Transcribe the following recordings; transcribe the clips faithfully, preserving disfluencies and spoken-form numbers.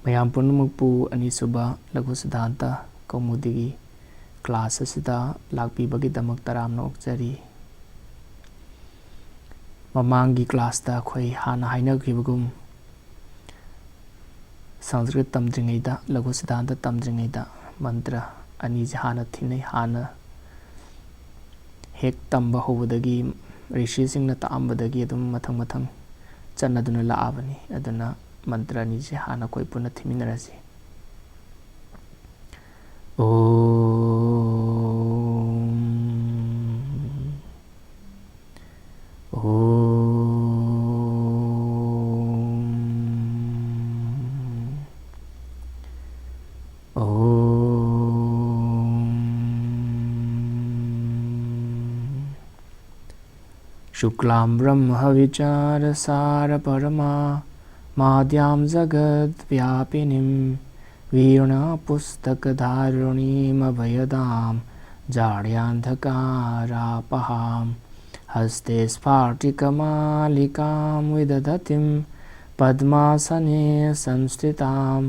ꯃꯌꯥꯝ ꯄꯨꯝꯅꯃꯛꯄꯨ ꯑꯅꯤꯁꯨꯕ ꯂꯘꯨ ꯁꯤꯗꯥꯟꯇ ꯀꯧꯃꯨꯗꯤꯒꯤ ꯀ꯭ꯂꯥꯁ ꯑꯁꯤꯗ ꯂꯥꯛꯄꯤꯕꯒꯤꯗꯃꯛ ꯇꯔꯥꯝꯅ ꯑꯣꯛꯆꯔꯤ꯫ ꯃꯃꯥꯡꯒꯤ ꯀ꯭ꯂꯥꯁꯇ ꯑꯩꯈꯣꯏ ꯍꯥꯟꯅ ꯍꯥꯏꯅꯈꯤꯕꯒꯨꯝ ꯁꯪꯁꯀ꯭ꯔꯤꯠ ꯇꯝꯗ꯭ꯔꯤꯉꯩꯗ, ꯂꯘꯨ ꯁꯤꯗꯥꯟꯇ ꯇꯝꯗ꯭ꯔꯤꯉꯩꯗ ꯃꯟꯇ꯭ꯔ ꯑꯅꯤꯁꯦ ꯍꯥꯟꯅ ꯊꯤꯟꯅꯩ꯫ ꯍꯥꯟꯅ ꯍꯦꯛ ꯇꯝꯕ ꯍꯧꯕꯗꯒꯤ, ꯔꯤꯁꯤꯁꯤꯡꯅ ꯇꯥꯛꯑꯝꯕꯗꯒꯤ ꯑꯗꯨꯝ ꯃꯊꯪ ꯃꯊꯪ ꯆꯠꯅꯗꯨꯅ ꯂꯥꯛꯑꯕꯅꯤ꯫ ꯑꯗꯨꯅ ꯃꯟꯇ꯭ꯔ ꯑꯅꯤꯁꯦ ꯍꯥꯟꯅ ꯑꯩꯈꯣꯏ ꯄꯨꯟꯅ ꯊꯤꯃꯤꯟꯅꯔꯁꯤ꯫ ॐ ॐ ॐ शुक्लां ब्रह्मविचारसारपरमा माद्यां जगद्व्यापिनीं वीणापुस्तकधारिणीमभयदां जाड्यान्धकारापहाम्। हस्ते स्फाटिकमालिकां विदधतीं पद्मासने संस्थितां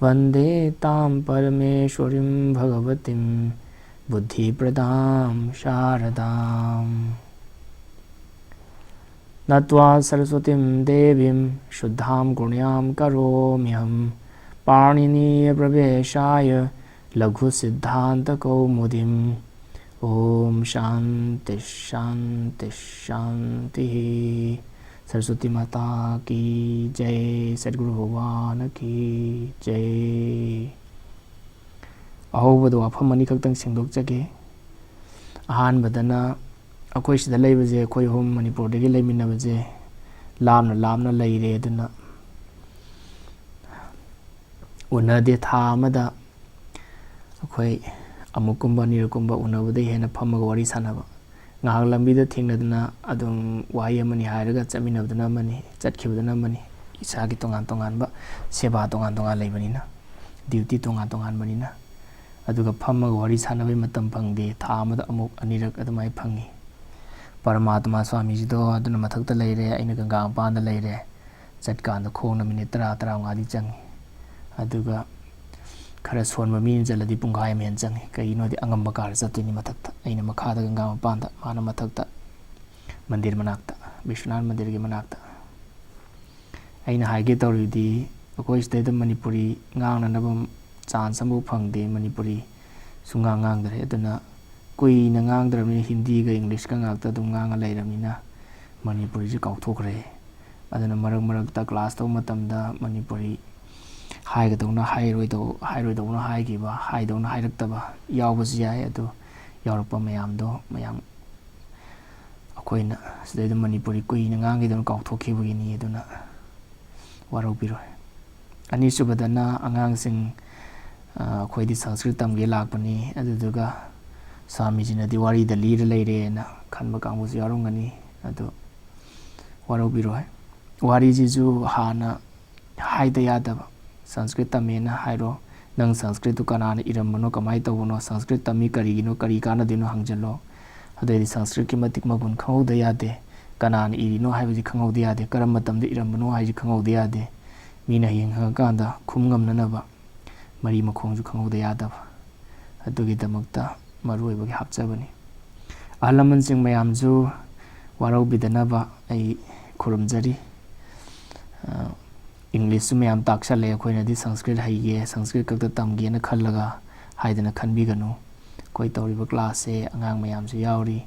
वन्दे तां परमेश्वरीं भगवतीं बुद्धिप्रदां शारदाम्। नत्वा सरस्वतीं देवीं शुद्धां गुण्यां करोम्यहं पाणिनीयप्रवेशाय लघुसिद्धान्तकौमुदीम्। ॐ शान्ति शान्ति शान्तिः। सरस्वती माता की जय, सद्गुरु भगवान की जय। ꯑꯍꯧꯕꯗ ꯋꯥꯐꯝ ꯑꯅꯤꯈꯛꯇꯪ ꯁꯦꯡꯗꯣꯛꯆꯒꯦ꯫ ꯑꯍꯥꯟꯕꯗꯅ, ꯑꯩꯈꯣꯏ ꯁꯤꯗ ꯂꯩꯕꯁꯦ, ꯑꯩꯈꯣꯏ ꯑꯍꯨꯝ ꯃꯅꯤꯄꯨꯔꯗꯒꯤ ꯂꯩꯃꯤꯟꯅꯕꯁꯦ ꯂꯥꯞꯅ ꯂꯥꯞꯅ ꯂꯩꯔꯦ꯫ ꯑꯗꯨꯅ ꯎꯅꯗꯦ꯫ ꯊꯥ ꯑꯃꯗ ꯑꯩꯈꯣꯏ ꯑꯃꯨꯛꯀꯨꯝꯕ ꯑꯅꯤꯔꯛꯀꯨꯝꯕ ꯎꯅꯕꯗꯩ ꯍꯦꯟꯅ ꯐꯝꯃꯒ ꯋꯥꯔꯤ ꯁꯥꯟꯅꯕ꯫ ꯉꯥꯏꯍꯥꯛ ꯂꯝꯕꯤꯗ ꯊꯦꯡꯅꯗꯅ ꯑꯗꯨꯝ ꯋꯥꯍꯩ ꯑꯃꯅꯤ ꯍꯥꯏꯔꯒ ꯆꯠꯃꯤꯟꯅꯕꯗꯨꯅ ꯑꯃꯅꯤ, ꯆꯠꯈꯤꯕꯗꯨꯅ ꯑꯃꯅꯤ꯫ ꯏꯁꯥꯒꯤ ꯇꯣꯉꯥꯟ ꯇꯣꯉꯥꯟꯕ ꯁꯦꯕꯥ ꯇꯣꯉꯥꯟ ꯇꯣꯉꯥꯟ ꯂꯩꯕꯅꯤꯅ, ꯗ꯭ꯌꯨꯇꯤ ꯇꯣꯉꯥꯟ ꯇꯣꯉꯥꯟꯕꯅꯤꯅ꯫ ꯑꯗꯨꯒ ꯐꯝꯃꯒ ꯋꯥꯔꯤ ꯁꯥꯟꯅꯕꯩ ꯃꯇꯝ ꯐꯪꯗꯦ꯫ ꯊꯥ ꯑꯃꯗ ꯑꯃꯨꯛ ꯑꯅꯤꯔꯛ ꯑꯗꯨꯃꯥꯏꯅ ꯐꯪꯉꯤ꯫ ꯄꯔꯃꯥꯇꯃꯥ ꯁ꯭ꯋꯥꯃꯤꯖꯤꯗꯣ ꯑꯗꯨꯅ ꯃꯊꯛꯇ ꯂꯩꯔꯦ, ꯑꯩꯅ ꯒꯪꯒꯥ ꯃꯄꯥꯟꯗ ꯂꯩꯔꯦ꯫ ꯆꯠꯀꯥꯟꯗ ꯈꯣꯡꯅ ꯃꯤꯅꯤꯠ ꯇꯔꯥ, ꯇꯔꯥꯃꯉꯥꯗꯤ ꯆꯪꯉꯤ꯫ ꯑꯗꯨꯒ ꯈꯔ ꯁꯣꯟꯕ ꯃꯤꯅ ꯆꯠꯂꯗꯤ ꯄꯨꯡꯈꯥꯏ ꯑꯃ ꯍꯦꯟꯅ ꯆꯪꯉꯤ꯫ ꯀꯩꯒꯤꯅꯣꯗꯤ ꯑꯉꯝꯕ ꯀꯥꯔ ꯆꯠꯇꯣꯏꯅꯤ ꯃꯊꯛꯇ꯫ ꯑꯩꯅ ꯃꯈꯥꯗ ꯒꯪꯒꯥ ꯃꯄꯥꯟꯗ, ꯃꯥꯅ ꯃꯊꯛꯇ ꯃꯟꯗꯤꯔ ꯃꯅꯥꯛꯇ, ꯕꯤꯁ꯭ꯋꯅꯥꯊ ꯃꯟꯗꯤꯔꯒꯤ ꯃꯅꯥꯛꯇ꯫ ꯑꯩꯅ ꯍꯥꯏꯒꯦ ꯇꯧꯔꯤꯗꯤ, ꯑꯩꯈꯣꯏ ꯁꯤꯗꯩꯗ ꯃꯅꯤꯄꯨꯔꯤ ꯉꯥꯡꯅꯅꯕ ꯆꯥꯟꯁ ꯑꯃꯐꯥꯎ ꯐꯪꯗꯦ꯫ ꯃꯅꯤꯄꯨꯔꯤ ꯁꯨꯡꯉꯥꯡ ꯉꯥꯡꯗ꯭ꯔꯦ꯫ ꯑꯗꯨꯅ ꯀꯨꯏꯅ ꯉꯥꯡꯗ꯭ꯔꯕꯅꯤꯅ ꯍꯤꯟꯗꯤꯒ ꯏꯪꯂꯤꯁꯀ ꯉꯥꯛꯇ ꯑꯗꯨꯝ ꯉꯥꯡꯉ ꯂꯩꯔꯕꯅꯤꯅ ꯃꯅꯤꯄꯨꯔꯤꯁꯦ ꯀꯥꯎꯊꯣꯛꯈ꯭ꯔꯦ꯫ ꯑꯗꯨꯅ ꯃꯔꯛ ꯃꯔꯛꯇ ꯀ꯭ꯂꯥꯁ ꯇꯧꯕ ꯃꯇꯝꯗ ꯃꯅꯤꯄꯨꯔꯤ ꯍꯥꯏꯒꯗꯧꯅ ꯍꯥꯏꯔꯣꯏꯗꯧ-, ꯍꯥꯏꯔꯣꯏꯗꯧꯅ ꯍꯥꯏꯈꯤꯕ, ꯍꯥꯏꯗꯧꯅ ꯍꯥꯏꯔꯛꯇꯕ ꯌꯥꯎꯕꯁꯨ ꯌꯥꯏ꯫ ꯑꯗꯨ ꯌꯥꯎꯔꯛꯄ ꯃꯌꯥꯝꯗꯣ ꯃꯌꯥꯝ ꯑꯩꯈꯣꯏꯅ ꯁꯤꯗꯩꯗ ꯃꯅꯤꯄꯨꯔꯤ ꯀꯨꯏꯅ ꯉꯥꯡꯈꯤꯗꯕ ꯀꯥꯎꯊꯣꯛꯈꯤꯕꯒꯤꯅꯤ꯫ ꯑꯗꯨꯅ ꯋꯥꯔꯧꯕꯤꯔꯣꯏ꯫ ꯑꯅꯤꯁꯨꯕꯗꯅ ꯑꯉꯥꯡꯁꯤꯡ, ꯑ, ꯑꯩꯈꯣꯏꯗꯤ ꯁꯪꯁꯀ꯭ꯔꯤꯠ ꯇꯝꯒꯦ ꯂꯥꯛꯄꯅꯤ, ꯑꯗꯨꯗꯨꯒ ꯁ꯭ꯋꯥꯃꯤꯖꯤꯅꯗꯤ ꯋꯥꯔꯤꯗ ꯂꯤꯔ ꯂꯩꯔꯦꯅ ꯈꯟꯕ ꯀꯥꯡꯕꯨꯁꯨ ꯌꯥꯎꯔꯝꯒꯅꯤ꯫ ꯑꯗꯨ ꯋꯥꯔꯧꯕꯤꯔꯣꯏ꯫ ꯋꯥꯔꯤꯁꯤꯁꯨ ꯍꯥꯟꯅ ꯍꯥꯏꯗ ꯌꯥꯗꯕ, ꯁꯪꯁꯀ꯭ꯔꯤꯠ ꯇꯝꯃꯦꯅ ꯍꯥꯏꯔꯣ, ꯅꯪ ꯁꯪꯁꯀ꯭ꯔꯤꯠꯇꯨ ꯀꯅꯥꯅ ꯏꯔꯝꯕꯅꯣ, ꯀꯃꯥꯏꯅ ꯇꯧꯕꯅꯣ, ꯁꯪꯁꯀ꯭ꯔꯤꯠ ꯇꯝꯃꯤ ꯀꯔꯤꯒꯤꯅꯣ, ꯀꯔꯤ ꯀꯥꯟꯅꯗꯣꯏꯅꯣ ꯍꯪꯖꯜꯂꯣ꯫ ꯑꯗꯨꯑꯣꯏꯗꯤ ꯁꯪꯁꯀ꯭ꯔꯤꯠꯀꯤ ꯃꯇꯤꯛ ꯃꯒꯨꯟ ꯈꯪꯍꯧꯗ ꯌꯥꯗꯦ꯫ ꯀꯅꯥꯅ ꯏꯔꯤꯅꯣ ꯍꯥꯏꯕꯁꯤ ꯈꯪꯍꯧꯗ ꯌꯥꯗꯦ꯫ ꯀꯔꯝꯕ ꯃꯇꯝꯗ ꯏꯔꯝꯕꯅꯣ ꯍꯥꯏꯁꯤ ꯈꯪꯍꯧꯗ ꯌꯥꯗꯦ꯫ ꯃꯤꯅ ꯍꯌꯦꯡ ꯍꯪꯉꯀꯥꯟꯗ ꯈꯨꯝ ꯉꯝꯅꯅꯕ ꯃꯔꯤ ꯃꯈꯣꯡꯁꯨ ꯈꯪꯍꯧꯗ ꯌꯥꯗꯕ꯫ ꯑꯗꯨꯒꯤꯗꯃꯛꯇ ꯃꯔꯨ ꯑꯣꯏꯕꯒꯤ ꯍꯥꯞꯆꯕꯅꯤ꯫ ꯑꯍꯜ ꯂꯃꯟꯁꯤꯡ ꯃꯌꯥꯝꯁꯨ ꯋꯥꯔꯧꯕꯤꯗꯅꯕ ꯑꯩ ꯈꯨꯔꯨꯝꯖꯔꯤ꯫ ꯑ, ꯏꯪꯂꯤꯁꯁꯨ ꯃꯌꯥꯝ ꯇꯥꯛꯁꯜꯂꯦ꯫ ꯑꯩꯈꯣꯏꯅꯗꯤ ꯁꯪꯁꯀ꯭ꯔꯤꯠ ꯍꯩꯒꯦ, ꯁꯪꯁꯀ꯭ꯔꯤꯠ ꯈꯛꯇ ꯇꯝꯒꯦꯅ ꯈꯜꯂꯒ ꯍꯥꯏꯗꯅ ꯈꯟꯕꯤꯒꯅꯨ꯫ ꯑꯩꯈꯣꯏ ꯇꯧꯔꯤꯕ ꯀ꯭ꯂꯥꯁꯁꯦ ꯑꯉꯥꯡ ꯃꯌꯥꯝꯁꯨ ꯌꯥꯎꯔꯤ꯫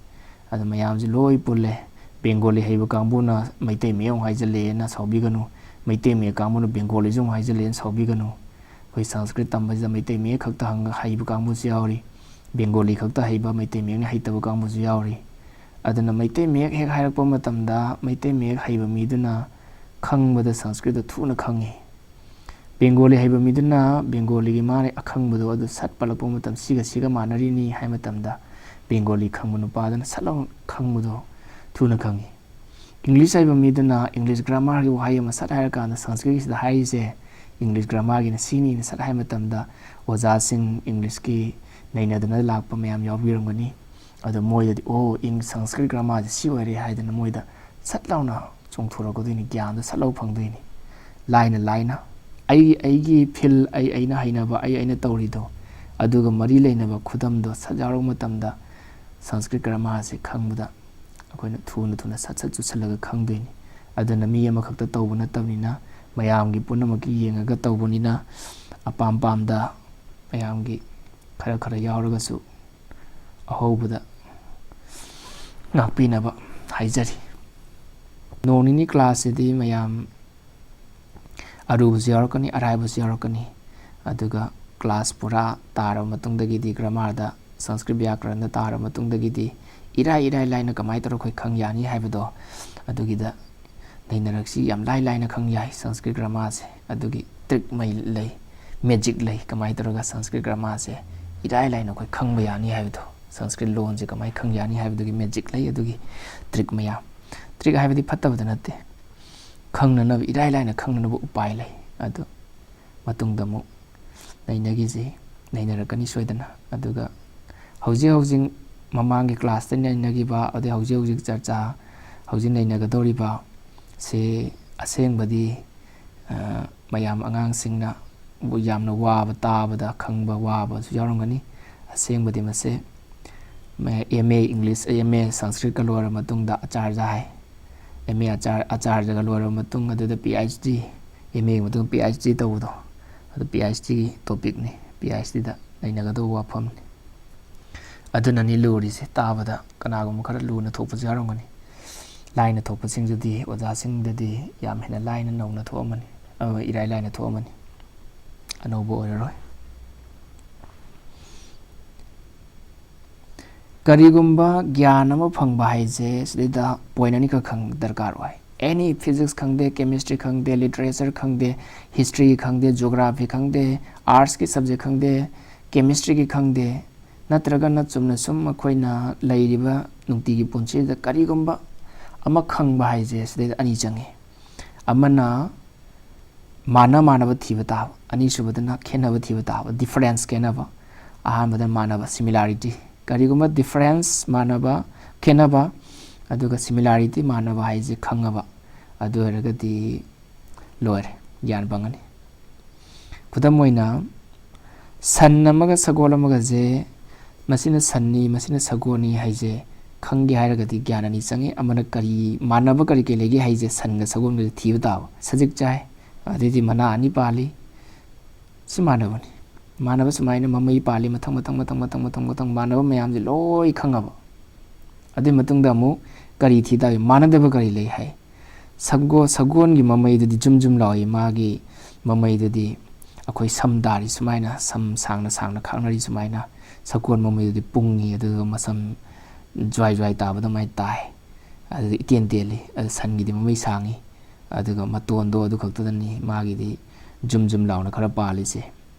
ꯑꯗꯨ ꯃꯌꯥꯝꯁꯨ ꯂꯣꯏ ꯄꯨꯜꯂꯦ꯫ ꯕꯦꯡꯒꯣꯂꯤ ꯍꯩꯕ ꯀꯥꯡꯕꯨꯅ ꯃꯩꯇꯩ ꯃꯌꯦꯛ ꯑꯃꯨꯛ ꯍꯥꯏꯖꯜꯂꯛꯑꯦꯅ ꯁꯥꯎꯕꯤꯒꯅꯨ꯫ ꯃꯩꯇꯩ ꯃꯌꯦꯛ ꯀꯥꯡꯕꯨꯅ ꯕꯦꯡꯒꯣꯂꯤꯁꯨ ꯑꯃꯨꯛ ꯍꯥꯏꯖꯜꯂꯛꯑꯦꯅ ꯁꯥꯎꯕꯤꯒꯅꯨ꯫ ꯑꯩꯈꯣꯏ ꯁꯪꯁꯀ꯭ꯔꯤꯠ ꯇꯝꯕꯁꯤꯗ ꯃꯩꯇꯩ ꯃꯌꯦꯛ ꯈꯛꯇ ꯍꯪ-, ꯍꯩꯕ ꯀꯥꯡꯕꯨꯁꯨ ꯌꯥꯎꯔꯤ꯫ ꯕꯦꯡꯒꯣꯂꯤ ꯈꯛꯇ ꯍꯩꯕ, ꯃꯩꯇꯩ ꯃꯌꯦꯛꯅ ꯍꯩꯇꯕ ꯀꯥꯡꯕꯨꯁꯨ ꯌꯥꯎꯔꯤ꯫ ꯑꯗꯨꯅ ꯃꯩꯇꯩ ꯃꯌꯦꯛ ꯍꯦꯛ ꯍꯥꯏꯔꯛꯄ ꯃꯇꯝꯗ ꯃꯩꯇꯩ ꯃꯌꯦꯛ ꯍꯩꯕ ꯃꯤꯗꯨꯅ ꯈꯪꯕꯗ ꯁꯪꯁꯀ꯭ꯔꯤꯠꯇ ꯊꯨꯅ ꯈꯪꯉꯤ꯫ ꯕꯦꯡꯒꯣꯂꯤ ꯍꯩꯕ ꯃꯤꯗꯨꯅ ꯕꯦꯡꯒꯣꯂꯤꯒꯤ ꯃꯥꯅ ꯑꯈꯪꯕꯗꯣ ꯑꯗꯨ ꯁꯠ ꯄꯜꯂꯛꯄ ꯃꯇꯝ, "ꯁꯤꯒ ꯁꯤꯒ ꯃꯥꯟꯅꯔꯤꯅꯤ" ꯍꯥꯏ ꯃꯇꯝꯗ ꯕꯦꯡꯒꯣꯂꯤ ꯈꯪꯕ ꯅꯨꯄꯥꯗꯨꯅ ꯁꯠ ꯂꯥꯎꯅ ꯈꯪꯕꯗꯣ ꯊꯨꯅ ꯈꯪꯉꯤ꯫ ꯏꯪꯂꯤꯁ ꯍꯩꯕ ꯃꯤꯗꯨꯅ ꯏꯪꯂꯤꯁ ꯒ꯭ꯔꯥꯃꯥꯔꯒꯤ ꯋꯥꯍꯩ ꯑꯃ ꯁꯠ ꯍꯥꯏꯔꯀꯥꯟꯗ ꯁꯪꯁꯀ꯭ꯔꯤꯠꯀꯤꯁꯤꯗ ꯍꯥꯏꯔꯤꯁꯦ ꯏꯪꯂꯤꯁ ꯒ꯭ꯔꯥꯃꯥꯔꯒꯤꯅ ꯁꯤꯅꯤꯅ ꯁꯠ ꯍꯥꯏ ꯃꯇꯝꯗ ꯑꯣꯖꯥꯁꯤꯡ ꯏꯪꯂꯤꯁꯀꯤ ꯅꯩꯅꯗꯅ ꯂꯥꯛꯄ ꯃꯌꯥꯝ ꯌꯥꯎꯕꯤꯔꯝꯒꯅꯤ꯫ ꯑꯗꯣ ꯃꯣꯏꯗꯗꯤ, "ꯑꯣ, ꯏꯪ-, ꯁꯪꯁꯀ꯭ꯔꯤꯠ ꯒ꯭ꯔꯥꯃꯥꯔꯁꯦ ꯁꯤ ꯑꯣꯏꯔꯦ" ꯍꯥꯏꯗꯅ ꯃꯣꯏꯗ ꯁꯠ ꯂꯥꯎꯅ ꯆꯣꯡꯊꯣꯔꯛꯀꯗꯣꯏꯅꯤ, ꯒ꯭ꯌꯥꯟꯗꯣ ꯁꯠ ꯂꯥꯎ ꯐꯪꯗꯣꯏꯅꯤ꯫ ꯂꯥꯏꯅ ꯂꯥꯏꯅ ꯑꯩ ꯑꯩꯒꯤ ꯐꯤꯜ, ꯑꯩ ꯑꯩꯅ ꯍꯩꯅꯕ, ꯑꯩ ꯑꯩꯅ ꯇꯧꯔꯤꯗꯣ, ꯑꯗꯨꯒ ꯃꯔꯤ ꯂꯩꯅꯕ ꯈꯨꯗꯝꯗꯣ ꯁꯠ ꯌꯥꯎꯔꯛꯄ ꯃꯇꯝꯗ ꯁꯪꯁꯀ꯭ꯔꯤꯠ ꯒ꯭ꯔꯥꯃꯥꯔꯁꯦ ꯈꯪꯕꯗ ꯑꯩꯈꯣꯏꯅ ꯊꯨꯅ ꯊꯨꯅ ꯁꯠ ꯁꯠ ꯆꯨꯁꯜꯂꯒ ꯈꯪꯗꯣꯏꯅꯤ꯫ ꯑꯗꯨꯅ ꯃꯤ ꯑꯃꯈꯛꯇ ꯇꯧꯕ ꯅꯠꯇꯕꯅꯤꯅ, ꯃꯌꯥꯝꯒꯤ ꯄꯨꯝꯅꯃꯛꯀꯤ ꯌꯦꯡꯉꯒ ꯇꯧꯕꯅꯤꯅ, ꯑꯄꯥꯝ ꯄꯥꯝꯗ ꯃꯌꯥꯝꯒꯤ ꯈꯔ ꯈꯔ ꯌꯥꯎꯔꯒꯁꯨ ꯑꯍꯧꯕꯗ ꯉꯥꯛꯄꯤꯅꯕ ꯍꯥꯏꯖꯔꯤ꯫ ꯅꯣꯡ ꯅꯤꯅꯤ ꯀ꯭ꯂꯥꯁꯁꯤꯗꯤ ꯃꯌꯥꯝ ꯑꯔꯨꯕꯁꯨ ꯌꯥꯎꯔꯛꯀꯅꯤ, ꯑꯔꯥꯏꯕꯁꯨ ꯌꯥꯎꯔꯛꯀꯅꯤ꯫ ꯑꯗꯨꯒ ꯀ꯭ꯂꯥꯁ ꯄꯨꯔꯥ ꯇꯥꯔꯕ ꯃꯇꯨꯡꯗꯒꯤꯗꯤ, ꯒ꯭ꯔꯥꯃꯥꯔꯗ, ꯁꯪꯁꯀ꯭ꯔꯤꯠ ꯕ꯭ꯌꯥꯀꯔꯟꯗ ꯇꯥꯔꯕ ꯃꯇꯨꯡꯗꯒꯤꯗꯤ ꯏꯔꯥꯏ ꯏꯔꯥꯏ ꯂꯥꯏꯅ ꯀꯃꯥꯏꯅ ꯇꯧꯔꯒ ꯑꯩꯈꯣꯏ ꯈꯪ ꯌꯥꯅꯤ ꯍꯥꯏꯕꯗꯣ, ꯑꯗꯨꯒꯤꯗ ꯅꯩꯅꯔꯛꯁꯤ꯫ ꯌꯥꯝ ꯂꯥꯏ ꯂꯥꯏꯅ ꯈꯪ ꯌꯥꯏ ꯁꯪꯁꯀ꯭ꯔꯤꯠ ꯒ꯭ꯔꯥꯃꯥꯔꯁꯦ꯫ ꯑꯗꯨꯒꯤ ꯇ꯭ꯔꯤꯛ ꯃꯩ ꯂꯩ, ꯃꯦꯖꯤꯛ ꯂꯩ꯫ ꯀꯃꯥꯏꯅ ꯇꯧꯔꯒ ꯁꯪꯁꯀ꯭ꯔꯤꯠ ꯒ꯭ꯔꯥꯃꯥꯔꯁꯦ ꯏꯔꯥꯏ ꯂꯥꯏꯅ ꯑꯩꯈꯣꯏ ꯈꯪꯕ ꯌꯥꯅꯤ ꯍꯥꯏꯕꯗꯣ, ꯁꯪꯁꯀ꯭ꯔꯤꯠ ꯂꯣꯟꯁꯦ ꯀꯃꯥꯏꯅ ꯈꯪ ꯌꯥꯅꯤ ꯍꯥꯏꯕꯗꯨꯒꯤ ꯃꯦꯖꯤꯛ ꯂꯩ꯫ ꯑꯗꯨꯒꯤ ꯇ꯭ꯔꯤꯛ ꯃꯌꯥꯝ, ꯇ꯭ꯔꯤꯛ ꯍꯥꯏꯕꯗꯤ ꯐꯠꯇꯕꯗ ꯅꯠꯇꯦ, ꯈꯪꯅꯅꯕ, ꯏꯔꯥꯏ ꯂꯥꯏꯅ ꯈꯪꯅꯅꯕ ꯎꯄꯥꯏ ꯂꯩ꯫ ꯑꯗꯨ ꯃꯇꯨꯡꯗ ꯑꯃꯨꯛ ꯅꯩꯅꯈꯤꯁꯤ, ꯅꯩꯅꯔꯛꯀꯅꯤ ꯁꯣꯏꯗꯅ꯫ ꯑꯗꯨꯒ ꯍꯧꯖꯤꯛ ꯍꯧꯖꯤꯛ ꯃꯃꯥꯡꯒꯤ ꯀ꯭ꯂꯥꯁꯇ ꯅꯩꯅꯈꯤꯕ, ꯑꯗꯩ ꯍꯧꯖꯤꯛ ꯍꯧꯖꯤꯛ ꯆꯔꯆꯥ, ꯍꯧꯖꯤꯛ ꯅꯩꯅꯒꯗꯧꯔꯤꯕ ꯁꯤ ꯑꯁꯦꯡꯕꯗꯤ, ꯑ, ꯃꯌꯥꯝ ꯑꯉꯥꯡꯁꯤꯡꯅ ꯌꯥꯝꯅ ꯋꯥꯕ, ꯇꯥꯕꯗ ꯈꯪꯕ ꯋꯥꯕꯁꯨ ꯌꯥꯎꯔꯝꯒꯅꯤ꯫ ꯑꯁꯦꯡꯕꯗꯤ ꯃꯁꯦ M A English, M A ꯁꯪꯁꯀ꯭ꯔꯤꯠꯀ ꯂꯣꯏꯔꯕ ꯃꯇꯨꯡꯗ ꯑꯆꯥꯔꯖ ꯍꯥꯏ꯫ ꯑꯦꯝ ꯑꯦ ꯑꯆꯥꯔ-, ꯑꯆꯥꯔꯖꯒ ꯂꯣꯏꯔꯕ ꯃꯇꯨꯡ, ꯑꯗꯨꯗ ꯄꯤ ꯑꯩꯆ ꯗꯤ, ꯑꯦꯝ ꯑꯦꯒꯤ ꯃꯇꯨꯡ ꯄꯤ ꯑꯩꯆ ꯗꯤ ꯇꯧꯕꯗꯣ, ꯑꯗꯨ ꯄꯤ ꯑꯩꯆ ꯗꯤꯒꯤ ꯇꯣꯄꯤꯛꯅꯤ, ꯄꯤ ꯑꯩꯆ ꯗꯤꯗ ꯅꯩꯅꯒꯗꯧꯕ ꯋꯥꯐꯝꯅꯤ꯫ ꯑꯗꯨꯅꯅꯤ ꯂꯨꯔꯤꯁꯦ꯫ ꯇꯥꯕꯗ ꯀꯅꯥꯒꯨꯝꯕ ꯈꯔ ꯂꯨꯅ ꯊꯣꯛꯄꯁꯨ ꯌꯥꯎꯔꯝꯒꯅꯤ, ꯂꯥꯏꯅ ꯊꯣꯛꯄꯁꯤꯡꯗꯨꯗꯤ ꯑꯣꯖꯥꯁꯤꯡꯗꯗꯤ ꯌꯥꯝ ꯍꯦꯟꯅ ꯂꯥꯏꯅ ꯅꯧꯅ ꯊꯣꯛꯑꯝꯃꯅꯤ, ꯑ, ꯏꯔꯥꯏ ꯂꯥꯏꯅ ꯊꯣꯛꯑꯝꯃꯅꯤ, ꯑꯅꯧꯕ ꯑꯣꯏꯔꯔꯣꯏ꯫ ꯀꯔꯤꯒꯨꯝꯕ ꯒ꯭ꯌꯥꯟ ꯑꯃ ꯐꯪꯕ ꯍꯥꯏꯁꯦ ꯁꯤꯗꯩꯗ ꯄꯣꯏꯟ ꯑꯅꯤꯈꯛ ꯈꯪ ꯗꯔꯀꯥꯔ ꯑꯣꯏ꯫ ꯑꯦꯅꯤ ꯐꯤꯖꯤꯛꯁ ꯈꯪꯗꯦ, ꯀꯦꯃꯤꯁꯇ꯭ꯔꯤ ꯈꯪꯗꯦ, ꯂꯤꯇꯔꯦꯆꯔ ꯈꯪꯗꯦ, ꯍꯤꯁꯇ꯭ꯔꯤ ꯈꯪꯗꯦ, ꯖꯤꯑꯣꯒ꯭ꯔꯥꯐꯤ ꯈꯪꯗꯦ, ꯑꯥꯔꯠꯁꯀꯤ ꯁꯕꯖꯦꯛ ꯈꯪꯗꯦ, ꯀꯦꯃꯤꯁꯇ꯭ꯔꯤꯒꯤ ꯈꯪꯗꯦ, ꯅꯠꯇ꯭ꯔꯒꯅ ꯆꯨꯝꯅ ꯁꯨꯝ ꯑꯩꯈꯣꯏꯅ ꯂꯩꯔꯤꯕ ꯅꯨꯡꯇꯤꯒꯤ ꯄꯨꯟꯁꯤꯗ ꯀꯔꯤꯒꯨꯝꯕ ꯑꯃ ꯈꯪꯕ ꯍꯥꯏꯁꯦ ꯁꯤꯗꯩꯗ ꯑꯅꯤ ꯆꯪꯉꯤ꯫ ꯑꯃꯅ ꯃꯥꯟꯅ ꯃꯥꯟꯅꯕ ꯊꯤꯕ ꯇꯥꯕ, ꯑꯅꯤꯁꯨꯕꯗꯅ ꯈꯦꯠꯅꯕ ꯊꯤꯕ ꯇꯥꯕ, ꯗꯤꯐꯔꯦꯟꯁ ꯈꯦꯠꯅꯕ꯫ ꯑꯍꯥꯟꯕꯗ ꯃꯥꯟꯅꯕ, ꯁꯤꯃꯤꯂꯥꯔꯤꯇꯤ꯫ ꯀꯔꯤꯒꯨꯝꯕ ꯗꯤꯐꯔꯦꯟꯁ ꯃꯥꯟꯅꯕ, ꯈꯦꯠꯅꯕ, ꯑꯗꯨꯒ ꯁꯤꯃꯤꯂꯥꯔꯤꯇꯤ ꯃꯥꯟꯅꯕ ꯍꯥꯏꯁꯦ ꯈꯪꯉꯕ, ꯑꯗꯨ ꯑꯣꯏꯔꯒꯗꯤ ꯂꯣꯏꯔꯦ, ꯒ꯭ꯌꯥꯟ ꯐꯪꯉꯅꯤ꯫ ꯈꯨꯗꯝ ꯑꯣꯏꯅ, ꯁꯟ ꯑꯃꯒ ꯁꯒꯣꯜ ꯑꯃꯒꯁꯦ, ꯃꯁꯤꯅ ꯁꯟꯅꯤ, ꯃꯁꯤꯅ ꯁꯒꯣꯜꯅꯤ ꯍꯥꯏꯁꯦ ꯈꯪꯒꯦ ꯍꯥꯏꯔꯒꯗꯤ ꯒ꯭ꯌꯥꯟ ꯑꯅꯤ ꯆꯪꯉꯤ꯫ ꯑꯃꯅ ꯀꯔꯤ ꯃꯥꯟꯅꯕ ꯀꯔꯤ ꯀꯔꯤ ꯂꯩꯒꯦ ꯍꯥꯏꯁꯦ ꯁꯟꯒ ꯁꯒꯣꯜꯒꯁꯦ ꯊꯤꯕ ꯇꯥꯕ꯫ ꯁꯖꯤꯛ ꯆꯥꯏ, ꯑꯗꯩꯗꯤ ꯃꯅꯥ ꯑꯅꯤ ꯄꯥꯜꯂꯤ, ꯁꯤ ꯃꯥꯟꯅꯕꯅꯤ꯫ ꯃꯥꯟꯅꯕ ꯁꯨꯃꯥꯏꯅ ꯃꯃꯩ ꯄꯥꯜꯂꯤ, ꯃꯊꯪ ꯃꯊꯪ ꯃꯊꯪ ꯃꯊꯪ ꯃꯊꯪ ꯃꯊꯪ ꯃꯥꯟꯅꯕ ꯃꯌꯥꯝꯁꯦ ꯂꯣꯏ ꯈꯪꯉꯕ꯫ ꯑꯗꯨꯒꯤ ꯃꯇꯨꯡꯗ ꯑꯃꯨꯛ ꯀꯔꯤ ꯊꯤ ꯇꯥꯒꯦ? ꯃꯥꯟꯅꯗꯕ ꯀꯔꯤ ꯂꯩ ꯍꯥꯏ? ꯁꯒꯣ-, ꯁꯒꯣꯜꯒꯤ ꯃꯃꯩꯗꯨꯗꯤ ꯖꯨꯝ ꯖꯨꯝ ꯂꯥꯎꯏ, ꯃꯥꯒꯤ ꯃꯃꯩꯗꯨꯗꯤ ꯑꯩꯈꯣꯏ ꯁꯝ ꯇꯥꯔꯤ ꯁꯨꯃꯥꯏꯅ, ꯁꯝ ꯁꯥꯡꯅ ꯁꯥꯡꯅ ꯈꯥꯛꯅꯔꯤ ꯁꯨꯃꯥꯏꯅ, ꯁꯒꯣꯜ ꯃꯃꯩꯗꯨꯗꯤ ꯄꯨꯡꯉꯤ, ꯑꯗꯨꯒ ꯃꯁꯝ ꯖ꯭ꯋꯥꯏ ꯖ꯭ꯋꯥꯏ ꯇꯥꯕ ꯑꯗꯨꯃꯥꯏꯅ ꯇꯥꯏ꯫ ꯑꯗꯨꯗꯤ ꯏꯇꯦꯟ ꯇꯦꯜꯂꯤ꯫ ꯑꯗꯨ ꯁꯟꯒꯤꯗꯤ ꯃꯃꯩ ꯁꯥꯡꯉꯤ, ꯑꯗꯨꯒ ꯃꯇꯣꯟꯗꯣ ꯑꯗꯨ ꯈꯛꯇꯗꯅꯤ ꯃꯥꯒꯤꯗꯤ ꯖꯨꯝ ꯖꯨꯝ ꯂꯥꯎꯅ ꯈꯔ ꯄꯥꯜꯂꯤꯁꯦ,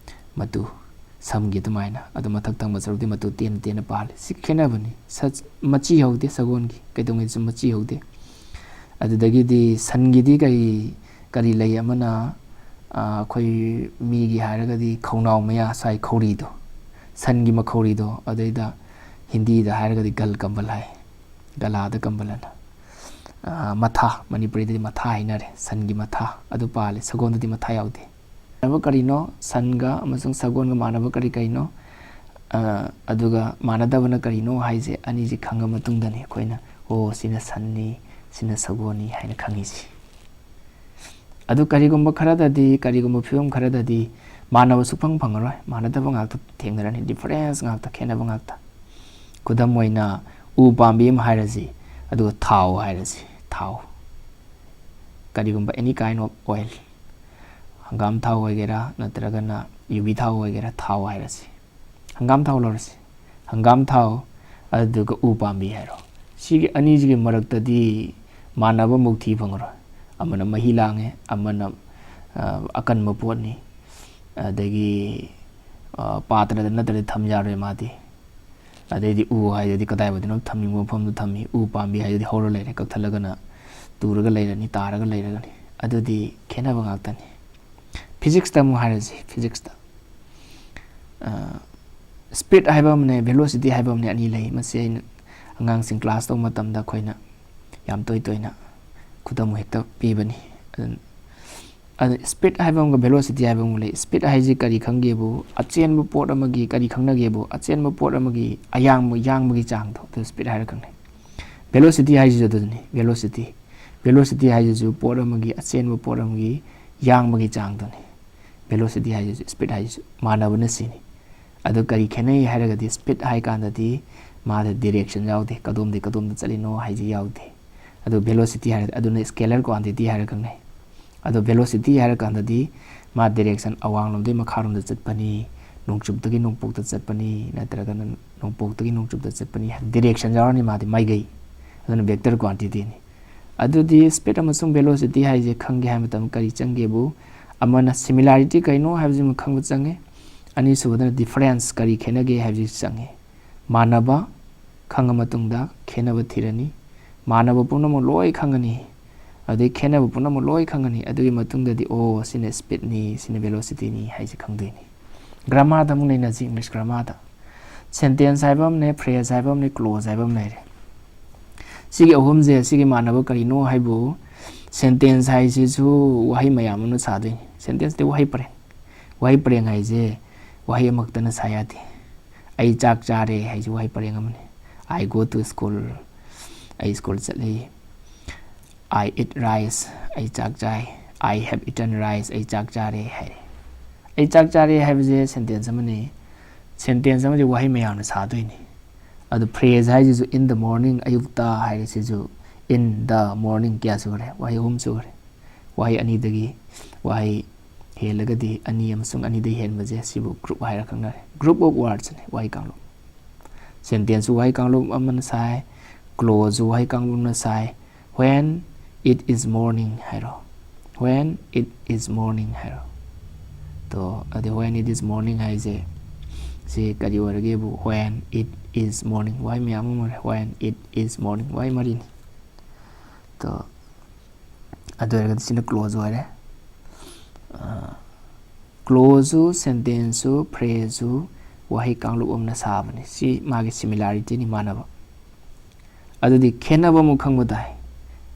ꯃꯇꯨ, ꯁꯝꯒꯤ ꯑꯗꯨꯃꯥꯏꯅ꯫ ꯑꯗꯨ ꯃꯊꯛ ꯊꯪꯕ ꯁꯔꯨꯛꯇꯤ ꯃꯇꯨ ꯇꯦꯟꯅ ꯇꯦꯟꯅ ꯄꯥꯜꯂꯤ꯫ ꯁꯤ ꯈꯦꯠꯅꯕꯅꯤ꯫ ꯁ-, ꯃꯆꯤ ꯍꯧꯗꯦ ꯁꯒꯣꯜꯒꯤ, ꯀꯩꯗꯧꯉꯩꯗꯁꯨ ꯃꯆꯤ ꯍꯧꯗꯦ꯫ ꯑꯗꯨꯗꯒꯤꯗꯤ ꯁꯟꯒꯤꯗꯤ ꯀꯔꯤ, ꯀꯔꯤ ꯂꯩ? ꯑꯃꯅ, ꯑ, ꯑꯩꯈꯣꯏ ꯃꯤꯒꯤ ꯍꯥꯏꯔꯒꯗꯤ ꯈꯧꯅꯥꯎ ꯃꯌꯥ ꯁ꯭ꯋꯥꯏ ꯈꯧꯔꯤꯗꯣ, ꯁꯟꯒꯤ ꯃꯈꯧꯔꯤꯗꯣ, ꯑꯗꯩꯗ ꯍꯤꯟꯗꯤꯗ ꯍꯥꯏꯔꯒꯗꯤ ꯒꯜ ꯀꯝꯕꯜ ꯍꯥꯏ, ꯒꯂꯥꯗ ꯀꯝꯕꯜ ꯑꯅ꯫ ꯑ, ꯃꯊꯥ, ꯃꯅꯤꯄꯨꯔꯤꯗꯗꯤ ꯃꯊꯥ ꯍꯥꯏꯅꯔꯦ, ꯁꯟꯒꯤ ꯃꯊꯥ ꯑꯗꯨ ꯄꯥꯜꯂꯤ, ꯁꯒꯣꯜꯗꯗꯤ ꯃꯊꯥ ꯌꯥꯎꯗꯦ꯫ ꯃꯥꯟꯅꯕ ꯀꯔꯤꯅꯣ? ꯁꯟꯒ ꯑꯃꯁꯨꯡ ꯁꯒꯣꯜꯒ ꯃꯥꯟꯅꯕ ꯀꯔꯤ ꯀꯔꯤꯅꯣ? ꯑ, ꯑꯗꯨꯒ ꯃꯥꯟꯅꯗꯕꯅ ꯀꯔꯤꯅꯣ ꯍꯥꯏꯁꯦ ꯑꯅꯤꯁꯤ ꯈꯪꯉ ꯃꯇꯨꯡꯗꯅꯤ ꯑꯩꯈꯣꯏꯅ, "ꯑꯣ, ꯁꯤꯅ ꯁꯟꯅꯤ, ꯁꯤꯅ ꯁꯒꯣꯜꯅꯤ" ꯍꯥꯏꯅ ꯈꯪꯉꯤꯁꯤ꯫ ꯑꯗꯨ ꯀꯔꯤꯒꯨꯝꯕ ꯈꯔꯗꯗꯤ, ꯀꯔꯤꯒꯨꯝꯕ ꯐꯤꯕꯝ ꯈꯔꯗꯗꯤ ꯃꯥꯟꯅꯕ ꯁꯨꯛꯐꯪ ꯐꯪꯉꯔꯣꯏ, ꯃꯥꯟꯅꯗꯕ ꯉꯥꯛꯇ ꯊꯦꯡꯅꯔꯅꯤ, ꯗꯤꯐꯔꯦꯟꯁ ꯉꯥꯛꯇ, ꯈꯦꯠꯅꯕ ꯉꯥꯛꯇ꯫ ꯈꯨꯗꯝ ꯑꯣꯏꯅ ꯎ ꯄꯥꯝꯕꯤ ꯑꯃ ꯍꯥꯏꯔꯁꯤ, ꯑꯗꯨꯒ ꯊꯥꯎ ꯍꯥꯏꯔꯁꯤ, ꯊꯥꯎ꯫ ꯀꯔꯤꯒꯨꯝꯕ any kind of oil, ꯍꯪꯒꯥꯝ ꯊꯥꯎ ꯑꯣꯏꯒꯦꯔꯥ ꯅꯠꯇ꯭ꯔꯒꯅ ꯌꯨꯕꯤ ꯊꯥꯎ ꯑꯣꯏꯒꯦꯔꯥ, ꯊꯥꯎ ꯍꯥꯏꯔꯁꯤ꯫ ꯍꯪꯒꯥꯝ ꯊꯥꯎ ꯂꯧꯔꯁꯤ꯫ ꯍꯪꯒꯥꯝ ꯊꯥꯎ, ꯑꯗꯨꯒ ꯎ ꯄꯥꯝꯕꯤ ꯍꯥꯏꯔꯣ꯫ ꯁꯤꯒꯤ ꯑꯅꯤꯁꯤꯒꯤ ꯃꯔꯛꯇꯗꯤ ꯃꯥꯟꯅꯕ ꯑꯃꯐꯥꯎ ꯊꯤ ꯐꯪꯉꯔꯣꯏ꯫ ꯑꯃꯅ ꯃꯍꯤ ꯂꯥꯡꯉꯦ, ꯑꯃꯅ, ꯑ, ꯑꯀꯟꯕ ꯄꯣꯠꯅꯤ꯫ ꯑꯗꯒꯤ, ꯑ, ꯄꯥꯇ꯭ꯔꯗ ꯅꯠꯇ꯭ꯔꯗꯤ ꯊꯝ ꯌꯥꯔꯣꯏ ꯃꯥꯗꯤ꯫ ꯑꯗꯩꯗꯤ ꯎ ꯍꯥꯏꯗꯨꯗꯤ ꯀꯗꯥꯏꯋꯥꯏꯗꯅꯣ ꯊꯝꯅꯤꯡꯕ ꯃꯐꯝꯗ ꯊꯝꯃꯤ꯫ ꯎ ꯄꯥꯝꯕꯤ ꯍꯥꯏꯗꯨꯗꯤ ꯍꯧꯔ ꯂꯩꯔꯦ, ꯀꯛꯊꯠꯂꯒꯅ ꯇꯨꯔꯒ ꯂꯩꯔꯅꯤ, ꯇꯥꯔꯒ ꯂꯩꯔꯒꯅꯤ꯫ ꯑꯗꯨꯗꯤ ꯈꯦꯠꯅꯕ ꯉꯥꯛꯇꯅꯤ꯫ ꯐꯤꯖꯤꯛꯁꯇ ꯑꯃꯨꯛ ꯍꯥꯏꯔꯁꯤ, ꯐꯤꯖꯤꯛꯁꯇ꯫ ꯑ, ꯁ꯭ꯄꯤꯠ ꯍꯥꯏꯕ ꯑꯃꯅꯦ, ꯚꯦꯂꯣꯁꯤꯇꯤ ꯍꯥꯏꯕ ꯑꯃꯅꯦ, ꯑꯅꯤ ꯂꯩ꯫ ꯃꯁꯤ ꯑꯩꯅ ꯑꯉꯥꯡꯁꯤꯡ ꯀ꯭ꯂꯥꯁ ꯇꯧꯕ ꯃꯇꯝꯗ ꯑꯩꯈꯣꯏꯅ ꯌꯥꯝ ꯇꯣꯏ ꯇꯣꯏꯅ ꯈꯨꯗꯝ ꯍꯦꯛꯇ ꯄꯤꯕꯅꯤ꯫ ꯑꯗꯨꯅ ꯑꯗ speed ꯍꯥꯏꯕ ꯑꯃꯒ velocity ꯍꯥꯏꯕ ꯑꯃꯒ ꯂꯩ꯫ Speed ꯍꯥꯏꯁꯤ ꯀꯔꯤ ꯈꯪꯒꯦꯕꯨ, ꯑꯆꯦꯟꯕ ꯄꯣꯠ ꯑꯃꯒꯤ, ꯀꯔꯤ ꯈꯪꯅꯒꯦꯕꯨ, ꯑꯆꯦꯟꯕ ꯄꯣꯠ ꯑꯃꯒꯤ ꯑꯌꯥꯡꯕ, ꯌꯥꯡꯕꯒꯤ ꯆꯥꯡꯗꯣ, ꯑꯗꯨ speed ꯍꯥꯏꯔ ꯈꯪꯅꯩ꯫ Velocity ꯍꯥꯏꯁꯤꯁꯨ ꯑꯗꯨꯅꯤ, velocity꯫ Velocity ꯍꯥꯏꯁꯤꯁꯨ ꯄꯣꯠ ꯑꯃꯒꯤ, ꯑꯆꯦꯟꯕ ꯄꯣꯠ ꯑꯃꯒꯤ ꯌꯥꯡꯕꯒꯤ ꯆꯥꯡꯗꯨꯅꯤ꯫ Velocity ꯍꯥꯏꯁꯤꯁꯨ, speed ꯍꯥꯏꯁꯤꯁꯨ ꯃꯥꯟꯅꯕꯅ ꯁꯤꯅꯤ꯫ ꯑꯗꯨ ꯀꯔꯤ ꯈꯦꯠꯅꯩ ꯍꯥꯏꯔꯒꯗꯤ, speed ꯍꯥꯏ ꯀꯥꯟꯗꯗꯤ ꯃꯥꯗ direction ꯌꯥꯎꯗꯦ, ꯀꯗꯣꯝꯗꯒꯤ ꯀꯗꯣꯝꯗ ꯆꯠꯂꯤꯅꯣ ꯍꯥꯏꯁꯤ ꯌꯥꯎꯗꯦ꯫ ꯑꯗꯨ velocity ꯍꯥꯏꯔꯗꯤ, ꯑꯗꯨꯅ scalar quantity ꯍꯥꯏꯔ ꯈꯪꯅꯩ꯫ ꯑꯗꯣ velocity ꯍꯥꯏꯔ ꯀꯥꯟꯗꯗꯤ ꯃꯥ direction ꯑꯋꯥꯡꯂꯣꯝꯗꯒꯤ ꯃꯈꯥꯔꯣꯝꯗ ꯆꯠꯄꯅꯤ, ꯅꯣꯡꯆꯨꯞꯇꯒꯤ ꯅꯣꯡꯄꯣꯛꯇ ꯆꯠꯄꯅꯤ, ꯅꯠꯇ꯭ꯔꯒꯅ ꯅꯣꯡꯄꯣꯛꯇꯒꯤ ꯅꯣꯡꯆꯨꯞꯇ ꯆꯠꯄꯅꯤ, direction ꯌꯥꯎꯔꯅꯤ ꯃꯥꯗꯤ, ꯃꯥꯏꯀꯩ꯫ ꯑꯗꯨꯅ vector quantityꯅꯤ꯫ ꯑꯗꯨꯗꯤ speed ꯑꯃꯁꯨꯡ velocity ꯍꯥꯏꯁꯦ ꯈꯪꯒꯦ ꯍꯥꯏꯕ ꯃꯇꯝꯗ ꯀꯔꯤ ꯆꯪꯒꯦꯕꯨ, ꯑꯃꯅ similarity ꯀꯩꯅꯣ ꯍꯥꯏꯕꯁꯤꯃ ꯈꯪꯕ ꯆꯪꯉꯦ, ꯑꯅꯤꯁꯨꯕꯗꯅ difference, ꯀꯔꯤ ꯈꯦꯠꯅꯒꯦ ꯍꯥꯏꯕꯁꯤ ꯆꯪꯉꯦ꯫ ꯃꯥꯟꯅꯕ ꯈꯪꯉ ꯃꯇꯨꯡꯗ ꯈꯦꯠꯅꯕ ꯊꯤꯔꯅꯤ꯫ ꯃꯥꯟꯅꯕ ꯄꯨꯝꯅꯃꯛ ꯂꯣꯏ ꯈꯪꯉꯅꯤ, ꯑꯗꯩ ꯈꯦꯠꯅꯕ ꯄꯨꯝꯅꯃꯛ ꯂꯣꯏ ꯈꯪꯉꯅꯤ꯫ ꯑꯗꯨꯒꯤ ꯃꯇꯨꯡꯗꯗꯤ, ꯑꯣ, ꯁꯤꯅ speedꯅꯤ, ꯁꯤꯅ velocityꯅꯤ ꯍꯥꯏꯁꯦ ꯈꯪꯗꯣꯏꯅꯤ꯫ Grammarꯗ ꯑꯃꯨꯛ ꯅꯩꯅꯁꯤ, English grammarꯗ꯫ Sentence ꯍꯥꯏꯕ ꯑꯃꯅꯦ, phrase ꯍꯥꯏꯕ ꯑꯃꯅꯦ, clause ꯍꯥꯏꯕ ꯑꯃ ꯂꯩꯔꯦ꯫ ꯁꯤꯒꯤ ꯑꯍꯨꯝꯁꯦ, ꯁꯤꯒꯤ ꯃꯥꯟꯅꯕ ꯀꯔꯤꯅꯣ ꯍꯥꯏꯕꯨ, sentence ꯍꯥꯏꯁꯤꯁꯨ ꯋꯥꯍꯩ ꯃꯌꯥꯝ ꯑꯃꯅ ꯁꯥꯗꯣꯏꯅꯤ꯫ Sentenceꯇꯤ ꯋꯥꯍꯩ ꯄꯔꯦꯡ꯫ ꯋꯥꯍꯩ ꯄꯔꯦꯡ ꯍꯥꯏꯁꯦ ꯋꯥꯍꯩ ꯑꯃꯈꯛꯇꯅ ꯁꯥ ꯌꯥꯗꯦ꯫ "ꯑꯩ ꯆꯥꯛ ꯆꯥꯔꯦ" ꯍꯥꯏꯁꯤ ꯋꯥꯍꯩ ꯄꯔꯦꯡ ꯑꯃꯅꯤ꯫ "I go to school", ꯑꯩ school ꯆꯠꯂꯤ꯫ "I eat rice", ꯑꯩ ꯆꯥꯛ ꯆꯥꯏ꯫ "I have eaten rice", ꯑꯩ ꯆꯥꯛ ꯆꯥꯔꯦ ꯍꯥꯏꯔꯦ꯫ "ꯑꯩ ꯆꯥꯛ ꯆꯥꯔꯦ" ꯍꯥꯏꯕꯁꯦ sentence ꯑꯃꯅꯤ꯫ Sentence ꯑꯃꯗꯤ ꯋꯥꯍꯩ ꯃꯌꯥꯝꯅ ꯁꯥꯗꯣꯏꯅꯤ꯫ ꯑꯗꯨ phrase ꯍꯥꯏꯁꯤꯁꯨ "in the morning", ꯑꯌꯨꯛꯇ ꯍꯥꯏꯔꯤꯁꯤꯁꯨ "in the morning" ꯀꯌꯥ ꯁꯨꯔꯦ? ꯋꯥꯍꯩ ꯑꯍꯨꯝ ꯁꯨꯔꯦ꯫ ꯋꯥꯍꯩ ꯑꯅꯤꯗꯒꯤ, ꯋꯥꯍꯩ ꯍꯦꯜꯂꯒꯗꯤ ꯑꯅꯤ ꯑꯃꯁꯨꯡ ꯑꯅꯤꯗꯒꯤ ꯍꯦꯟꯕꯁꯦ, ꯁꯤꯕꯨ group ꯍꯥꯏꯔ ꯈꯪꯅꯔꯦ꯫ Group of wordsꯅꯤ, ꯋꯥꯍꯩ ꯀꯥꯡꯂꯨꯞ꯫ Sentenceꯁꯨ ꯋꯥꯍꯩ ꯀꯥꯡꯂꯨꯞ ꯑꯃꯅ ꯁꯥꯏ, clauseꯁꯨ ꯋꯥꯍꯩ ꯀꯥꯡꯂꯨꯞ ꯑꯃꯅ ꯁꯥꯏ꯫ "When it is morning" ꯍꯥꯏꯔꯣ꯫ "When it is morning" ꯍꯥꯏꯔꯣ꯫ ꯇꯣ, ꯑꯗꯩ "When it is morning" ꯍꯥꯏꯁꯦ ꯁꯤ ꯀꯔꯤ ꯑꯣꯏꯔꯒꯦꯕꯨ, "When it is morning", ꯋꯥꯍꯩ ꯃꯌꯥꯝ ꯑꯃ ꯑꯣꯏꯔꯦ꯫ "When it is morning", ꯋꯥꯍꯩ ꯃꯔꯤꯅꯤ꯫ ꯇꯣ, ꯑꯗꯨ ꯑꯣꯏꯔꯒꯗꯤ ꯁꯤꯅ clause ꯑꯣꯏꯔꯦ꯫ ꯑ, clauseꯁꯨ, sentenceꯁꯨ, phraseꯁꯨ ꯋꯥꯍꯩ ꯀꯥꯡꯂꯨꯞ ꯑꯃꯅ ꯁꯥꯕꯅꯤ꯫ ꯁꯤ ꯃꯥꯒꯤ similarityꯅꯤ, ꯃꯥꯟꯅꯕ꯫ ꯑꯗꯨꯗꯤ ꯈꯦꯠꯅꯕ ꯑꯃꯨꯛ ꯈꯪꯕ ꯇꯥꯏ꯫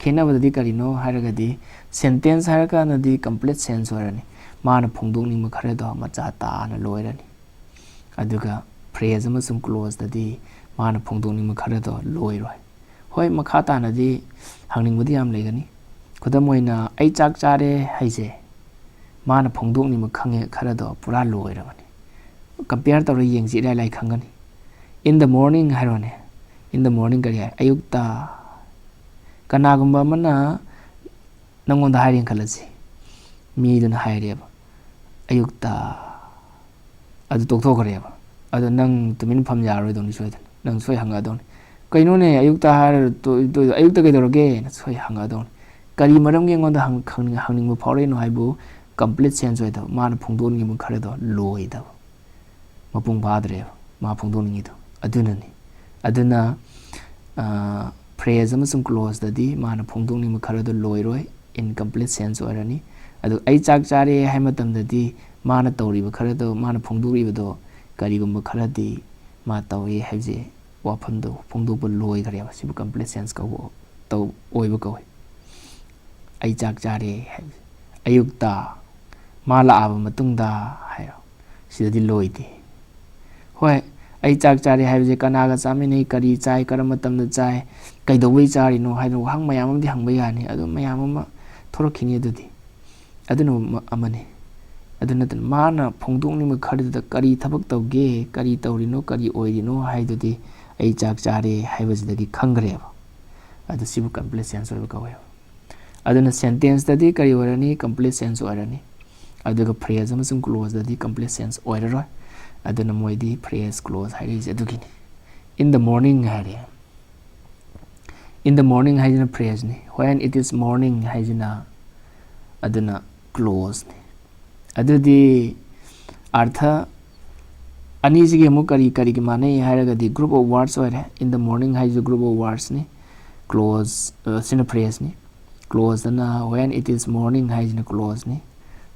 ꯈꯦꯠꯅꯕꯗꯗꯤ ꯀꯔꯤꯅꯣ ꯍꯥꯏꯔꯒꯗꯤ, Sentence ꯍꯥꯏꯔꯀꯥꯟꯗꯗꯤ complete sentence ꯑꯣꯏꯔꯅꯤ꯫ ꯃꯥꯅ ꯐꯣꯡꯗꯣꯛꯅꯤꯡꯕ ꯈꯔꯗꯣ ꯃꯆꯥ ꯇꯥꯅ ꯂꯣꯏꯔꯅꯤ꯫ ꯑꯗꯨꯒ phrase ꯑꯃꯁꯨꯡ clauseꯇꯗꯤ ꯃꯥꯅ ꯐꯣꯡꯗꯣꯛꯅꯤꯡꯕ ꯈꯔꯗꯣ ꯂꯣꯏꯔꯣꯏ꯫ ꯍꯣꯏ, ꯃꯈꯥ ꯇꯥꯅꯗꯤ ꯍꯪꯅꯤꯡꯕꯗꯤ ꯌꯥꯝ ꯂꯩꯒꯅꯤ꯫ ꯈꯨꯗꯝ ꯑꯣꯏꯅ, "ꯑꯩ ꯆꯥꯛ ꯆꯥꯔꯦ" ꯍꯥꯏꯁꯦ ꯃꯥꯅ ꯐꯣꯡꯗꯣꯛꯅꯤꯡꯕ ꯈꯪꯉꯦ ꯈꯔꯗꯣ ꯄꯨꯔꯥ ꯂꯣꯏꯔꯕꯅꯤ꯫ Compare ꯇꯧꯔ ꯌꯦꯡꯁꯤ, ꯏꯔꯥꯏ ꯂꯥꯏ ꯈꯪꯒꯅꯤ꯫ "In the morning" ꯍꯥꯏꯔꯣꯅꯦ꯫ "In the morning" ꯀꯔꯤ ꯍꯥꯏ? ꯑꯌꯨꯛꯇ꯫ ꯀꯅꯥꯒꯨꯝꯕ ꯑꯃꯅ ꯅꯪꯉꯣꯟꯗ ꯍꯥꯏꯔꯦꯅ ꯈꯜꯂꯁꯤ꯫ ꯃꯤꯗꯨꯅ ꯍꯥꯏꯔꯦꯕ, "ꯑꯌꯨꯛꯇ"꯫ ꯑꯗꯨ ꯇꯣꯛꯊꯣꯛꯈ꯭ꯔꯦꯕ꯫ ꯑꯗꯣ ꯅꯪ ꯇꯨꯃꯤꯟ ꯐꯝ ꯌꯥꯔꯣꯏꯗꯧꯅꯤ ꯁꯣꯏꯗꯅ꯫ ꯅꯪ ꯁꯣꯏ ꯍꯪꯉꯛꯑꯗꯧꯅꯤ꯫ "ꯀꯩꯅꯣꯅꯦ, ꯑꯌꯨꯛꯇ ꯍꯥꯏꯔ ꯇꯣ-, ꯇꯣ-, ꯑꯌꯨꯛꯇ ꯀꯩꯗꯧꯔꯒꯦꯅ?" ꯁꯣꯏ ꯍꯪꯉꯛꯑꯗꯧꯅꯤ꯫ ꯀꯔꯤ ꯃꯔꯝꯒꯤ ꯑꯩꯉꯣꯟꯗ ꯍꯪ-, ꯈꯪꯅꯤꯡ-, ꯍꯪꯅꯤꯡꯕ ꯐꯥꯎꯔꯛꯏꯅꯣ ꯍꯥꯏꯕꯨ complete sentence ꯑꯣꯏꯗꯕ, ꯃꯥꯅ ꯐꯣꯡꯗꯣꯛꯅꯤꯡꯉꯤꯕ ꯈꯔꯗꯣ ꯂꯣꯏꯗꯕ, ꯃꯄꯨꯡ ꯐꯥꯗ꯭ꯔꯦꯕ ꯃꯥ ꯐꯣꯡꯗꯣꯛꯅꯤꯡꯉꯤꯗꯣ꯫ ꯑꯗꯨꯅꯅꯤ꯫ ꯑꯗꯨꯅ, ꯑ, phrase ꯑꯃꯁꯨꯡ clauseꯇꯗꯤ ꯃꯥꯅ ꯐꯣꯡꯗꯣꯛꯅꯤꯡꯕ ꯈꯔꯗꯣ ꯂꯣꯏꯔꯣꯏ, incomplete sentence ꯑꯣꯏꯔꯅꯤ꯫ ꯑꯗꯨ "ꯑꯩ ꯆꯥꯛ ꯆꯥꯔꯦ" ꯍꯥꯏ ꯃꯇꯝꯗꯗꯤ ꯃꯥꯅ ꯇꯧꯔꯤꯕ ꯈꯔꯗꯣ, ꯃꯥꯅ ꯐꯣꯡꯗꯣꯛꯂꯤꯕꯗꯣ ꯀꯔꯤꯒꯨꯝꯕ ꯈꯔꯗꯤ ꯃꯥ ꯇꯧꯏ ꯍꯥꯏꯕꯁꯦ, ꯋꯥꯐꯝꯗꯣ ꯐꯣꯡꯗꯣꯛꯄ ꯂꯣꯏꯈ꯭ꯔꯦꯕ꯫ ꯁꯤꯕꯨ complete sentence ꯀꯧꯕ, ꯇꯧ-, ꯑꯣꯏꯕ ꯀꯧꯏ꯫ "ꯑꯩ ꯆꯥꯛ ꯆꯥꯔꯦ" ꯍꯥꯏꯕꯁꯦ꯫ "ꯑꯌꯨꯛꯇ", "ꯃꯥ ꯂꯥꯛꯑꯕ ꯃꯇꯨꯡꯗ" ꯍꯥꯏꯔꯣ꯫ ꯁꯤꯗꯗꯤ ꯂꯣꯏꯗꯦ꯫ ꯍꯣꯏ, "ꯑꯩ ꯆꯥꯛ ꯆꯥꯔꯦ" ꯍꯥꯏꯕꯁꯦ ꯀꯅꯥꯒ ꯆꯥꯃꯤꯟꯅꯩ, ꯀꯔꯤ ꯆꯥꯏ, ꯀꯔꯝꯕ ꯃꯇꯝꯗ ꯆꯥꯏ, ꯀꯩꯗꯧꯕꯩ ꯆꯥꯔꯤꯅꯣ ꯍꯥꯏꯅ ꯋꯥꯍꯪ ꯃꯌꯥꯝ ꯑꯃꯗꯤ ꯍꯪꯕ ꯌꯥꯅꯤ꯫ ꯑꯗꯨ ꯃꯌꯥꯝ ꯑꯃ ꯊꯣꯔꯛꯈꯤꯅꯤ ꯑꯗꯨꯗꯤ꯫ ꯑꯗꯨꯅ ꯃ-, ꯑꯃꯅꯤ꯫ ꯑꯗꯨ ꯅꯠꯇꯅ ꯃꯥꯅ ꯐꯣꯡꯗꯣꯛꯅꯤꯡꯕ ꯈꯔꯗꯨꯗ ꯀꯔꯤ ꯊꯕꯛ ꯇꯧꯒꯦ, ꯀꯔꯤ ꯇꯧꯔꯤꯅꯣ, ꯀꯔꯤ ꯑꯣꯏꯔꯤꯅꯣ ꯍꯥꯏꯗꯨꯗꯤ "ꯑꯩ ꯆꯥꯛ ꯆꯥꯔꯦ" ꯍꯥꯏꯕꯁꯤꯗꯒꯤ ꯈꯪꯈ꯭ꯔꯦꯕ꯫ ꯑꯗꯨ ꯁꯤꯕꯨ complete sentence ꯑꯣꯏꯕ ꯀꯧꯋꯦꯕ꯫ ꯑꯗꯨꯅ sentenceꯇꯗꯤ ꯀꯔꯤ ꯑꯣꯏꯔꯅꯤ? Complete sentence ꯑꯣꯏꯔꯅꯤ꯫ ꯑꯗꯨꯒ phrase ꯑꯃꯁꯨꯡ clauseꯇꯗꯤ complete sentence ꯑꯣꯏꯔꯔꯣꯏ꯫ ꯑꯗꯨꯅ ꯃꯣꯏꯗꯤ phrase, clause ꯍꯥꯏꯔꯛꯏꯁꯦ ꯑꯗꯨꯒꯤꯅꯤ꯫ "In the morning" ꯍꯥꯏꯔꯦ꯫ "In the morning" ꯍꯥꯏꯁꯤꯅ phraseꯅꯤ꯫ "When it is morning" ꯍꯥꯏꯁꯤꯅ ꯑꯗꯨꯅ clauseꯅꯤ꯫ ꯑꯗꯨꯗꯤ ꯑꯥꯔꯊ ꯑꯅꯤꯁꯤꯒꯤ ꯑꯃꯨꯛ ꯀꯔꯤ ꯀꯔꯤꯒꯤ ꯃꯥꯟꯅꯩ ꯍꯥꯏꯔꯒꯗꯤ group of words ꯑꯣꯏꯔꯦ꯫ "In the morning" ꯍꯥꯏꯁꯤꯁꯨ group of wordsꯅꯤ꯫ Clause, ꯑ, ꯁꯤꯅ phraseꯅꯤ꯫ Clauseꯇꯅ "When it is morning" ꯍꯥꯏꯁꯤꯅ clauseꯅꯤ꯫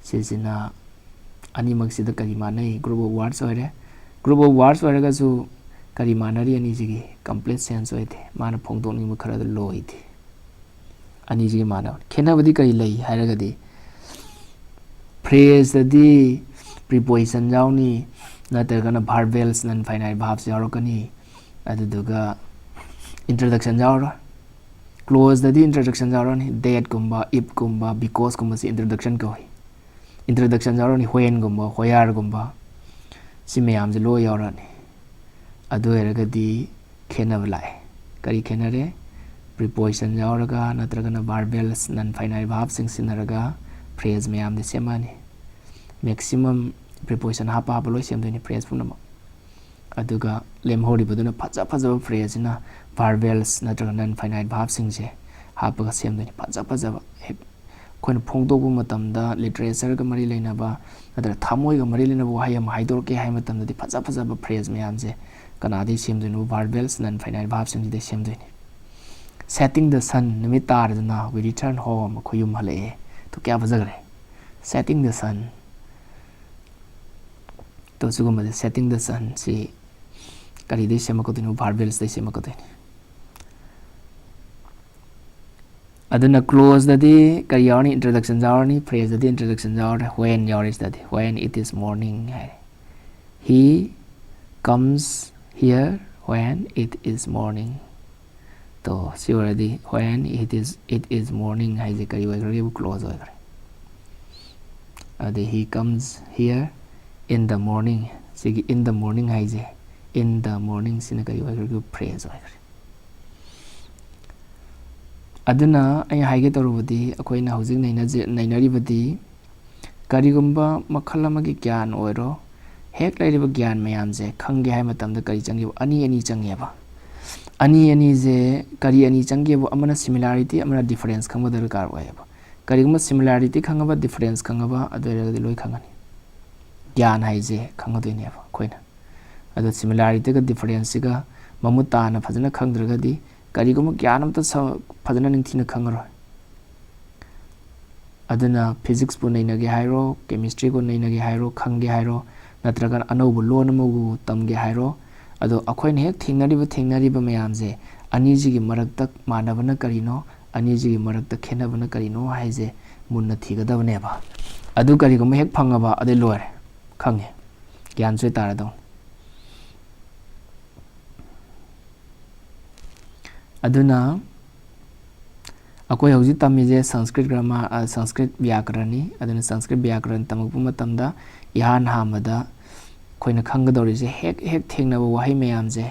ꯁꯤꯁꯤꯅ ꯑꯅꯤꯃꯛꯁꯤꯗ ꯀꯔꯤ ꯃꯥꯟꯅꯩ? Group of words ꯑꯣꯏꯔꯦ꯫ Group of words ꯑꯣꯏꯔꯒꯁꯨ ꯀꯔꯤ ꯃꯥꯟꯅꯔꯤ ꯑꯅꯤꯁꯤꯒꯤ? Complete sentence ꯑꯣꯏꯗꯦ꯫ ꯃꯥꯅ ꯐꯣꯡꯗꯣꯛꯅꯤꯡꯕ ꯈꯔꯗꯣ ꯂꯣꯏꯗꯦ꯫ ꯑꯅꯤꯁꯤꯒꯤ ꯃꯥꯟꯅꯕꯅꯤ꯫ ꯈꯦꯠꯅꯕꯗꯤ ꯀꯔꯤ ꯂꯩ ꯍꯥꯏꯔꯒꯗꯤ, ꯐ꯭ꯔꯦꯖꯇꯗꯤ ꯄ꯭ꯔꯤꯄꯣꯖꯤꯁꯟ ꯌꯥꯎꯅꯤ, ꯅꯠꯇ꯭ꯔꯒꯅ ꯚꯥꯔꯕꯦꯜꯁ, ꯅꯟ ꯐꯥꯏꯅꯥꯏꯠ ꯚꯥꯔꯕꯁ ꯌꯥꯎꯔꯛꯀꯅꯤ꯫ ꯑꯗꯨꯗꯨꯒ ꯏꯟꯇ꯭ꯔꯗꯛꯁꯟ ꯌꯥꯎꯔꯣꯏ꯫ ꯀ꯭ꯂꯣꯖꯇꯗꯤ ꯏꯟꯇ꯭ꯔꯗꯛꯁꯟ ꯌꯥꯎꯔꯅꯤ꯫ ꯗꯦꯠꯀꯨꯝꯕ, ꯏꯞꯀꯨꯝꯕ, ꯕꯤꯀꯣꯖꯀꯨꯝꯕꯁꯤ ꯏꯟꯇ꯭ꯔꯗꯛꯁꯟ ꯀꯧꯏ꯫ ꯏꯟꯇ꯭ꯔꯗꯛꯁꯟ ꯌꯥꯎꯔꯅꯤ꯫ ꯍ꯭ꯋꯦꯟꯒꯨꯝꯕ, ꯍꯣꯌꯥꯔꯒꯨꯝꯕ, ꯁꯤ ꯃꯌꯥꯝꯁꯦ ꯂꯣꯏ ꯌꯥꯎꯔꯛꯑꯅꯤ꯫ ꯑꯗꯨ ꯑꯣꯏꯔꯒꯗꯤ ꯈꯦꯠꯅꯕ ꯂꯥꯛꯑꯦ꯫ ꯀꯔꯤ ꯈꯦꯠꯅꯔꯦ? ꯄ꯭ꯔꯤꯄꯣꯖꯤꯁꯟ ꯌꯥꯎꯔꯒ ꯅꯠꯇ꯭ꯔꯒꯅ ꯚꯥꯔꯕꯦꯜꯁ, ꯅꯟ ꯐꯥꯏꯅꯥꯏꯠ ꯚꯥꯔꯕꯁꯤꯡ ꯁꯤꯖꯤꯟꯅꯔꯒ ꯐ꯭ꯔꯦꯖ ꯃꯌꯥꯝꯗꯤ ꯁꯦꯝꯃꯛꯑꯅꯤ꯫ ꯃꯦꯛꯁꯤꯃꯝ ꯄ꯭ꯔꯤꯄꯣꯖꯤꯁꯟ ꯍꯥꯞꯄ ꯍꯥꯞꯄ ꯂꯣꯏ ꯁꯦꯝꯗꯣꯏꯅꯤ ꯐ꯭ꯔꯦꯖ ꯄꯨꯝꯅꯃꯛ꯫ ꯑꯗꯨꯒ ꯂꯦꯝꯍꯧꯔꯤꯕꯗꯨꯅ ꯐꯖ ꯐꯖꯕ ꯐ꯭ꯔꯦꯖꯁꯤꯅ ꯚꯥꯔꯕꯦꯜꯁ ꯅꯠꯇ꯭ꯔꯒ ꯅꯟ ꯐꯥꯏꯅꯥꯏꯠ ꯚꯥꯔꯕꯁꯤꯡꯁꯦ ꯍꯥꯞꯄꯒ ꯁꯦꯝꯗꯣꯏꯅꯤ꯫ ꯐꯖ ꯐꯖꯕ ꯍꯦꯛ ꯑꯩꯈꯣꯏꯅ ꯐꯣꯡꯗꯣꯛꯄ ꯃꯇꯝꯗ ꯂꯤꯇꯔꯦꯆꯔꯒ ꯃꯔꯤ ꯂꯩꯅꯕ ꯅꯠꯇ꯭ꯔꯒ ꯊꯃꯣꯏꯒ ꯃꯔꯤ ꯂꯩꯅꯕ ꯋꯥꯍꯩ ꯑꯃ ꯍꯥꯏꯗꯣꯔꯛꯀꯦ ꯍꯥꯏꯕ ꯃꯇꯝꯗꯗꯤ ꯐꯖ ꯐꯖꯕ ꯐ꯭ꯔꯦꯖ ꯃꯌꯥꯝꯁꯦ ꯀꯅꯥꯗꯒꯤ ꯁꯦꯝꯗꯣꯏꯅꯣ? ꯚꯥꯔꯕꯦꯜꯁ, ꯅꯟ ꯐꯥꯏꯅꯥꯏꯠ ꯚꯥꯔꯕꯁꯤꯡꯁꯤꯗꯒꯤ ꯁꯦꯝꯗꯣꯏꯅꯤ꯫ Setting the sun, ꯅꯨꯃꯤꯠ ꯇꯥꯔꯗꯅ, we return home, ꯑꯩꯈꯣꯏ ꯌꯨꯝ ꯍꯜꯂꯛꯑꯦ꯫ ꯑꯗꯨ ꯀꯌꯥ ꯐꯖꯈ꯭ꯔꯦ꯫ Setting the sun꯫ ꯑꯗꯣ ꯁꯤꯒꯨꯝꯕꯁꯦ, setting the sun ꯁꯤ ꯀꯔꯤꯗꯩ ꯁꯦꯝꯃꯛꯀꯗꯣꯏꯅꯣ? ꯚꯥꯔꯕꯦꯜꯁꯇꯩ ꯁꯦꯝꯃꯛꯀꯗꯣꯏꯅꯤ꯫ ꯑꯗꯨꯅ ꯀ꯭ꯂꯣꯖꯇꯗꯤ ꯀꯔꯤ ꯌꯥꯎꯔꯅꯤ? ꯏꯟꯇ꯭ꯔꯗꯛꯁꯟ ꯌꯥꯎꯔꯅꯤ꯫ ꯐ꯭ꯔꯦꯖꯇꯗꯤ ꯏꯟꯇ꯭ꯔꯗꯛꯁꯟ ꯌꯥꯎꯔꯦ꯫ When ꯌꯥꯎꯔꯦ ꯁꯤꯗꯗꯤ, when it is morning ꯍꯥꯏꯔꯦ꯫ He comes here when it is morning꯫ ꯇꯣ, ꯁꯤ ꯑꯣꯏꯔꯗꯤ when it is, it is morning ꯍꯥꯏꯁꯦ ꯀꯔꯤ ꯑꯣꯏꯈ꯭ꯔꯒꯦꯕꯨ? ꯀ꯭ꯂꯣꯖ ꯑꯣꯏꯈ꯭ꯔꯦ꯫ ꯑꯗꯩ he comes here in the morning꯫ ꯁꯤꯒꯤ in the morning ꯍꯥꯏꯁꯦ, in the morning ꯁꯤꯅ ꯀꯔꯤ ꯑꯣꯏꯈ꯭ꯔꯒꯦ? ꯐ꯭ꯔꯦꯖ ꯑꯣꯏꯈ꯭ꯔꯦ꯫ ꯑꯗꯨꯅ ꯑꯩꯅ ꯍꯥꯏꯒꯦ ꯇꯧꯔꯨꯕꯗꯤ, ꯑꯩꯈꯣꯏꯅ ꯍꯧꯖꯤꯛ ꯅꯩꯅꯖ-, ꯅꯩꯅꯔꯤꯕꯗꯤ, ꯀꯔꯤꯒꯨꯝꯕ ꯃꯈꯜ ꯑꯃꯒꯤ ꯒ꯭ꯌꯥꯟ ꯑꯣꯏꯔꯣ, ꯍꯦꯛ ꯂꯩꯔꯤꯕ ꯒ꯭ꯌꯥꯟ ꯃꯌꯥꯝꯁꯦ ꯈꯪꯒꯦ ꯍꯥꯏꯕ ꯃꯇꯝꯗ ꯀꯔꯤ ꯆꯪꯒꯦꯕ? ꯑꯅꯤ ꯑꯅꯤ ꯆꯪꯉꯦꯕ꯫ ꯑꯅꯤ ꯑꯅꯤꯁꯦ ꯀꯔꯤ ꯑꯅꯤ ꯆꯪꯒꯦꯕꯨ? ꯑꯃꯅ similarity, ꯑꯃꯅ difference ꯈꯪꯕ ꯗꯔꯀꯥꯔ ꯑꯣꯏꯌꯦꯕ꯫ ꯀꯔꯤꯒꯨꯝꯕ similarity ꯈꯪꯉꯕ, difference ꯈꯪꯉꯕ, ꯑꯗꯨ ꯑꯣꯏꯔꯒꯗꯤ ꯂꯣꯏ ꯈꯪꯉꯅꯤ꯫ ꯒ꯭ꯌꯥꯟ ꯍꯥꯏꯁꯦ ꯈꯪꯒꯗꯣꯏꯅꯦꯕ ꯑꯩꯈꯣꯏꯅ꯫ ꯑꯗꯣ similarityꯒ differenceꯁꯤꯒ ꯃꯃꯨꯠ ꯇꯥꯅ ꯐꯖꯅ ꯈꯪꯗ꯭ꯔꯒꯗꯤ ꯀꯔꯤꯒꯨꯝꯕ ꯒ꯭ꯌꯥꯟ ꯑꯝꯇ ꯁ-, ꯐꯖꯅ ꯅꯤꯡꯊꯤꯅ ꯈꯪꯉꯔꯣꯏ꯫ ꯑꯗꯨꯅ physicsꯄꯨ ꯅꯩꯅꯒꯦ ꯍꯥꯏꯔꯣ, chemistryꯕꯨ ꯅꯩꯅꯒꯦ ꯍꯥꯏꯔꯣ, ꯈꯪꯒꯦ ꯍꯥꯏꯔꯣ, ꯅꯠꯇ꯭ꯔꯒꯅ ꯑꯅꯧꯕ ꯂꯣꯟ ꯑꯃꯕꯨ ꯇꯝꯒꯦ ꯍꯥꯏꯔꯣ, ꯑꯗꯣ ꯑꯩꯈꯣꯏꯅ ꯍꯦꯛ ꯊꯦꯡꯅꯔꯤꯕ, ꯊꯦꯡꯅꯔꯤꯕ ꯃꯌꯥꯝꯁꯦ ꯑꯅꯤꯁꯤꯒꯤ ꯃꯔꯛꯇ ꯃꯥꯟꯅꯕꯅ ꯀꯔꯤꯅꯣ, ꯑꯅꯤꯁꯤꯒꯤ ꯃꯔꯛꯇ ꯈꯦꯠꯅꯕꯅ ꯀꯔꯤꯅꯣ ꯍꯥꯏꯁꯦ ꯃꯨꯟꯅ ꯊꯤꯒꯗꯕꯅꯦꯕ꯫ ꯑꯗꯨ ꯀꯔꯤꯒꯨꯝꯕ ꯍꯦꯛ ꯐꯪꯉꯕ, ꯑꯗꯩ ꯂꯣꯏꯔꯦ, ꯈꯪꯉꯦ, ꯒ꯭ꯌꯥꯟ ꯁꯣꯏ ꯇꯥꯔꯗꯧꯅꯤ꯫ ꯑꯗꯨꯅ ꯑꯩꯈꯣꯏ ꯍꯧꯖꯤꯛ ꯇꯝꯃꯤꯁꯦ ꯁꯪꯁꯀ꯭ꯔꯤꯠ ꯒ꯭ꯔꯥꯃꯥꯔ, ꯑ, ꯁꯪꯁꯀ꯭ꯔꯤꯠ ꯕ꯭ꯌꯥꯀꯔꯟꯅꯤ꯫ ꯑꯗꯨꯅ ꯁꯪꯁꯀ꯭ꯔꯤꯠ ꯕ꯭ꯌꯥꯀꯔꯟ ꯇꯝꯃꯛꯄ ꯃꯇꯝꯗ ꯏꯍꯥꯟ ꯍꯥꯟꯕꯗ ꯑꯩꯈꯣꯏꯅ ꯈꯪꯒꯗꯧꯔꯤꯁꯦ, ꯍꯦꯛ ꯍꯦꯛ ꯊꯦꯡꯅꯕ ꯋꯥꯍꯩ ꯃꯌꯥꯝꯁꯦ,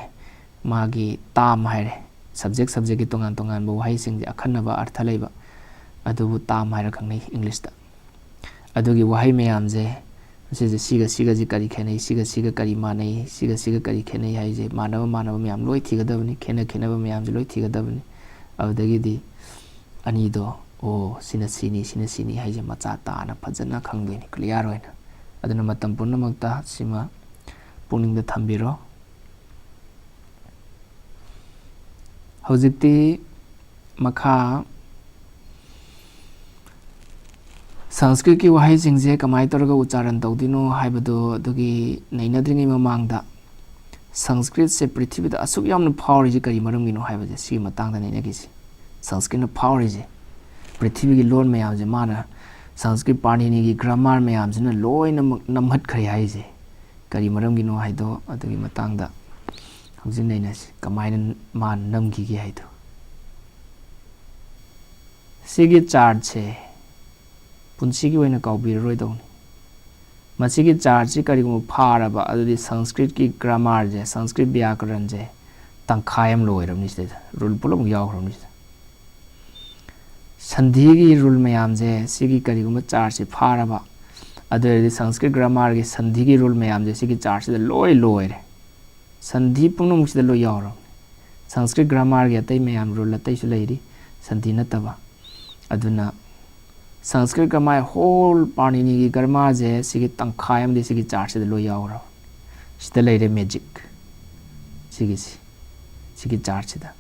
ꯃꯥꯒꯤ ꯇꯥꯝ ꯍꯥꯏꯔꯦ, ꯁꯕꯖꯦꯛ ꯁꯕꯖꯦꯛꯀꯤ ꯇꯣꯉꯥꯟ ꯇꯣꯉꯥꯟꯕ ꯋꯥꯍꯩꯁꯤꯡꯁꯦ, ꯑꯈꯟꯅꯕ ꯑꯔꯊ ꯂꯩꯕ, ꯑꯗꯨꯕꯨ ꯇꯥꯝ ꯍꯥꯏꯔ ꯈꯪꯅꯩ ꯏꯪꯂꯤꯁꯇ꯫ ꯑꯗꯨꯒꯤ ꯋꯥꯍꯩ ꯃꯌꯥꯝꯁꯦ, ꯁꯤꯁꯦ ꯁꯤꯒ ꯁꯤꯒꯁꯤ ꯀꯔꯤ ꯈꯦꯠꯅꯩ, ꯁꯤꯒ ꯁꯤꯒ ꯀꯔꯤ ꯃꯥꯟꯅꯩ, ꯁꯤꯒ ꯁꯤꯒ ꯀꯔꯤ ꯈꯦꯠꯅꯩ ꯍꯥꯏꯁꯦ, ꯃꯥꯟꯅꯕ ꯃꯥꯟꯅꯕ ꯃꯌꯥꯝ ꯂꯣꯏ ꯊꯤꯒꯗꯕꯅꯤ, ꯈꯦꯠꯅ ꯈꯦꯠꯅꯕ ꯃꯌꯥꯝꯁꯦ ꯂꯣꯏ ꯊꯤꯒꯗꯕꯅꯤ꯫ ꯑꯗꯨꯗꯒꯤꯗꯤ ꯑꯅꯤꯗꯣ, ꯑꯣ, ꯁꯤꯅ ꯁꯤꯅꯤ, ꯁꯤꯅ ꯁꯤꯅꯤ ꯍꯥꯏꯁꯦ ꯃꯆꯥ ꯇꯥꯅ ꯐꯖꯅ ꯈꯪꯗꯣꯏꯅꯤ, ꯀ꯭ꯂꯤꯌꯥꯔ ꯑꯣꯏꯅ꯫ ꯑꯗꯨꯅ ꯃꯇꯝ ꯄꯨꯝꯅꯃꯛꯇ ꯁꯤꯃ ꯄꯨꯛꯅꯤꯡꯗ ꯊꯝꯕꯤꯔꯣ꯫ ꯍꯧꯖꯤꯛꯇꯤ ꯃꯈꯥ ꯁꯪꯁꯀ꯭ꯔꯤꯠꯀꯤ ꯋꯥꯍꯩꯁꯤꯡꯁꯦ ꯀꯃꯥꯏꯅ ꯇꯧꯔꯒ ꯎꯆꯥꯔꯟ ꯇꯧꯗꯣꯏꯅꯣ ꯍꯥꯏꯕꯗꯣ, ꯑꯗꯨꯒꯤ ꯅꯩꯅꯗ꯭ꯔꯤꯉꯩ ꯃꯃꯥꯡꯗ, ꯁꯪꯁꯀ꯭ꯔꯤꯠꯁꯦ ꯄ꯭ꯔꯤꯊꯤꯕꯤꯗ ꯑꯁꯨꯛ ꯌꯥꯝꯅ ꯐꯥꯎꯔꯤꯁꯦ ꯀꯔꯤ ꯃꯔꯝꯒꯤꯅꯣ ꯍꯥꯏꯕꯁꯦ, ꯁꯤꯒꯤ ꯃꯇꯥꯡꯗ ꯅꯩꯅꯈꯤꯁꯤ꯫ ꯁꯪꯁꯀ꯭ꯔꯤꯠꯅ ꯐꯥꯎꯔꯤꯁꯦ, ꯄ꯭ꯔꯤꯊꯤꯕꯤꯒꯤ ꯂꯣꯟ ꯃꯌꯥꯝꯁꯦ ꯃꯥꯅ, ꯁꯪꯁꯀ꯭ꯔꯤꯠ ꯄꯥꯅꯤꯅꯤꯒꯤ ꯒ꯭ꯔꯥꯃꯥꯔ ꯃꯌꯥꯝꯁꯤꯅ ꯂꯣꯏꯅꯃꯛ ꯅꯝꯍꯠꯈ꯭ꯔꯦ ꯍꯥꯏꯁꯦ ꯀꯔꯤ ꯃꯔꯝꯒꯤꯅꯣ ꯍꯥꯏꯗꯣ, ꯑꯗꯨꯒꯤ ꯃꯇꯥꯡꯗ ꯍꯧꯖꯤꯛ ꯅꯩꯅꯁꯤ, ꯀꯃꯥꯏꯅ ꯃꯥꯅ ꯅꯝꯈꯤꯒꯦ ꯍꯥꯏꯗꯣ꯫ ꯁꯤꯒꯤ ꯆꯥꯔꯠꯁꯦ ꯄꯨꯟꯁꯤꯒꯤ ꯑꯣꯏꯅ ꯀꯥꯎꯕꯤꯔꯔꯣꯏꯗꯧꯅꯤ꯫ ꯃꯁꯤꯒꯤ ꯆꯥꯔꯠꯁꯤ ꯀꯔꯤꯒꯨꯝꯕ ꯐꯥꯔꯕ, ꯑꯗꯨꯗꯤ ꯁꯪꯁꯀ꯭ꯔꯤꯠꯀꯤ ꯒ꯭ꯔꯥꯃꯥꯔꯁꯦ, ꯁꯪꯁꯀ꯭ꯔꯤꯠ ꯕ꯭ꯌꯥꯀꯔꯟꯁꯦ ꯇꯪꯈꯥꯏ ꯑꯃ ꯂꯣꯏꯔꯕꯅꯤ ꯁꯤꯗꯩꯗ, ꯔꯨꯜ ꯄꯨꯂꯞ ꯌꯥꯎꯈ꯭ꯔꯕꯅꯤ ꯁꯤꯗ꯫ ꯁꯟꯙꯤꯒꯤ ꯔꯨꯜ ꯃꯌꯥꯝꯁꯦ, ꯁꯤꯒꯤ ꯀꯔꯤꯒꯨꯝꯕ ꯆꯥꯔꯠꯁꯦ ꯐꯥꯔꯕ, ꯑꯗꯨ ꯑꯣꯏꯔꯗꯤ ꯁꯪꯁꯀ꯭ꯔꯤꯠ ꯒ꯭ꯔꯥꯃꯥꯔꯒꯤ ꯁꯟꯙꯤꯒꯤ ꯔꯨꯜ ꯃꯌꯥꯝꯁꯦ ꯁꯤꯒꯤ ꯆꯥꯔꯠꯁꯤꯗ ꯂꯣꯏ ꯂꯣꯏꯔꯦ꯫ ꯁꯟꯙꯤ ꯄꯨꯝꯅꯃꯛꯁꯤꯗ ꯂꯣꯏ ꯌꯥꯎꯔꯕꯅꯤ꯫ ꯁꯪꯁꯀ꯭ꯔꯤꯠ ꯒ꯭ꯔꯥꯃꯥꯔꯒꯤ ꯑꯇꯩ ꯃꯌꯥꯝ, ꯔꯨꯜ ꯑꯇꯩꯁꯨ ꯂꯩꯔꯤ, ꯁꯟꯙꯤ ꯅꯠꯇꯕ꯫ ꯑꯗꯨꯅ ꯁꯪꯁꯀ꯭ꯔꯤꯠ ꯒ꯭ꯔꯥꯃꯥꯔ, ꯍꯣꯜ ꯄꯥꯅꯤꯅꯤꯒꯤ ꯒ꯭ꯔꯥꯃꯥꯔꯁꯦ ꯁꯤꯒꯤ ꯇꯪꯈꯥꯏ ꯑꯃꯗꯤ ꯁꯤꯒꯤ ꯆꯥꯔꯠꯁꯤꯗ ꯂꯣꯏ ꯌꯥꯎꯔꯕꯅꯤ꯫ ꯁꯤꯗ ꯂꯩꯔꯦ ꯃꯦꯖꯤꯛ꯫ ꯁꯤꯒꯤꯁꯤ, ꯁꯤꯒꯤ ꯆꯥꯔꯠꯁꯤꯗ꯫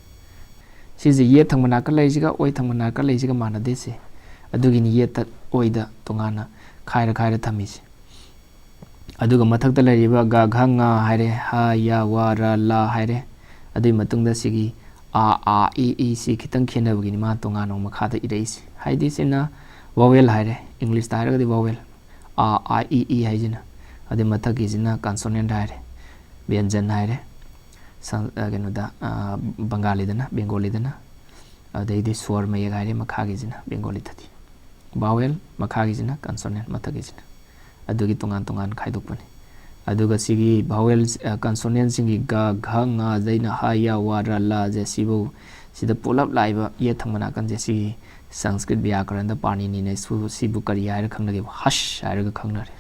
ꯁꯤꯁꯦ ꯌꯦꯠ ꯊꯪꯕ ꯅꯥꯀꯟ ꯂꯩꯁꯤꯒ ꯑꯣꯏ ꯊꯪꯕ ꯅꯥꯀꯟ ꯂꯩꯁꯤꯒ ꯃꯥꯟꯅꯗꯦ ꯁꯦ꯫ ꯑꯗꯨꯒꯤꯅꯤ ꯌꯦꯠꯇ ꯑꯣꯏꯗ ꯇꯣꯉꯥꯟꯅ ꯈꯥꯏꯔ ꯈꯥꯏꯔ ꯊꯝꯃꯤꯁꯦ꯫ ꯑꯗꯨꯒ ꯃꯊꯛꯇ ꯂꯩꯔꯤꯕ ꯒ, ꯘ, ꯉ ꯍꯥꯏꯔꯦ, ꯍ, ꯌ, ꯋ, ꯔ, ꯂ ꯍꯥꯏꯔꯦ꯫ ꯑꯗꯨꯒꯤ ꯃꯇꯨꯡꯗ ꯁꯤꯒꯤ ꯑ ꯑ ꯏ ꯏ ꯁꯤ ꯈꯤꯇꯪ ꯈꯦꯠꯅꯕꯒꯤꯅꯤ ꯃꯥ ꯇꯣꯉꯥꯟꯅ ꯑꯃꯨꯛ ꯃꯈꯥꯗ ꯏꯔꯛꯏꯁꯦ꯫ ꯍꯥꯏꯗꯤ ꯁꯤꯅ vowel ꯍꯥꯏꯔꯦ, English ꯇ ꯍꯥꯏꯔꯒꯗꯤ vowel꯫ ꯑ ꯑ ꯏ ꯏ ꯍꯥꯏꯁꯤꯅ꯫ ꯑꯗꯩ ꯃꯊꯛꯀꯤꯁꯤꯅ consonant ꯍꯥꯏꯔꯦ, ꯕ꯭ꯌꯟꯖꯟ ꯍꯥꯏꯔꯦ꯫ ꯁꯪ-, ꯑ, ꯀꯩꯅꯣꯗ, ꯑ, ꯕꯪꯒꯥꯂꯤꯗꯅ, ꯕꯦꯡꯒꯣꯂꯤꯗꯅ꯫ ꯑꯗꯩꯗꯤ ꯁ꯭ꯋꯔ ꯃꯌꯦꯛ ꯍꯥꯏꯔꯦ ꯃꯈꯥꯒꯤꯁꯤꯅ, ꯕꯦꯡꯒꯣꯂꯤꯗꯗꯤ꯫ Vowel, ꯃꯈꯥꯒꯤꯁꯤꯅ consonant, ꯃꯊꯛꯀꯤꯁꯤꯅ꯫ ꯑꯗꯨꯒꯤ ꯇꯣꯉꯥꯟ ꯇꯣꯉꯥꯟ ꯈꯥꯏꯗꯣꯛꯄꯅꯤ꯫ ꯑꯗꯨꯒ ꯁꯤꯒꯤ vowel, ꯑ, consonant ꯁꯤꯡꯒꯤ ꯒ, ꯘ, ꯉ, ꯗꯩꯅ, ꯍ, ꯌ, ꯋ, ꯔ, ꯂ ꯁꯦ ꯁꯤꯕꯨ, ꯁꯤꯗ ꯄꯨꯂꯞ ꯂꯥꯛꯏꯕ ꯌꯦꯠ ꯊꯪꯕ ꯅꯥꯀꯟꯁꯦ, ꯁꯤꯒꯤ ꯁꯪꯁꯀ꯭ꯔꯤꯠ ꯕ꯭ꯌꯥꯀꯔꯟꯗ ꯄꯥꯅꯤꯅꯤꯅ ꯁꯨ-, ꯁꯤꯕꯨ ꯀꯔꯤ ꯍꯥꯏꯔ ꯈꯪꯅꯒꯦꯕ? ꯍꯁ ꯍꯥꯏꯔꯒ ꯈꯪꯅꯔꯦ꯫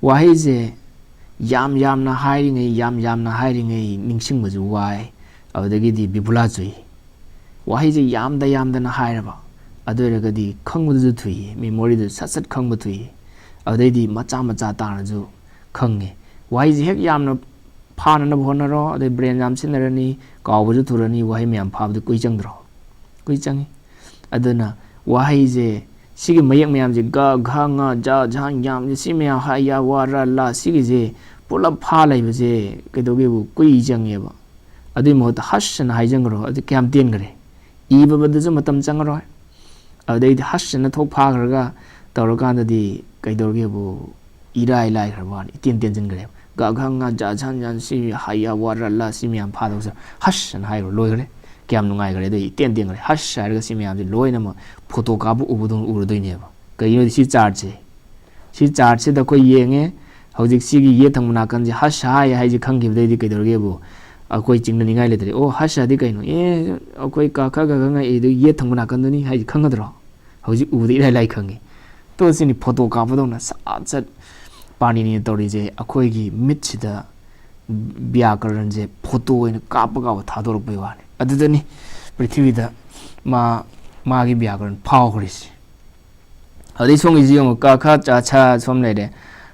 ꯋꯥꯍꯩꯁꯦ ꯌꯥꯝ ꯌꯥꯝꯅ ꯍꯥꯏꯔꯤꯉꯩ, ꯌꯥꯝ ꯌꯥꯝꯅ ꯍꯥꯏꯔꯤꯉꯩ ꯅꯤꯡꯁꯤꯡꯕꯁꯨ ꯋꯥꯏ, ꯑꯗꯨꯗꯒꯤꯗꯤ ꯕꯤꯕꯨꯂꯥ ꯆꯨꯏ꯫ ꯋꯥꯍꯩꯁꯦ ꯌꯥꯝꯗ ꯌꯥꯝꯗꯅ ꯍꯥꯏꯔꯕ, ꯑꯗꯨ ꯑꯣꯏꯔꯒꯗꯤ ꯈꯪꯕꯗꯁꯨ ꯊꯨꯏ, memory ꯗꯁꯨ ꯁꯠ ꯁꯠ ꯈꯪꯕ ꯊꯨꯏ꯫ ꯑꯗꯨꯗꯩꯗꯤ ꯃꯆꯥ ꯃꯆꯥ ꯇꯥꯅꯁꯨ ꯈꯪꯉꯦ꯫ ꯋꯥꯍꯩꯁꯦ ꯍꯦꯛ ꯌꯥꯝꯅ ꯐꯥꯅꯅꯕ ꯍꯣꯠꯅꯔꯣ, ꯑꯗꯩ brain ꯌꯥꯝ ꯁꯤꯖꯤꯟꯅꯔꯅꯤ, ꯀꯥꯎꯕꯁꯨ ꯊꯨꯔꯅꯤ, ꯋꯥꯍꯩ ꯃꯌꯥꯝ ꯐꯥꯕꯗ ꯀꯨꯏ ꯆꯪꯗ꯭ꯔꯣ? ꯀꯨꯏ ꯆꯪꯉꯤ꯫ ꯑꯗꯨꯅ ꯋꯥꯍꯩꯁꯦ, ꯁꯤꯒꯤ ꯃꯌꯦꯛ ꯃꯌꯥꯝꯁꯦ, ꯒ, ꯘ, ꯉ, ꯖ, ꯖ, ꯌꯥꯝꯁꯦ, ꯁꯤ ꯃꯌꯥꯝ, ꯍ, ꯌ, ꯋ, ꯔ, ꯂ, ꯁꯤꯒꯤꯁꯦ ꯄꯨꯂꯞ ꯐꯥ ꯂꯩꯕꯁꯦ ꯀꯩꯗꯧꯒꯦꯕꯨ ꯀꯨꯏ ꯆꯪꯉꯦꯕ꯫ ꯑꯗꯨꯏ ꯃꯍꯨꯠꯇ ꯍꯁ ꯑꯅ ꯍꯥꯏꯖꯟꯈ꯭ꯔꯣ, ꯑꯗꯨ ꯀꯌꯥꯝ ꯇꯦꯟꯈ꯭ꯔꯦ? ꯏꯕꯕꯗꯁꯨ ꯃꯇꯝ ꯆꯪꯉꯔꯣꯏ꯫ ꯑꯗꯨꯗꯩꯗꯤ ꯍꯁ ꯑꯅ ꯊꯣꯛ ꯐꯥꯈ꯭ꯔꯒ ꯇꯧꯔꯀꯥꯟꯗꯗꯤ ꯀꯩꯗꯧꯔꯒꯦꯕꯨ, ꯏꯔꯥꯏ ꯂꯥꯏꯈ꯭ꯔꯕ ꯋꯥꯅꯤ, ꯏꯇꯦꯟ ꯇꯦꯟꯁꯤꯟꯈ꯭ꯔꯦꯕ꯫ ꯒ, ꯘ, ꯉ, ꯖ, ꯖ, ꯌꯥꯝ ꯁꯤ, ꯍ, ꯌ, ꯋ, ꯔ, ꯂ ꯁꯤ ꯃꯌꯥꯝ ꯐꯥꯗꯧꯁꯦ ꯍꯁ ꯑꯅ ꯍꯥꯏꯈ꯭ꯔꯣ, ꯂꯣꯏꯈ꯭ꯔꯦ꯫ ꯀꯌꯥꯝ ꯅꯨꯡꯉꯥꯏꯈ꯭ꯔꯦ꯫ ꯑꯗꯩ ꯏꯇꯦꯟ ꯇꯦꯟꯈ꯭ꯔꯦ꯫ ꯍꯁ ꯍꯥꯏꯔꯒ ꯁꯤ ꯃꯌꯥꯝꯁꯦ ꯂꯣꯏꯅꯃꯛ photo ꯀꯥꯞꯄ ꯎꯕꯗꯧꯅ ꯎꯔꯗꯣꯏꯅꯦꯕ꯫ ꯀꯩꯒꯤꯅꯣꯗꯤ ꯁꯤ chart ꯁꯦ, ꯁꯤ chart ꯁꯤꯗ ꯑꯩꯈꯣꯏ ꯌꯦꯡꯉꯦ, ꯍꯧꯖꯤꯛ ꯁꯤꯒꯤ ꯌꯦꯠ ꯊꯪꯕ ꯅꯥꯀꯟꯁꯦ ꯍꯁ ꯍꯥꯏ ꯍꯥꯏꯁꯦ ꯈꯪꯈꯤꯕꯗꯩꯗꯤ ꯀꯩꯗꯧꯔꯒꯦꯕꯨ, ꯑꯩꯈꯣꯏ ꯆꯤꯡꯅꯅꯤꯡꯉꯥꯏ ꯂꯩꯇ꯭ꯔꯦ꯫ ꯑꯣ, ꯍꯁ ꯍꯥꯏꯗꯤ ꯀꯩꯅꯣ? ꯑꯦ, ꯑꯩꯈꯣꯏ ꯀ ꯈ ꯒ ꯘ ꯉ ꯏꯗꯨ ꯌꯦꯠ ꯊꯪꯕ ꯅꯥꯀꯟꯗꯨꯅꯤ ꯍꯥꯏꯁꯦ ꯈꯪꯒꯗ꯭ꯔꯣ? ꯍꯧꯖꯤꯛ ꯎꯕꯗ ꯏꯔꯥꯏ ꯂꯥꯏ ꯈꯪꯉꯤ꯫ ꯇꯣ ꯁꯤꯅꯤ photo ꯀꯥꯞꯄꯗꯧꯅ ꯁꯠ ꯁꯠ ꯄꯥꯅꯤꯅꯤꯅ ꯇꯧꯔꯤꯁꯦ꯫ ꯑꯩꯈꯣꯏꯒꯤ ꯃꯤꯠꯁꯤꯗ ꯕ꯭ꯌꯥꯀꯔꯟꯁꯦ photo ꯑꯣꯏꯅ ꯀꯥꯞꯄ ꯀꯥꯞꯄ ꯊꯥꯗꯣꯔꯛꯄꯩ ꯋꯥꯅꯤ꯫ ꯑꯗꯨꯗꯅꯤ ꯄ꯭ꯔꯤꯊꯤꯕꯤꯗ ꯃꯥ, ꯃꯥꯒꯤ ꯕ꯭ꯌꯥꯀꯔꯟ ꯐꯥꯎꯈ꯭ꯔꯤꯁꯦ꯫ ꯑꯗꯩ ꯁꯣꯝꯒꯤꯁꯤ ꯌꯦꯡꯉꯨ, ꯀ ꯈ ꯆ ꯁ ꯁꯣꯝ ꯂꯩꯔꯦ,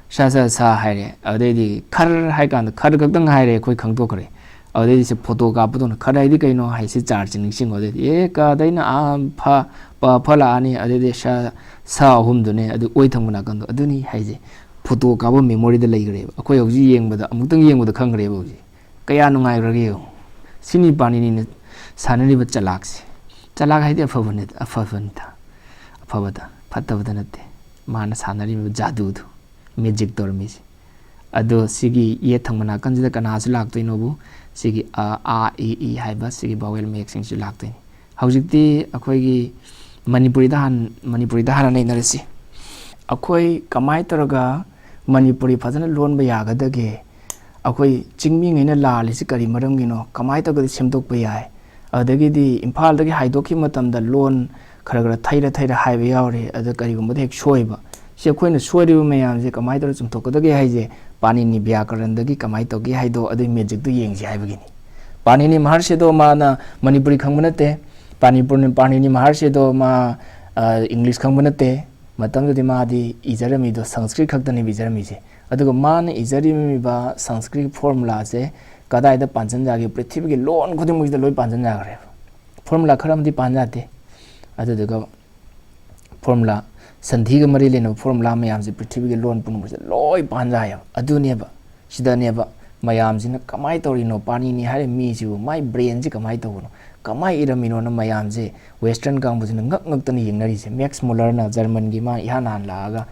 ꯁ ꯁ ꯁ ꯍꯥꯏꯔꯦ, ꯑꯗꯩꯗꯤ ꯈꯔ ꯍꯥꯏ ꯀꯥꯟꯗ ꯈꯔ ꯈꯛꯇꯪ ꯍꯥꯏꯔꯦ, ꯑꯩꯈꯣꯏ ꯈꯪꯗꯣꯛꯈ꯭ꯔꯦ꯫ ꯑꯗꯩꯗꯤ ꯁꯤ photo ꯀꯥꯞꯄꯗꯧꯅ ꯈꯔ ꯍꯥꯏꯗꯤ ꯀꯩꯅꯣ ꯍꯥꯏ, ꯁꯤ chart ꯁꯦ ꯅꯤꯡꯁꯤꯡꯉꯣ꯫ ꯑꯗꯩꯗꯤ ꯑꯦ ꯀꯗꯩꯅ ꯑ ꯐ ꯄ ꯐ ꯂꯥꯛꯑꯅꯤ, ꯑꯗꯩꯗꯤ ꯁ ꯁ ꯑꯍꯨꯝꯗꯨꯅꯦ, ꯑꯗꯨ ꯑꯣꯏ ꯊꯪꯕ ꯅꯥꯀꯟꯗꯣ ꯑꯗꯨꯅꯤ ꯍꯥꯏꯁꯦ꯫ Photo ꯀꯥꯞꯄ memory ꯗ ꯂꯩꯈ꯭ꯔꯦꯕ, ꯑꯩꯈꯣꯏ ꯍꯧꯖꯤꯛ ꯌꯦꯡꯕꯗ, ꯑꯃꯨꯛꯇꯪ ꯌꯦꯡꯕꯗ ꯈꯪꯈ꯭ꯔꯦꯕ ꯍꯧꯖꯤꯛ꯫ ꯀꯌꯥ ꯅꯨꯡꯉꯥꯏꯈ꯭ꯔꯒꯦ ꯌꯦꯡꯉꯨ꯫ ꯁꯤꯅꯤ ꯄꯥꯅꯤꯅꯤꯅ ꯁꯥꯟꯅꯔꯤꯕ ꯆꯂꯥꯛꯁꯦ꯫ ꯆꯂꯥꯛ ꯍꯥꯏꯗꯤ ꯑꯐꯕꯅꯤ, ꯑꯐꯕꯅꯤꯗ, ꯑꯐꯕꯗ, ꯐꯠꯇꯕꯗ ꯅꯠꯇꯦ꯫ ꯃꯥꯅ ꯁꯥꯟꯅꯔꯤꯕ ꯖꯥꯗꯨꯗꯨ, ꯃꯦꯖꯤꯛ ꯇꯧꯔꯝꯃꯤꯁꯦ꯫ ꯑꯗꯣ ꯁꯤꯒꯤ ꯌꯦꯠ ꯊꯪꯕ ꯅꯥꯀꯟꯁꯤꯗ ꯀꯅꯥꯁꯨ ꯂꯥꯛꯇꯣꯏꯅꯣꯕꯨ? ꯁꯤꯒꯤ ꯑ, ꯑꯥ, ꯏ, ꯏ ꯍꯥꯏꯕ ꯁꯤꯒꯤ vowel ꯃꯌꯦꯛꯁꯤꯡꯁꯤ ꯂꯥꯛꯇꯣꯏꯅꯤ꯫ ꯍꯧꯖꯤꯛꯇꯤ ꯑꯩꯈꯣꯏꯒꯤ ꯃꯅꯤꯄꯨꯔꯤꯗ ꯍꯥꯟ-, ꯃꯅꯤꯄꯨꯔꯤꯗ ꯍꯥꯟꯅ ꯅꯩꯅꯔꯁꯤ꯫ ꯑꯩꯈꯣꯏ ꯀꯃꯥꯏꯅ ꯇꯧꯔꯒ ꯃꯅꯤꯄꯨꯔꯤ ꯐꯖꯅ ꯂꯣꯟꯕ ꯌꯥꯒꯗꯒꯦ? ꯑꯩꯈꯣꯏ ꯆꯤꯡꯃꯤꯉꯩꯅ ꯂꯥꯜꯂꯤꯁꯤ ꯀꯔꯤ ꯃꯔꯝꯒꯤꯅꯣ? ꯀꯃꯥꯏꯅ ꯇꯧꯔꯒ ꯁꯦꯝꯗꯣꯛꯄ ꯌꯥꯏ? ꯑꯗꯒꯤꯗꯤ ꯏꯝꯐꯥꯜꯗꯒꯤ ꯍꯥꯏꯗꯣꯛꯈꯤꯕ ꯃꯇꯝꯗ ꯂꯣꯟ ꯈꯔ ꯈꯔ ꯊꯩꯔ ꯊꯩꯔ ꯍꯥꯏꯕ ꯌꯥꯎꯔꯤ꯫ ꯑꯗ ꯀꯔꯤꯒꯨꯝꯕꯗ ꯍꯦꯛ ꯁꯣꯏꯕ, ꯁꯤ ꯑꯩꯈꯣꯏꯅ ꯁꯣꯏꯔꯤꯕ ꯃꯌꯥꯝꯁꯦ ꯀꯃꯥꯏꯅ ꯇꯧꯔꯒ ꯆꯨꯝꯊꯣꯛꯀꯗꯒꯦ ꯍꯥꯏꯁꯦ, ꯄꯥꯅꯤꯅꯤ ꯕ꯭ꯌꯥꯀꯔꯟꯗꯒꯤ ꯀꯃꯥꯏꯅ ꯇꯧꯒꯦ ꯍꯥꯏꯗꯣ ꯑꯗꯨꯒꯤ ꯃꯦꯖꯤꯛꯇꯨ ꯌꯦꯡꯁꯤ ꯍꯥꯏꯕꯒꯤꯅꯤ꯫ ꯄꯥꯅꯤꯅꯤ ꯃꯍꯔꯁꯤꯗꯣ ꯃꯥꯅ ꯃꯅꯤꯄꯨꯔꯤ ꯈꯪꯕ ꯅꯠꯇꯦ꯫ ꯄꯥꯅꯤꯄꯨꯔ-, ꯄꯥꯅꯤꯅꯤ ꯃꯍꯔꯁꯤꯗꯣ ꯃꯥ, ꯑ, ꯏꯪꯂꯤꯁ ꯈꯪꯕ ꯅꯠꯇꯦ꯫ ꯃꯇꯝꯗꯨꯗꯤ ꯃꯥꯗꯤ ꯏꯖꯔꯝꯃꯤꯗꯣ ꯁꯪꯁꯀ꯭ꯔꯤꯠ ꯈꯛꯇꯅꯦꯕ ꯏꯖꯔꯝꯃꯤꯁꯦ꯫ ꯑꯗꯨꯒ ꯃꯥꯅ ꯏꯖꯔꯝꯃꯤꯕ ꯁꯪꯁꯀ꯭ꯔꯤꯠ ꯐꯣꯔꯃꯨꯂꯥꯁꯦ ꯀꯗꯥꯏꯗ ꯄꯥꯟꯁꯤꯟ ꯌꯥꯒꯦ? ꯄ꯭ꯔꯤꯊꯤꯕꯤꯒꯤ ꯂꯣꯟ ꯈꯨꯗꯤꯡꯃꯛꯁꯤꯗ ꯂꯣꯏ ꯄꯥꯟꯁꯤꯟ ꯌꯥꯈ꯭ꯔꯦꯕ꯫ ꯐꯣꯔꯃꯨꯂꯥ ꯈꯔ ꯑꯃꯗꯤ ꯄꯥꯟ ꯌꯥꯗꯦ꯫ ꯑꯗꯨꯗꯨꯒ ꯐꯣꯔꯃꯨꯂꯥ, ꯁꯟꯙꯤꯒ ꯃꯔꯤ ꯂꯩꯅꯕ ꯐꯣꯔꯃꯨꯂꯥ ꯃꯌꯥꯝꯁꯦ ꯄ꯭ꯔꯤꯊꯤꯕꯤꯒꯤ ꯂꯣꯟ ꯄꯨꯝꯅꯃꯛꯁꯦ ꯂꯣꯏ ꯄꯥꯟ ꯌꯥꯏꯑꯕ꯫ ꯑꯗꯨꯅꯦꯕ, ꯁꯤꯗꯅꯦꯕ ꯃꯌꯥꯝꯁꯤꯅ ꯀꯃꯥꯏꯅ ꯇꯧꯔꯤꯅꯣ, ꯄꯥꯅꯤꯅꯤ ꯍꯥꯏꯔꯤꯕ ꯃꯤꯁꯤꯕꯨ ꯃꯥꯏ ꯕ꯭ꯔꯦꯟꯁꯤ ꯀꯃꯥꯏꯅ ꯇꯧꯕꯅꯣ, ꯀꯃꯥꯏꯅ ꯏꯔꯝꯃꯤꯅꯣꯅ ꯃꯌꯥꯝꯁꯦ, ꯋꯦꯁꯇ꯭ꯔꯟ ꯀꯥꯡꯕꯨꯁꯤꯅ ꯉꯛ ꯉꯛꯇꯅ ꯌꯦꯡꯅꯔꯤꯁꯦ꯫ ꯃꯦꯛꯁ ꯃꯨꯂꯔꯅ, ꯖꯔꯃꯟꯒꯤ, ꯃꯥ ꯏꯍꯥꯟ ꯍꯥꯟꯅ ꯂꯥꯛꯑꯒ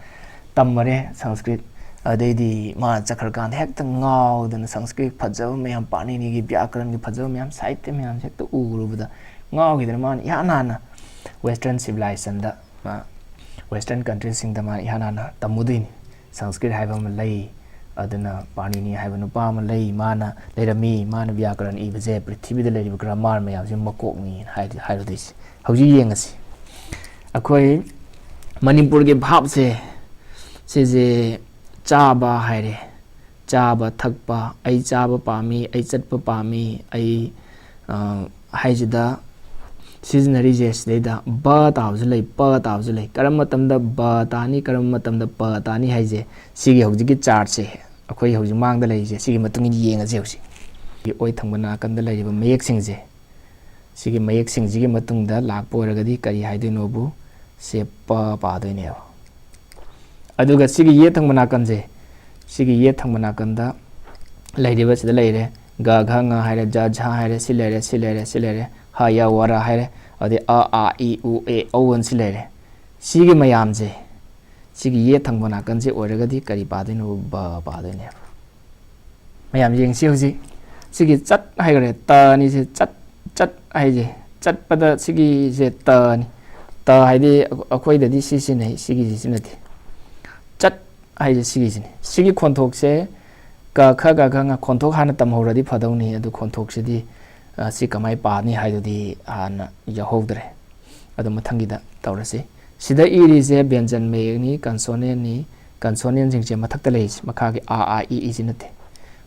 ꯇꯝꯃꯔꯦ ꯁꯪꯁꯀ꯭ꯔꯤꯠ꯫ ꯑꯗꯩꯗꯤ ꯃꯥ ꯆꯠꯈ꯭ꯔꯀꯥꯟꯗ ꯍꯦꯛꯇ ꯉꯥꯎꯗꯅ ꯁꯪꯁꯀ꯭ꯔꯤꯠ ꯐꯖꯕ ꯃꯌꯥꯝ, ꯄꯥꯅꯤꯅꯤꯒꯤ ꯕ꯭ꯌꯥꯀꯔꯟꯒꯤ ꯐꯖꯕ ꯃꯌꯥꯝ, ꯁꯥꯍꯤꯇ꯭ꯌ ꯃꯌꯥꯝꯁꯦ ꯍꯦꯛꯇ ꯎꯔꯨꯕꯗ ꯉꯥꯎꯈꯤꯗꯅ ꯃꯥꯅ ꯏꯍꯥꯟ ꯍꯥꯟꯅ ꯋꯦꯁꯇ꯭ꯔꯟ ꯁꯤꯚꯤꯂꯥꯏꯖꯦꯁꯟꯗ, ꯃꯥ ꯋꯦꯁꯇ꯭ꯔꯟ ꯀꯟꯇ꯭ꯔꯤꯁꯤꯡꯗ ꯃꯥꯅ ꯏꯍꯥꯟ ꯍꯥꯟꯅ ꯇꯝꯃꯨꯗꯣꯏꯅꯤ꯫ ꯁꯪꯁꯀ꯭ꯔꯤꯠ ꯍꯥꯏꯕ ꯑꯃ ꯂꯩ, ꯑꯗꯨꯅ ꯄꯥꯅꯤꯅꯤ ꯍꯥꯏꯕ ꯅꯨꯄꯥ ꯑꯃ ꯂꯩ, ꯃꯥꯅ ꯂꯩꯔꯝꯃꯤ, ꯃꯥꯅ ꯕ꯭ꯌꯥꯀꯔꯟ ꯏꯕꯁꯦ ꯄ꯭ꯔꯤꯊꯤꯕꯤꯗ ꯂꯩꯔꯤꯕ ꯒ꯭ꯔꯥꯃꯥꯔ ꯃꯌꯥꯝꯁꯦ ꯃꯀꯣꯛꯅꯤ ꯍꯥꯏꯗꯤ ꯍꯥꯏꯔꯨꯗꯣꯏꯁꯦ꯫ ꯍꯧꯖꯤꯛ ꯌꯦꯡꯉꯁꯤ꯫ ꯑꯩꯈꯣꯏ ꯃꯅꯤꯄꯨꯔꯒꯤ ꯚꯥꯞꯁꯦ, ꯁꯤꯁꯦ ꯆꯥꯕ ꯍꯥꯏꯔꯦ, ꯆꯥꯕ ꯊꯛꯄ, ꯑꯩ ꯆꯥꯕ ꯄꯥꯝꯃꯤ, ꯑꯩ ꯆꯠꯄ ꯄꯥꯝꯃꯤ, ꯑꯩ, ꯑ, ꯍꯥꯏꯁꯤꯗ ꯁꯤꯖꯤꯟꯅꯔꯤꯁꯦ꯫ ꯁꯤꯗꯩꯗ ꯕ ꯇꯥꯕꯁꯨ ꯂꯩ, ꯄ ꯇꯥꯕꯁꯨ ꯂꯩ꯫ ꯀꯔꯝꯕ ꯃꯇꯝꯗ ꯕ ꯇꯥꯅꯤ, ꯀꯔꯝꯕ ꯃꯇꯝꯗ ꯄ ꯇꯥꯅꯤ ꯍꯥꯏꯁꯦ, ꯁꯤꯒꯤ ꯍꯧꯖꯤꯛꯀꯤ ꯆꯥꯔꯠꯁꯦ, ꯑꯩꯈꯣꯏ ꯍꯧꯖꯤꯛ ꯃꯥꯡꯗ ꯂꯩꯔꯤꯁꯦ, ꯁꯤꯒꯤ ꯃꯇꯨꯡ ꯏꯟꯅ ꯌꯦꯡꯉꯁꯦ꯫ ꯍꯧꯖꯤꯛ ꯑꯣꯏ ꯊꯪꯕ ꯅꯥꯀꯟꯗ ꯂꯩꯔꯤꯕ ꯃꯌꯦꯛꯁꯤꯡꯁꯦ, ꯁꯤꯒꯤ ꯃꯌꯦꯛꯁꯤꯡꯁꯤꯒꯤ ꯃꯇꯨꯡꯗ ꯂꯥꯛꯄ ꯑꯣꯏꯔꯒꯗꯤ ꯀꯔꯤ ꯍꯥꯏꯗꯣꯏꯅꯣꯕꯨ? ꯁꯦ ꯄ ꯄꯥꯗꯣꯏꯅꯦꯕ꯫ ꯑꯗꯨꯒ ꯁꯤꯒꯤ ꯌꯦꯠ ꯊꯪꯕ ꯅꯥꯀꯟꯁꯦ, ꯁꯤꯒꯤ ꯌꯦꯠ ꯊꯪꯕ ꯅꯥꯀꯟꯗ ꯂꯩꯔꯤꯕ ꯁꯤꯗ ꯂꯩꯔꯦ, ꯒ ꯘ ꯉ ꯍꯥꯏꯔꯦ, ꯖ ꯖ ꯍꯥꯏꯔꯦ, ꯁꯤ ꯂꯩꯔꯦ, ꯁꯤ ꯂꯩꯔꯦ, ꯁꯤ ꯂꯩꯔꯦ, ꯍ ꯌ ꯋ ꯔ ꯍꯥꯏꯔꯦ, ꯑꯗꯩ ꯑ ꯑ ꯏ ꯎ ꯑꯦ ꯎ ꯑꯅ ꯁꯤ ꯂꯩꯔꯦ꯫ ꯁꯤꯒꯤ ꯃꯌꯥꯝꯁꯦ, ꯁꯤꯒꯤ ꯌꯦꯠ ꯊꯪꯕ ꯅꯥꯀꯟꯁꯦ ꯑꯣꯏꯔꯒꯗꯤ ꯀꯔꯤ ꯄꯥꯗꯣꯏꯅꯣ? ꯕ ꯄꯥꯗꯣꯏꯅꯦꯕ꯫ ꯃꯌꯥꯝ ꯌꯦꯡꯁꯤ ꯍꯧꯖꯤꯛ꯫ ꯁꯤꯒꯤ ꯆꯠ ꯍꯥꯏꯈ꯭ꯔꯦ, ꯇ ꯑꯅꯤꯁꯦ ꯆꯠ, ꯆꯠ ꯍꯥꯏꯁꯦ, ꯆꯠꯄꯗ ꯁꯤꯒꯤꯁꯦ ꯇ ꯑꯅꯤ꯫ ꯇ ꯍꯥꯏꯗꯤ ꯑꯩꯈꯣꯏꯗꯗꯤ ꯁꯤ ꯁꯤꯖꯤꯟꯅꯩ, ꯁꯤꯒꯤꯁꯤ ꯁꯤꯖꯤꯟꯅꯗꯦ꯫ ꯆꯠ ꯍꯥꯏꯁꯦ ꯁꯤꯒꯤꯁꯤꯅꯦ꯫ ꯁꯤꯒꯤ ꯈꯣꯟꯊꯣꯛꯁꯦ ꯀ ꯈ ꯒ ꯘ ꯉ ꯈꯣꯟꯊꯣꯛ ꯍꯥꯟꯅ ꯇꯝꯍꯧꯔꯗꯤ ꯐꯗꯧꯅꯤ, ꯑꯗꯨ ꯈꯣꯟꯊꯣꯛꯁꯤꯗꯤ, ꯑ, ꯁꯤ ꯀꯃꯥꯏ ꯄꯥꯅꯤ ꯍꯥꯏꯗꯨꯗꯤ ꯍꯥꯟꯅ ꯌꯥꯎꯍꯧꯗ꯭ꯔꯦ꯫ ꯑꯗꯨ ꯃꯊꯪꯒꯤꯗ ꯇꯧꯔꯁꯤ꯫ ꯁꯤꯗ ꯏꯔꯤꯁꯦ ꯕꯦꯟꯖꯟ ꯃꯌꯦꯛꯅꯤ, ꯀꯟꯁꯣꯅꯦꯟꯅꯤ꯫ ꯀꯟꯁꯣꯅꯦꯟꯁꯤꯡꯁꯦ ꯃꯊꯛꯇ ꯂꯩꯔꯤꯁꯦ, ꯃꯈꯥꯒꯤ ꯑ, ꯑ, ꯏ, ꯏꯁꯤ ꯅꯠꯇꯦ꯫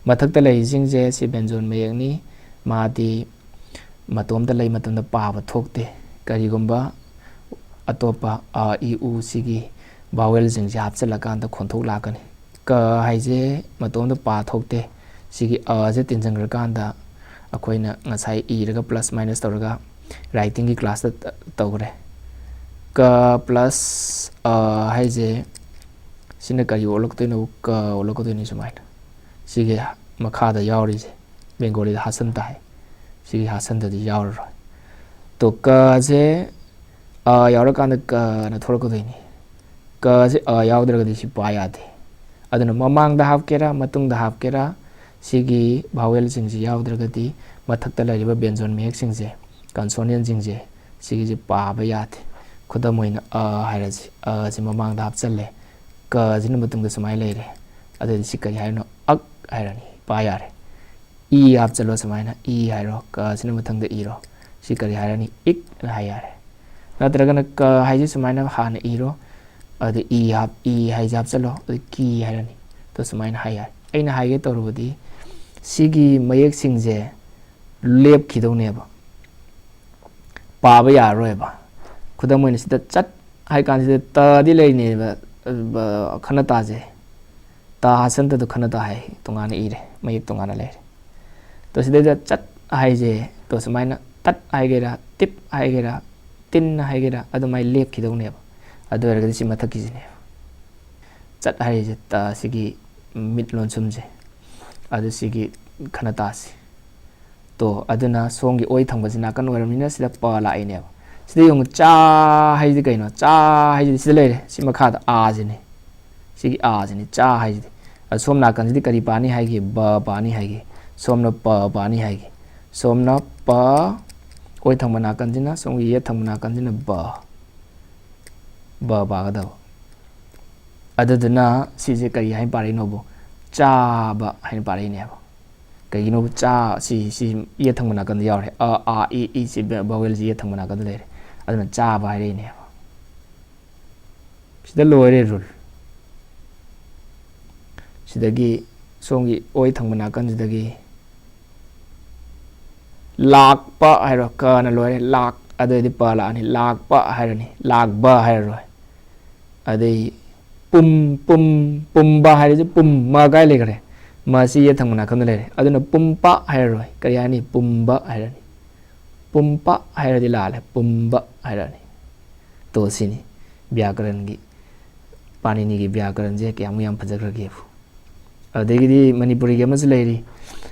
ꯃꯊꯛꯇ ꯂꯩꯔꯤꯁꯤꯡꯁꯦ ꯁꯤ ꯕꯦꯟꯖꯣꯟ ꯃꯌꯦꯛꯅꯤ꯫ ꯃꯥꯗꯤ ꯃꯇꯣꯝꯇ ꯂꯩ ꯃꯇꯝꯗ ꯄꯥꯕ ꯊꯣꯛꯇꯦ꯫ ꯀꯔꯤꯒꯨꯝꯕ ꯑꯇꯣꯞꯄ ꯑ, ꯏ, ꯎ ꯁꯤꯒꯤ ꯚꯥꯋꯦꯜꯁꯤꯡꯁꯦ ꯍꯥꯞꯆꯤꯜꯂꯀꯥꯟꯗ ꯈꯣꯟꯊꯣꯛ ꯂꯥꯛꯀꯅꯤ꯫ ꯀ ꯍꯥꯏꯁꯦ ꯃꯇꯣꯝꯇ ꯄꯥ ꯊꯣꯛꯇꯦ꯫ ꯁꯤꯒꯤ ꯑꯁꯦ ꯇꯤꯟꯁꯤꯟꯈ꯭ꯔꯀꯥꯟꯗ ꯑꯩꯈꯣꯏꯅ ꯉꯁꯥꯏ ꯏꯔꯒ ꯄ꯭ꯂꯁ ꯃꯥꯏꯅꯁ ꯇꯧꯔꯒ ꯔꯥꯏꯇꯤꯡꯒꯤ ꯀ꯭ꯂꯥꯁꯇ ꯇ-, ꯇꯧꯈ꯭ꯔꯦ꯫ ꯀ ꯄ꯭ꯂꯁ ꯑ ꯍꯥꯏꯁꯦ ꯁꯤꯅ ꯀꯔꯤ ꯑꯣꯜꯂꯛꯇꯣꯏꯅꯣ? ꯀ ꯑꯣꯜꯂꯛꯀꯗꯣꯏꯅꯤ ꯁꯨꯃꯥꯏꯅ꯫ ꯁꯤꯒꯤ ꯃꯈꯥꯗ ꯌꯥꯎꯔꯤꯁꯦ ꯕꯦꯡꯒꯣꯂꯤꯗ ꯍꯥꯁꯟ ꯇꯥꯏ꯫ ꯁꯤꯒꯤ ꯍꯥꯁꯟꯗꯗꯤ ꯌꯥꯎꯔꯔꯣꯏ꯫ ꯇꯣ ꯀꯁꯦ ꯑ ꯌꯥꯎꯔꯀꯥꯟꯗ ꯀꯅ ꯊꯣꯛꯂꯛꯀꯗꯣꯏꯅꯤ꯫ ꯀꯁꯦ ꯑ ꯌꯥꯎꯗ꯭ꯔꯒꯗꯤ ꯁꯤ ꯄꯥ ꯌꯥꯗꯦ꯫ ꯑꯗꯨꯅ ꯃꯃꯥꯡꯗ ꯍꯥꯞꯀꯦꯔꯥ, ꯃꯇꯨꯡꯗ ꯍꯥꯞꯀꯦꯔꯥ, ꯁꯤꯒꯤ ꯚꯥꯋꯦꯜꯁꯤꯡꯁꯤ ꯌꯥꯎꯗ꯭ꯔꯒꯗꯤ ꯃꯊꯛꯇ ꯂꯩꯔꯤꯕ ꯕꯦꯟꯖꯣꯟ ꯃꯌꯦꯛꯁꯤꯡꯁꯦ, ꯀꯟꯁꯣꯅꯦꯟꯁꯤꯡꯁꯦ, ꯁꯤꯒꯤꯁꯦ ꯄꯥꯕ ꯌꯥꯗꯦ꯫ ꯈꯨꯗꯝ ꯑꯣꯏꯅ ꯑ ꯍꯥꯏꯔꯁꯤ, ꯑꯁꯤ ꯃꯃꯥꯡꯗ ꯍꯥꯞꯆꯜꯂꯦ, ꯀꯁꯤꯅ ꯃꯇꯨꯡꯗ ꯁꯨꯃꯥꯏꯅ ꯂꯩꯔꯦ꯫ ꯑꯗꯨꯗꯤ ꯁꯤ ꯀꯔꯤ ꯍꯥꯏꯔꯤꯅꯣ? ꯑꯛ ꯍꯥꯏꯔꯅꯤ, ꯄꯥ ꯌꯥꯔꯦ꯫ ꯏ ꯍꯥꯞꯆꯜꯂꯣ ꯁꯨꯃꯥꯏꯅ, ꯏ ꯍꯥꯏꯔꯣ, ꯀꯁꯤꯅ ꯃꯊꯪꯗ ꯏꯔꯣ꯫ ꯁꯤ ꯀꯔꯤ ꯍꯥꯏꯔꯅꯤ? ꯏꯛ ꯑꯅ ꯍꯥꯏ ꯌꯥꯔꯦ꯫ ꯅꯠꯇ꯭ꯔꯒꯅ ꯀ ꯍꯥꯏꯁꯦ ꯁꯨꯃꯥꯏꯅ ꯍꯥꯟꯅ ꯏꯔꯣ, ꯑꯗ ꯏ ꯍꯥꯞ-, ꯏ ꯍꯥꯏꯁꯦ ꯍꯥꯞꯆꯜꯂꯣ, ꯑꯗ ꯀꯤ ꯍꯥꯏꯔꯅꯤ꯫ ꯑꯗꯣ ꯁꯨꯃꯥꯏꯅ ꯍꯥꯏ ꯌꯥꯔꯦ꯫ ꯑꯩꯅ ꯍꯥꯏꯒꯦ ꯇꯧꯔꯨꯕꯗꯤ ꯁꯤꯒꯤ ꯃꯌꯦꯛꯁꯤꯡꯁꯦ ꯂꯦꯞꯈꯤꯗꯧꯅꯦꯕ, ꯄꯥꯕ ꯌꯥꯔꯔꯣꯏꯕ꯫ ꯈꯨꯗꯝ ꯑꯣꯏꯅ ꯁꯤꯗ ꯆꯠ ꯍꯥꯏ ꯀꯥꯟꯁꯤꯗ ꯇꯗꯤ ꯂꯩꯔꯤꯅꯦꯕ, ꯑ, ꯈꯅ ꯇꯥꯁꯦ꯫ ꯇ ꯍꯥꯁꯟꯇꯗꯨ ꯈꯅ ꯇ ꯍꯥꯏ, ꯇꯣꯉꯥꯟꯅ ꯏꯔꯦ, ꯃꯌꯦꯛ ꯇꯣꯉꯥꯟꯅ ꯂꯩꯔꯦ꯫ ꯇꯣ ꯁꯤꯗꯩꯗ ꯆꯠ ꯍꯥꯏꯁꯦ, ꯇꯣ ꯁꯨꯃꯥꯏꯅ ꯇꯠ ꯍꯥꯏꯒꯦꯔꯥ, ꯇꯤꯞ ꯍꯥꯏꯒꯦꯔꯥ, ꯇꯤꯟ ꯍꯥꯏꯒꯦꯔꯥ, ꯑꯗꯨꯃꯥꯏꯅ ꯂꯦꯞꯈꯤꯗꯧꯅꯦꯕ꯫ ꯑꯗꯨ ꯑꯣꯏꯔꯒꯗꯤ ꯁꯤ ꯃꯊꯛꯀꯤꯁꯤꯅꯦꯕ꯫ ꯆꯠ ꯍꯥꯏꯔꯤꯁꯦ ꯇ ꯁꯤꯒꯤ ꯃꯤꯠ ꯂꯣꯟꯁꯨꯝꯁꯦ, ꯑꯗꯨ ꯁꯤꯒꯤ ꯈꯅ ꯇꯥꯁꯤ꯫ ꯇꯣ, ꯑꯗꯨꯅ ꯁꯣꯝꯒꯤ ꯑꯣꯏ ꯊꯪꯕꯁꯤ ꯅꯥꯀꯟ ꯑꯣꯏꯔꯕꯅꯤꯅ ꯁꯤꯗ ꯄ ꯂꯥꯛꯏꯅꯦꯕ꯫ ꯁꯤꯗ ꯌꯦꯡꯉꯨ, ꯆꯥ ꯍꯥꯏꯁꯤꯗꯤ ꯀꯩꯅꯣ? ꯆꯥ ꯍꯥꯏꯁꯤꯗꯤ ꯁꯤꯗ ꯂꯩꯔꯦ꯫ ꯁꯤ ꯃꯈꯥꯗ ꯑꯥꯁꯤꯅꯤ꯫ ꯁꯤꯒꯤ ꯑꯥꯁꯤꯅꯤ ꯆꯥ ꯍꯥꯏꯁꯤꯗꯤ꯫ ꯑꯗꯨ ꯁꯣꯝ ꯅꯥꯀꯟꯁꯤꯗꯤ ꯀꯔꯤ ꯄꯥꯅꯤ ꯍꯥꯏꯒꯦ? ꯕ ꯄꯥꯅꯤ ꯍꯥꯏꯒꯦ꯫ ꯁꯣꯝꯅ ꯄ ꯄꯥꯅꯤ ꯍꯥꯏꯒꯦ꯫ ꯁꯣꯝꯅ ꯄ, ꯑꯣꯏ ꯊꯪꯕ ꯅꯥꯀꯟꯁꯤꯅ, ꯁꯣꯝꯒꯤ ꯌꯦꯠ ꯊꯪꯕ ꯅꯥꯀꯟꯁꯤꯅ ꯕ, ꯕ ꯄꯥꯒꯗꯕ꯫ ꯑꯗꯨꯗꯨꯅ ꯁꯤꯁꯦ ꯀꯔꯤ ꯍꯥꯏꯅ ꯄꯥꯔꯛꯏꯅꯣꯕꯨ? ꯆꯥꯕ ꯍꯥꯏꯅ ꯄꯥꯔꯛꯏꯅꯦꯕ꯫ ꯀꯩꯒꯤꯅꯣꯕꯨ? ꯆꯥ, ꯁꯤ, ꯁꯤ ꯌꯦꯠ ꯊꯪꯕ ꯅꯥꯀꯟꯗ ꯌꯥꯎꯔꯦ꯫ ꯑ, ꯑ, ꯏ, ꯏ, ꯁꯤ vowel ꯁꯤ ꯌꯦꯠ ꯊꯪꯕ ꯅꯥꯀꯟꯗ ꯂꯩꯔꯦ꯫ ꯑꯗꯨꯅ ꯆꯥꯕ ꯍꯥꯏꯔꯛꯏꯅꯦꯕ꯫ ꯁꯤꯗ ꯂꯣꯏꯔꯦ rule꯫ ꯁꯤꯗꯒꯤ ꯁꯣꯝꯒꯤ ꯑꯣꯏ ꯊꯪꯕ ꯅꯥꯀꯟꯁꯤꯗꯒꯤ ꯂꯥꯛꯄ ꯍꯥꯏꯔꯣ, ꯀꯅ ꯂꯣꯏꯔꯦ, ꯂꯥꯛ, ꯑꯗꯨꯑꯣꯏꯗꯤ ꯄ ꯂꯥꯛꯑꯅꯤ, ꯂꯥꯛꯄ ꯍꯥꯏꯔꯅꯤ, ꯂꯥꯛꯕ ꯍꯥꯏꯔꯔꯣꯏ꯫ ꯑꯗꯩ ꯄꯨꯝ, ꯄꯨꯝ, ꯄꯨꯝꯕ ꯍꯥꯏꯔꯁꯨ ꯄꯨꯝ, ꯃ ꯀꯥꯏ ꯂꯩꯈ꯭ꯔꯦ? ꯃꯁꯤ ꯌꯦꯠ ꯊꯪꯕ ꯅꯥꯀꯟꯗ ꯂꯩꯔꯦ, ꯑꯗꯨꯅ ꯄꯨꯝꯄ ꯍꯥꯏꯔꯔꯣꯏ, ꯀꯔꯤ ꯍꯥꯏꯔꯅꯤ? ꯄꯨꯝꯕ ꯍꯥꯏꯔꯅꯤ꯫ ꯄꯨꯝꯄ ꯍꯥꯏꯔꯗꯤ ꯂꯥꯜꯂꯦ, ꯄꯨꯝꯕ ꯍꯥꯏꯔꯅꯤ꯫ ꯇꯣ, ꯁꯤꯅꯤ ꯕ꯭ꯌꯥꯀꯔꯟꯒꯤ, ꯄꯥꯅꯤꯅꯤꯒꯤ ꯕ꯭ꯌꯥꯀꯔꯟꯁꯦ ꯀꯌꯥꯃꯨꯛ ꯌꯥꯝ ꯐꯖꯈ꯭ꯔꯒꯦꯕꯨ꯫ ꯑꯗꯨꯗꯒꯤꯗꯤ ꯃꯅꯤꯄꯨꯔꯤꯒꯤ ꯑꯃꯁꯨ ꯂꯩꯔꯤ,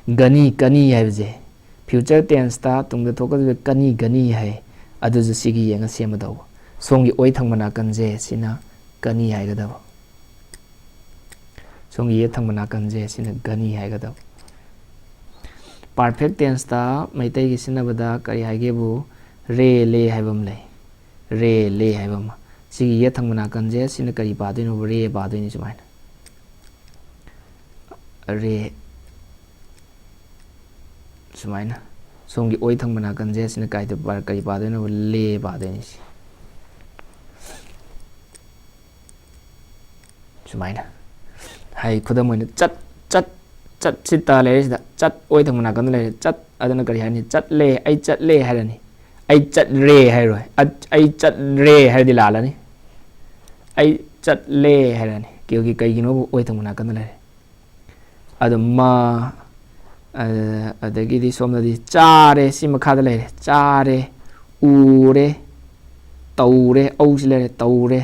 ꯒꯅꯤ, ꯀꯅꯤ ꯍꯥꯏꯕꯁꯦ꯫ Future tenseꯇ ꯇꯨꯡꯗ ꯊꯣꯛꯀꯗꯕ ꯀꯅꯤ, ꯒꯅꯤ ꯍꯥꯏ꯫ ꯑꯗꯨꯁꯨ ꯁꯤꯒꯤ ꯌꯦꯡꯉ ꯁꯦꯝꯃꯗꯧꯕ꯫ ꯁꯣꯝꯒꯤ ꯑꯣꯏ ꯊꯪꯕ ꯅꯥꯀꯟꯁꯦ ꯁꯤꯅ ꯀꯅꯤ ꯍꯥꯏꯒꯗꯕ꯫ ꯁꯣꯝꯒꯤ ꯌꯦꯠ ꯊꯪꯕ ꯅꯥꯀꯟꯁꯦ ꯁꯤꯅ ꯒꯅꯤ ꯍꯥꯏꯒꯗꯕ꯫ Perfect tenseꯇ ꯃꯩꯇꯩꯒꯤ ꯁꯤꯖꯤꯟꯅꯕꯗ ꯀꯔꯤ ꯍꯥꯏꯒꯦꯕꯨ? ꯔꯦ, ꯂꯦ ꯍꯥꯏꯕ ꯑꯃ ꯂꯩ꯫ ꯔꯦ, ꯂꯦ ꯍꯥꯏꯕ ꯑꯃ꯫ ꯁꯤꯒꯤ ꯌꯦꯠ ꯊꯪꯕ ꯅꯥꯀꯟꯁꯦ ꯁꯤꯅ ꯀꯔꯤ ꯄꯥꯗꯣꯏꯅꯣꯕꯨ? ꯔꯦ ꯄꯥꯗꯣꯏꯅꯤ ꯁꯨꯃꯥꯏꯅ꯫ ꯔꯦ꯫ ꯁꯨꯃꯥꯏꯅ꯫ ꯁꯣꯝꯒꯤ ꯑꯣꯏ ꯊꯪꯕ ꯅꯥꯀꯟꯁꯦ ꯁꯤꯅ ꯀꯥꯏꯗ ꯄꯥ-, ꯀꯔꯤ ꯄꯥꯗꯣꯏꯅꯣꯕꯨ? ꯂꯦ ꯄꯥꯗꯣꯏꯅꯤ ꯁꯤ꯫ ꯁꯨꯃꯥꯏꯅ꯫ ꯍꯥꯏ, ꯈꯨꯗꯝ ꯑꯣꯏꯅ ꯆꯠ, ꯆꯠ, ꯆꯠ ꯁꯤ ꯇ ꯂꯩꯔꯦ ꯁꯤꯗ꯫ ꯆꯠ ꯑꯣꯏ ꯊꯪꯕ ꯅꯥꯀꯟꯗ ꯂꯩꯔꯦ꯫ ꯆꯠ ꯑꯗꯨꯅ ꯀꯔꯤ ꯍꯥꯏꯅꯤ? ꯆꯠꯂꯦ, ꯑꯩ ꯆꯠꯂꯦ ꯍꯥꯏꯔꯅꯤ꯫ ꯑꯩ ꯆꯠꯔꯦ ꯍꯥꯏꯔꯣꯏ꯫ ꯑꯠ-, ꯑꯩ ꯆꯠꯔꯦ ꯍꯥꯏꯔꯗꯤ ꯂꯥꯜꯂꯅꯤ꯫ ꯑꯩ ꯆꯠꯂꯦ ꯍꯥꯏꯔꯅꯤ꯫ ꯀꯩꯒꯤ-, ꯀꯩꯒꯤꯅꯣꯕꯨ ꯑꯣꯏ ꯊꯪꯕ ꯅꯥꯀꯟꯗ ꯂꯩꯔꯦ꯫ ꯑꯗꯣ ꯃ, ꯑ-, ꯑꯗꯒꯤꯗꯤ ꯁꯣꯝꯗꯗꯤ ꯆꯥꯔꯦ, ꯁꯤ ꯃꯈꯥꯗ ꯂꯩꯔꯦ꯫ ꯆꯥꯔꯦ, ꯎꯔꯦ, ꯇꯧꯔꯦ, ꯎ ꯁꯤ ꯂꯩꯔꯦ, ꯇꯧꯔꯦ꯫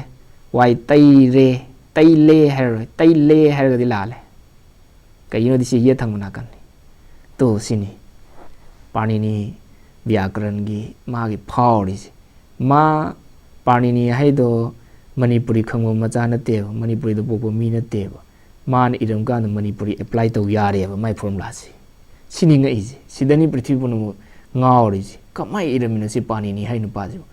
ꯋꯥꯏ ꯇꯩꯔꯦ, ꯇꯩꯂꯦ ꯍꯥꯏꯔꯔꯣꯏ, ꯇꯩꯂꯦ ꯍꯥꯏꯔꯒꯗꯤ ꯂꯥꯜꯂꯦ꯫ ꯀꯩꯒꯤꯅꯣꯗꯤ ꯁꯤ ꯌꯦꯠ ꯊꯪꯕ ꯅꯥꯀꯟꯅꯤ꯫ ꯇꯣ ꯁꯤꯅꯤ ꯄꯥꯅꯤꯅꯤ ꯕ꯭ꯌꯥꯀꯔꯟꯒꯤ ꯃꯥꯒꯤ ꯐꯥꯎꯔꯤꯁꯦ꯫ ꯃꯥ ꯄꯥꯅꯤꯅꯤ ꯍꯥꯏꯗꯣ ꯃꯅꯤꯄꯨꯔꯤ ꯈꯪꯕ ꯃꯆꯥ ꯅꯠꯇꯦꯕ, ꯃꯅꯤꯄꯨꯔꯤꯗ ꯄꯣꯛꯄ ꯃꯤ ꯅꯠꯇꯦꯕ꯫ ꯃꯥꯅ ꯏꯔꯝ ꯀꯥꯟꯗ ꯃꯅꯤꯄꯨꯔꯤ ꯑꯦꯄ꯭ꯂꯥꯏ ꯇꯧ ꯌꯥꯔꯦꯕ ꯃꯥꯏ ꯐꯣꯔꯃꯨꯂꯥꯁꯦ꯫ ꯁꯤꯅꯤ ꯉꯛꯏꯁꯦ꯫ ꯁꯤꯗꯅꯤ ꯄ꯭ꯔꯤꯊꯤꯕꯤ ꯄꯨꯝꯅꯃꯛ ꯉꯥꯎꯔꯤꯁꯦ꯫ ꯀꯃꯥꯏꯅ ꯏꯔꯝꯃꯤꯅꯣ ꯁꯤ ꯄꯥꯅꯤꯅꯤ ꯍꯥꯏ ꯅꯨꯄꯥꯁꯤꯕꯨ?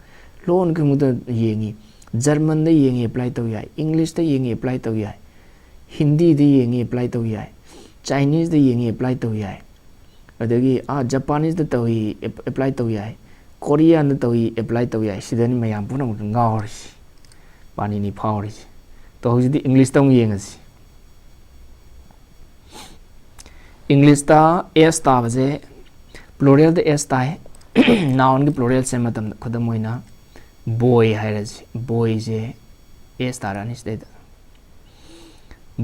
ꯂꯣꯟ ꯈꯨꯗꯤꯡꯃꯛꯇ ꯌꯦꯡꯉꯤ꯫ ꯖꯔꯃꯟꯗ ꯌꯦꯡꯉꯤ ꯑꯦꯄ꯭ꯂꯥꯏ ꯇꯧ ꯌꯥꯏ, ꯏꯪꯂꯤꯁꯇ ꯌꯦꯡꯉꯤ ꯑꯦꯄ꯭ꯂꯥꯏ ꯇꯧ ꯌꯥꯏ, ꯍꯤꯟꯗꯤꯗ ꯌꯦꯡꯉꯤ ꯑꯦꯄ꯭ꯂꯥꯏ ꯇꯧ ꯌꯥꯏ, ꯆꯥꯏꯅꯤꯁꯇ ꯌꯦꯡꯉꯤ ꯑꯦꯄ꯭ꯂꯥꯏ ꯇꯧ ꯌꯥꯏ, ꯑꯗꯒꯤ ꯑꯥ ꯖꯄꯥꯅꯤꯁꯇ ꯇꯧꯏ ꯑꯦꯄ꯭ꯂꯥꯏ ꯇꯧ ꯌꯥꯏ, ꯀꯣꯔꯤꯌꯥꯟꯗ ꯇꯧꯏ ꯑꯦꯄ꯭ꯂꯥꯏ ꯇꯧ ꯌꯥꯏ꯫ ꯁꯤꯗꯅꯤ ꯃꯌꯥꯝ ꯄꯨꯝꯅꯃꯛ ꯉꯥꯎꯔꯤꯁꯤ, ꯄꯥꯅꯤꯅꯤ ꯐꯥꯎꯔꯤꯁꯤ꯫ ꯇꯣ ꯍꯧꯖꯤꯛꯇꯤ ꯏꯪꯂꯤꯁꯇ ꯑꯃꯨꯛ ꯌꯦꯡꯉꯁꯤ꯫ ꯏꯪꯂꯤꯁꯇ ꯑꯦꯁ ꯇꯥꯕꯁꯦ, ꯄ꯭ꯂꯨꯔꯦꯜꯗ ꯑꯦꯁ ꯇꯥꯏ꯫ ꯅꯥꯎꯟꯒꯤ ꯄ꯭ꯂꯨꯔꯦꯜꯁꯦ ꯃꯇꯝꯗ, ꯈꯨꯗꯝ ꯑꯣꯏꯅ ꯕꯣꯏ ꯍꯥꯏꯔꯁꯤ, ꯕꯣꯏꯁꯦ ꯑꯦꯁ ꯇꯥꯔꯛꯑꯅꯤ ꯁꯤꯗꯩꯗ꯫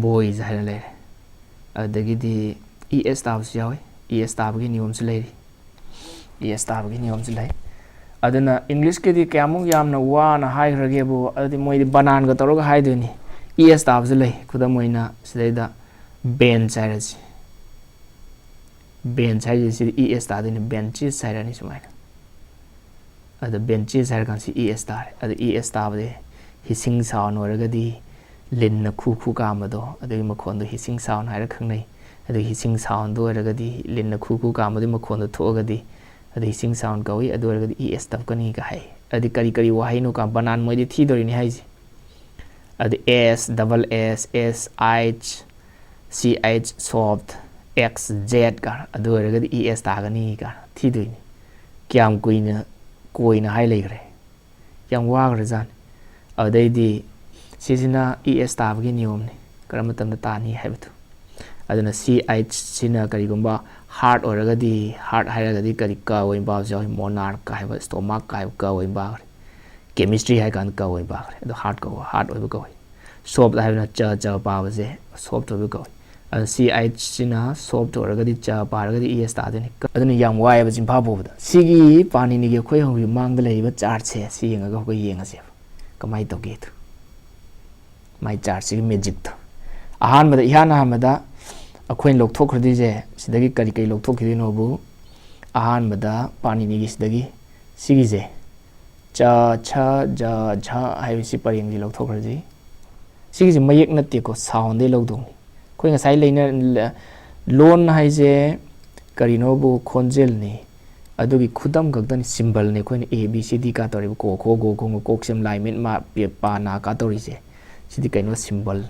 ꯕꯣꯏꯁ ꯍꯥꯏꯅ ꯂꯩꯔꯦ꯫ ꯑꯗꯒꯤꯗꯤ ꯏ ꯑꯦꯁ ꯇꯥꯕꯁꯨ ꯌꯥꯎꯏ꯫ ꯏ ꯑꯦꯁ ꯇꯥꯕꯒꯤ ꯅꯤꯌꯣꯝꯁꯨ ꯂꯩꯔꯤ꯫ ꯏ ꯑꯦꯁ ꯇꯥꯕꯒꯤ ꯅꯤꯌꯣꯝꯁꯨ ꯂꯩ꯫ ꯑꯗꯨꯅ ꯏꯪꯂꯤꯁꯀꯤꯗꯤ ꯀꯌꯥꯃꯨꯛ ꯌꯥꯝꯅ ꯋꯥꯅ ꯍꯥꯏꯈ꯭ꯔꯒꯦꯕꯨ, ꯑꯗꯨꯗꯤ ꯃꯣꯏꯗꯤ ꯕꯅꯥꯟꯒ ꯇꯧꯔꯒ ꯍꯥꯏꯗꯣꯏꯅꯤ꯫ ꯏ ꯑꯦꯁ ꯇꯥꯕꯁꯨ ꯂꯩ꯫ ꯈꯨꯗꯝ ꯑꯣꯏꯅ ꯁꯤꯗꯩꯗ ꯕꯦꯟꯆ ꯍꯥꯏꯔꯁꯤ꯫ ꯕꯦꯟꯆ ꯍꯥꯏꯁꯦ ꯁꯤꯗꯤ ꯏ ꯑꯦꯁ ꯇꯥꯗꯣꯏꯅꯤ, ꯕꯦꯟꯆꯦꯁ ꯍꯥꯏꯔꯅꯤ ꯁꯨꯃꯥꯏꯅ꯫ ꯑꯗ ꯕꯦꯟꯆꯦꯁ ꯍꯥꯏꯔ ꯀꯥꯟꯁꯤ ꯏ ꯑꯦꯁ ꯇꯥꯔꯦ꯫ ꯑꯗ ꯏ ꯑꯦꯁ ꯇꯥꯕꯗꯤ ꯍꯤꯁꯤꯡ ꯁꯥꯎꯟ ꯑꯣꯏꯔꯒꯗꯤ ꯂꯤꯟꯅ ꯈꯨ ꯈꯨ ꯀꯥꯝꯕꯗꯣ, ꯑꯗꯨꯒꯤ ꯃꯈꯣꯟꯗꯣ ꯍꯤꯁꯤꯡ ꯁꯥꯎꯟ ꯍꯥꯏꯔ ꯈꯪꯅꯩ꯫ ꯑꯗꯨ ꯍꯤꯁꯤꯡ ꯁꯥꯎꯟꯗꯣ ꯑꯣꯏꯔꯒꯗꯤ, ꯂꯤꯟꯅ ꯈꯨ ꯈꯨ ꯀꯥꯝꯕꯗꯨꯒꯤ ꯃꯈꯣꯟꯗꯣ ꯊꯣꯛꯑꯒꯗꯤ, ꯑꯗꯨ ꯍꯤꯁꯤꯡ ꯁꯥꯎꯟ ꯀꯧꯏ꯫ ꯑꯗꯨ ꯑꯣꯏꯔꯒꯗꯤ ꯏ ꯑꯦꯁ ꯇꯞꯀꯅꯤꯒ ꯍꯥꯏ꯫ ꯑꯗꯨꯗꯤ ꯀꯔꯤ ꯀꯔꯤ ꯋꯥꯍꯩꯅꯣ ꯀ ꯕꯅꯥꯟ ꯃꯣꯏꯗꯤ ꯊꯤꯗꯣꯔꯤꯅꯤ ꯍꯥꯏꯁꯦ꯫ ꯑꯗꯨ ꯑꯦꯁ, ꯗꯕꯜ ꯑꯦꯁ, ꯑꯦꯁ ꯑꯩꯆ, ꯁꯤ ꯑꯩꯆ, ꯁꯣꯐ, ꯑꯦꯛꯁ ꯖꯦꯠ ꯀ, ꯑꯗꯨ ꯑꯣꯏꯔꯒꯗꯤ ꯏ ꯑꯦꯁ ꯇꯥꯒꯅꯤ ꯀ ꯊꯤꯗꯣꯏꯅꯤ꯫ ꯀꯌꯥꯝ ꯀꯨꯏꯅ ꯀꯣꯏꯅ ꯍꯥꯏ ꯂꯩꯈ꯭ꯔꯦ꯫ ꯌꯥꯝ ꯋꯥꯈ꯭ꯔꯖꯥꯠꯅꯤ꯫ ꯑꯗꯨꯗꯩꯗꯤ ꯁꯤꯁꯤꯅ ꯏ ꯑꯦꯁ ꯇꯥꯕꯒꯤ ꯅꯤꯌꯣꯝꯅꯤ, ꯀꯔꯝꯕ ꯃꯇꯝꯗ ꯇꯥꯅꯤ ꯍꯥꯏꯕꯗꯨ꯫ ꯑꯗꯨꯅ ꯁꯤ ꯑꯩꯆ ꯁꯤꯅ ꯀꯔꯤꯒꯨꯝꯕ ꯍꯥꯔꯠ ꯑꯣꯏꯔꯒꯗꯤ, ꯍꯥꯔꯠ ꯍꯥꯏꯔꯒꯗꯤ ꯀꯔꯤ ꯀ ꯑꯣꯏꯅ ꯄꯥꯕꯁꯨ ꯌꯥꯎꯏ, ꯃꯣꯅꯥꯔꯛ ꯀ ꯍꯥꯏꯕ, ꯁ꯭ꯇꯣꯃꯥꯛ ꯀ ꯍꯥꯏꯕ ꯀ ꯑꯣꯏꯅ ꯄꯥꯈ꯭ꯔꯦ꯫ ꯀꯦꯃꯤꯁꯇ꯭ꯔꯤ ꯍꯥꯏ ꯀꯥꯟꯗ ꯀ ꯑꯣꯏꯅ ꯄꯥꯈ꯭ꯔꯦ꯫ ꯑꯗꯣ ꯍꯥꯔꯠ ꯀꯧꯕ, ꯍꯥꯔꯠ ꯑꯣꯏꯕ ꯀꯧꯏ꯫ ꯁꯣꯐ ꯍꯥꯏꯕꯅ ꯆ ꯆ ꯄꯥꯕꯁꯦ ꯁꯣꯐ ꯑꯣꯏꯕ ꯀꯧꯏ꯫ ꯑꯗꯣ ꯁꯤ ꯑꯩꯆ ꯁꯤꯅ ꯁꯣꯐ ꯑꯣꯏꯔꯒꯗꯤ ꯆ ꯄꯥꯔꯒꯗꯤ ꯏ ꯑꯦꯁ ꯇꯥꯗꯣꯏꯅꯤ꯫ ꯑꯗꯨꯅ ꯌꯥꯝ ꯋꯥꯏꯑꯦꯕ ꯆꯤꯟꯐꯥ ꯄꯨꯕꯗ꯫ ꯁꯤꯒꯤ ꯄꯥꯅꯤꯅꯤꯒꯤ ꯑꯩꯈꯣꯏ ꯍꯧꯖꯤꯛ ꯃꯥꯡꯗ ꯂꯩꯔꯤꯕ ꯆꯥꯔꯠꯁꯦ ꯁꯤ ꯌꯦꯡꯉꯒ ꯑꯩꯈꯣꯏ ꯌꯦꯡꯉꯁꯦꯕ ꯀꯃꯥꯏꯅ ꯇꯧꯒꯦꯗꯣ꯫ ꯃꯥꯏ ꯆꯥꯔꯠꯁꯤꯒꯤ ꯃꯦꯖꯤꯛꯇꯣ꯫ ꯑꯍꯥꯟꯕꯗ, ꯏꯍꯥꯟ ꯑꯍꯥꯟꯕꯗ ꯑꯩꯈꯣꯏꯅ ꯂꯧꯊꯣꯛꯈ꯭ꯔꯗꯣꯏꯁꯦ ꯁꯤꯗꯒꯤ ꯀꯔꯤ ꯀꯔꯤ ꯂꯧꯊꯣꯛꯈꯤꯗꯣꯏꯅꯣꯕꯨ, ꯑꯍꯥꯟꯕꯗ ꯄꯥꯅꯤꯅꯤꯒꯤ ꯁꯤꯗꯒꯤ ꯁꯤꯒꯤꯁꯦ ꯆ, ꯁ, ꯖ, ꯖ ꯍꯥꯏꯕꯁꯤ ꯄꯔꯦꯡꯁꯤ ꯂꯧꯊꯣꯛꯈ꯭ꯔꯁꯤ꯫ ꯁꯤꯒꯤꯁꯦ ꯃꯌꯦꯛ ꯅꯠꯇꯦꯀꯣ, soundꯗꯩ ꯂꯧꯗꯧꯅꯤ꯫ ꯑꯩꯈꯣꯏ ꯉꯁꯥꯏ ꯂꯩꯅ-, ꯂ-, ꯂꯣꯟ ꯍꯥꯏꯁꯦ ꯀꯔꯤꯅꯣꯕꯨ ꯈꯣꯟꯖꯦꯜꯅꯤ, ꯑꯗꯨꯒꯤ ꯈꯨꯗꯝ ꯈꯛꯇꯅꯤ, symbolꯅꯤ꯫ ꯑꯩꯈꯣꯏꯅ A B C D ꯀꯥ ꯇꯧꯔꯤꯕ ꯀꯣ ꯈꯣ ꯒꯣ ꯒꯣ ꯉꯣ ꯀꯣꯛ ꯁꯦꯝ ꯂꯥꯏ ꯃꯤꯠ ꯃꯥ ꯄꯦ ꯄꯥ ꯅꯥ ꯀꯥ ꯇꯧꯔꯤꯁꯦ, ꯁꯤꯗꯤ ꯀꯩꯅꯣ, symbolꯅꯤ꯫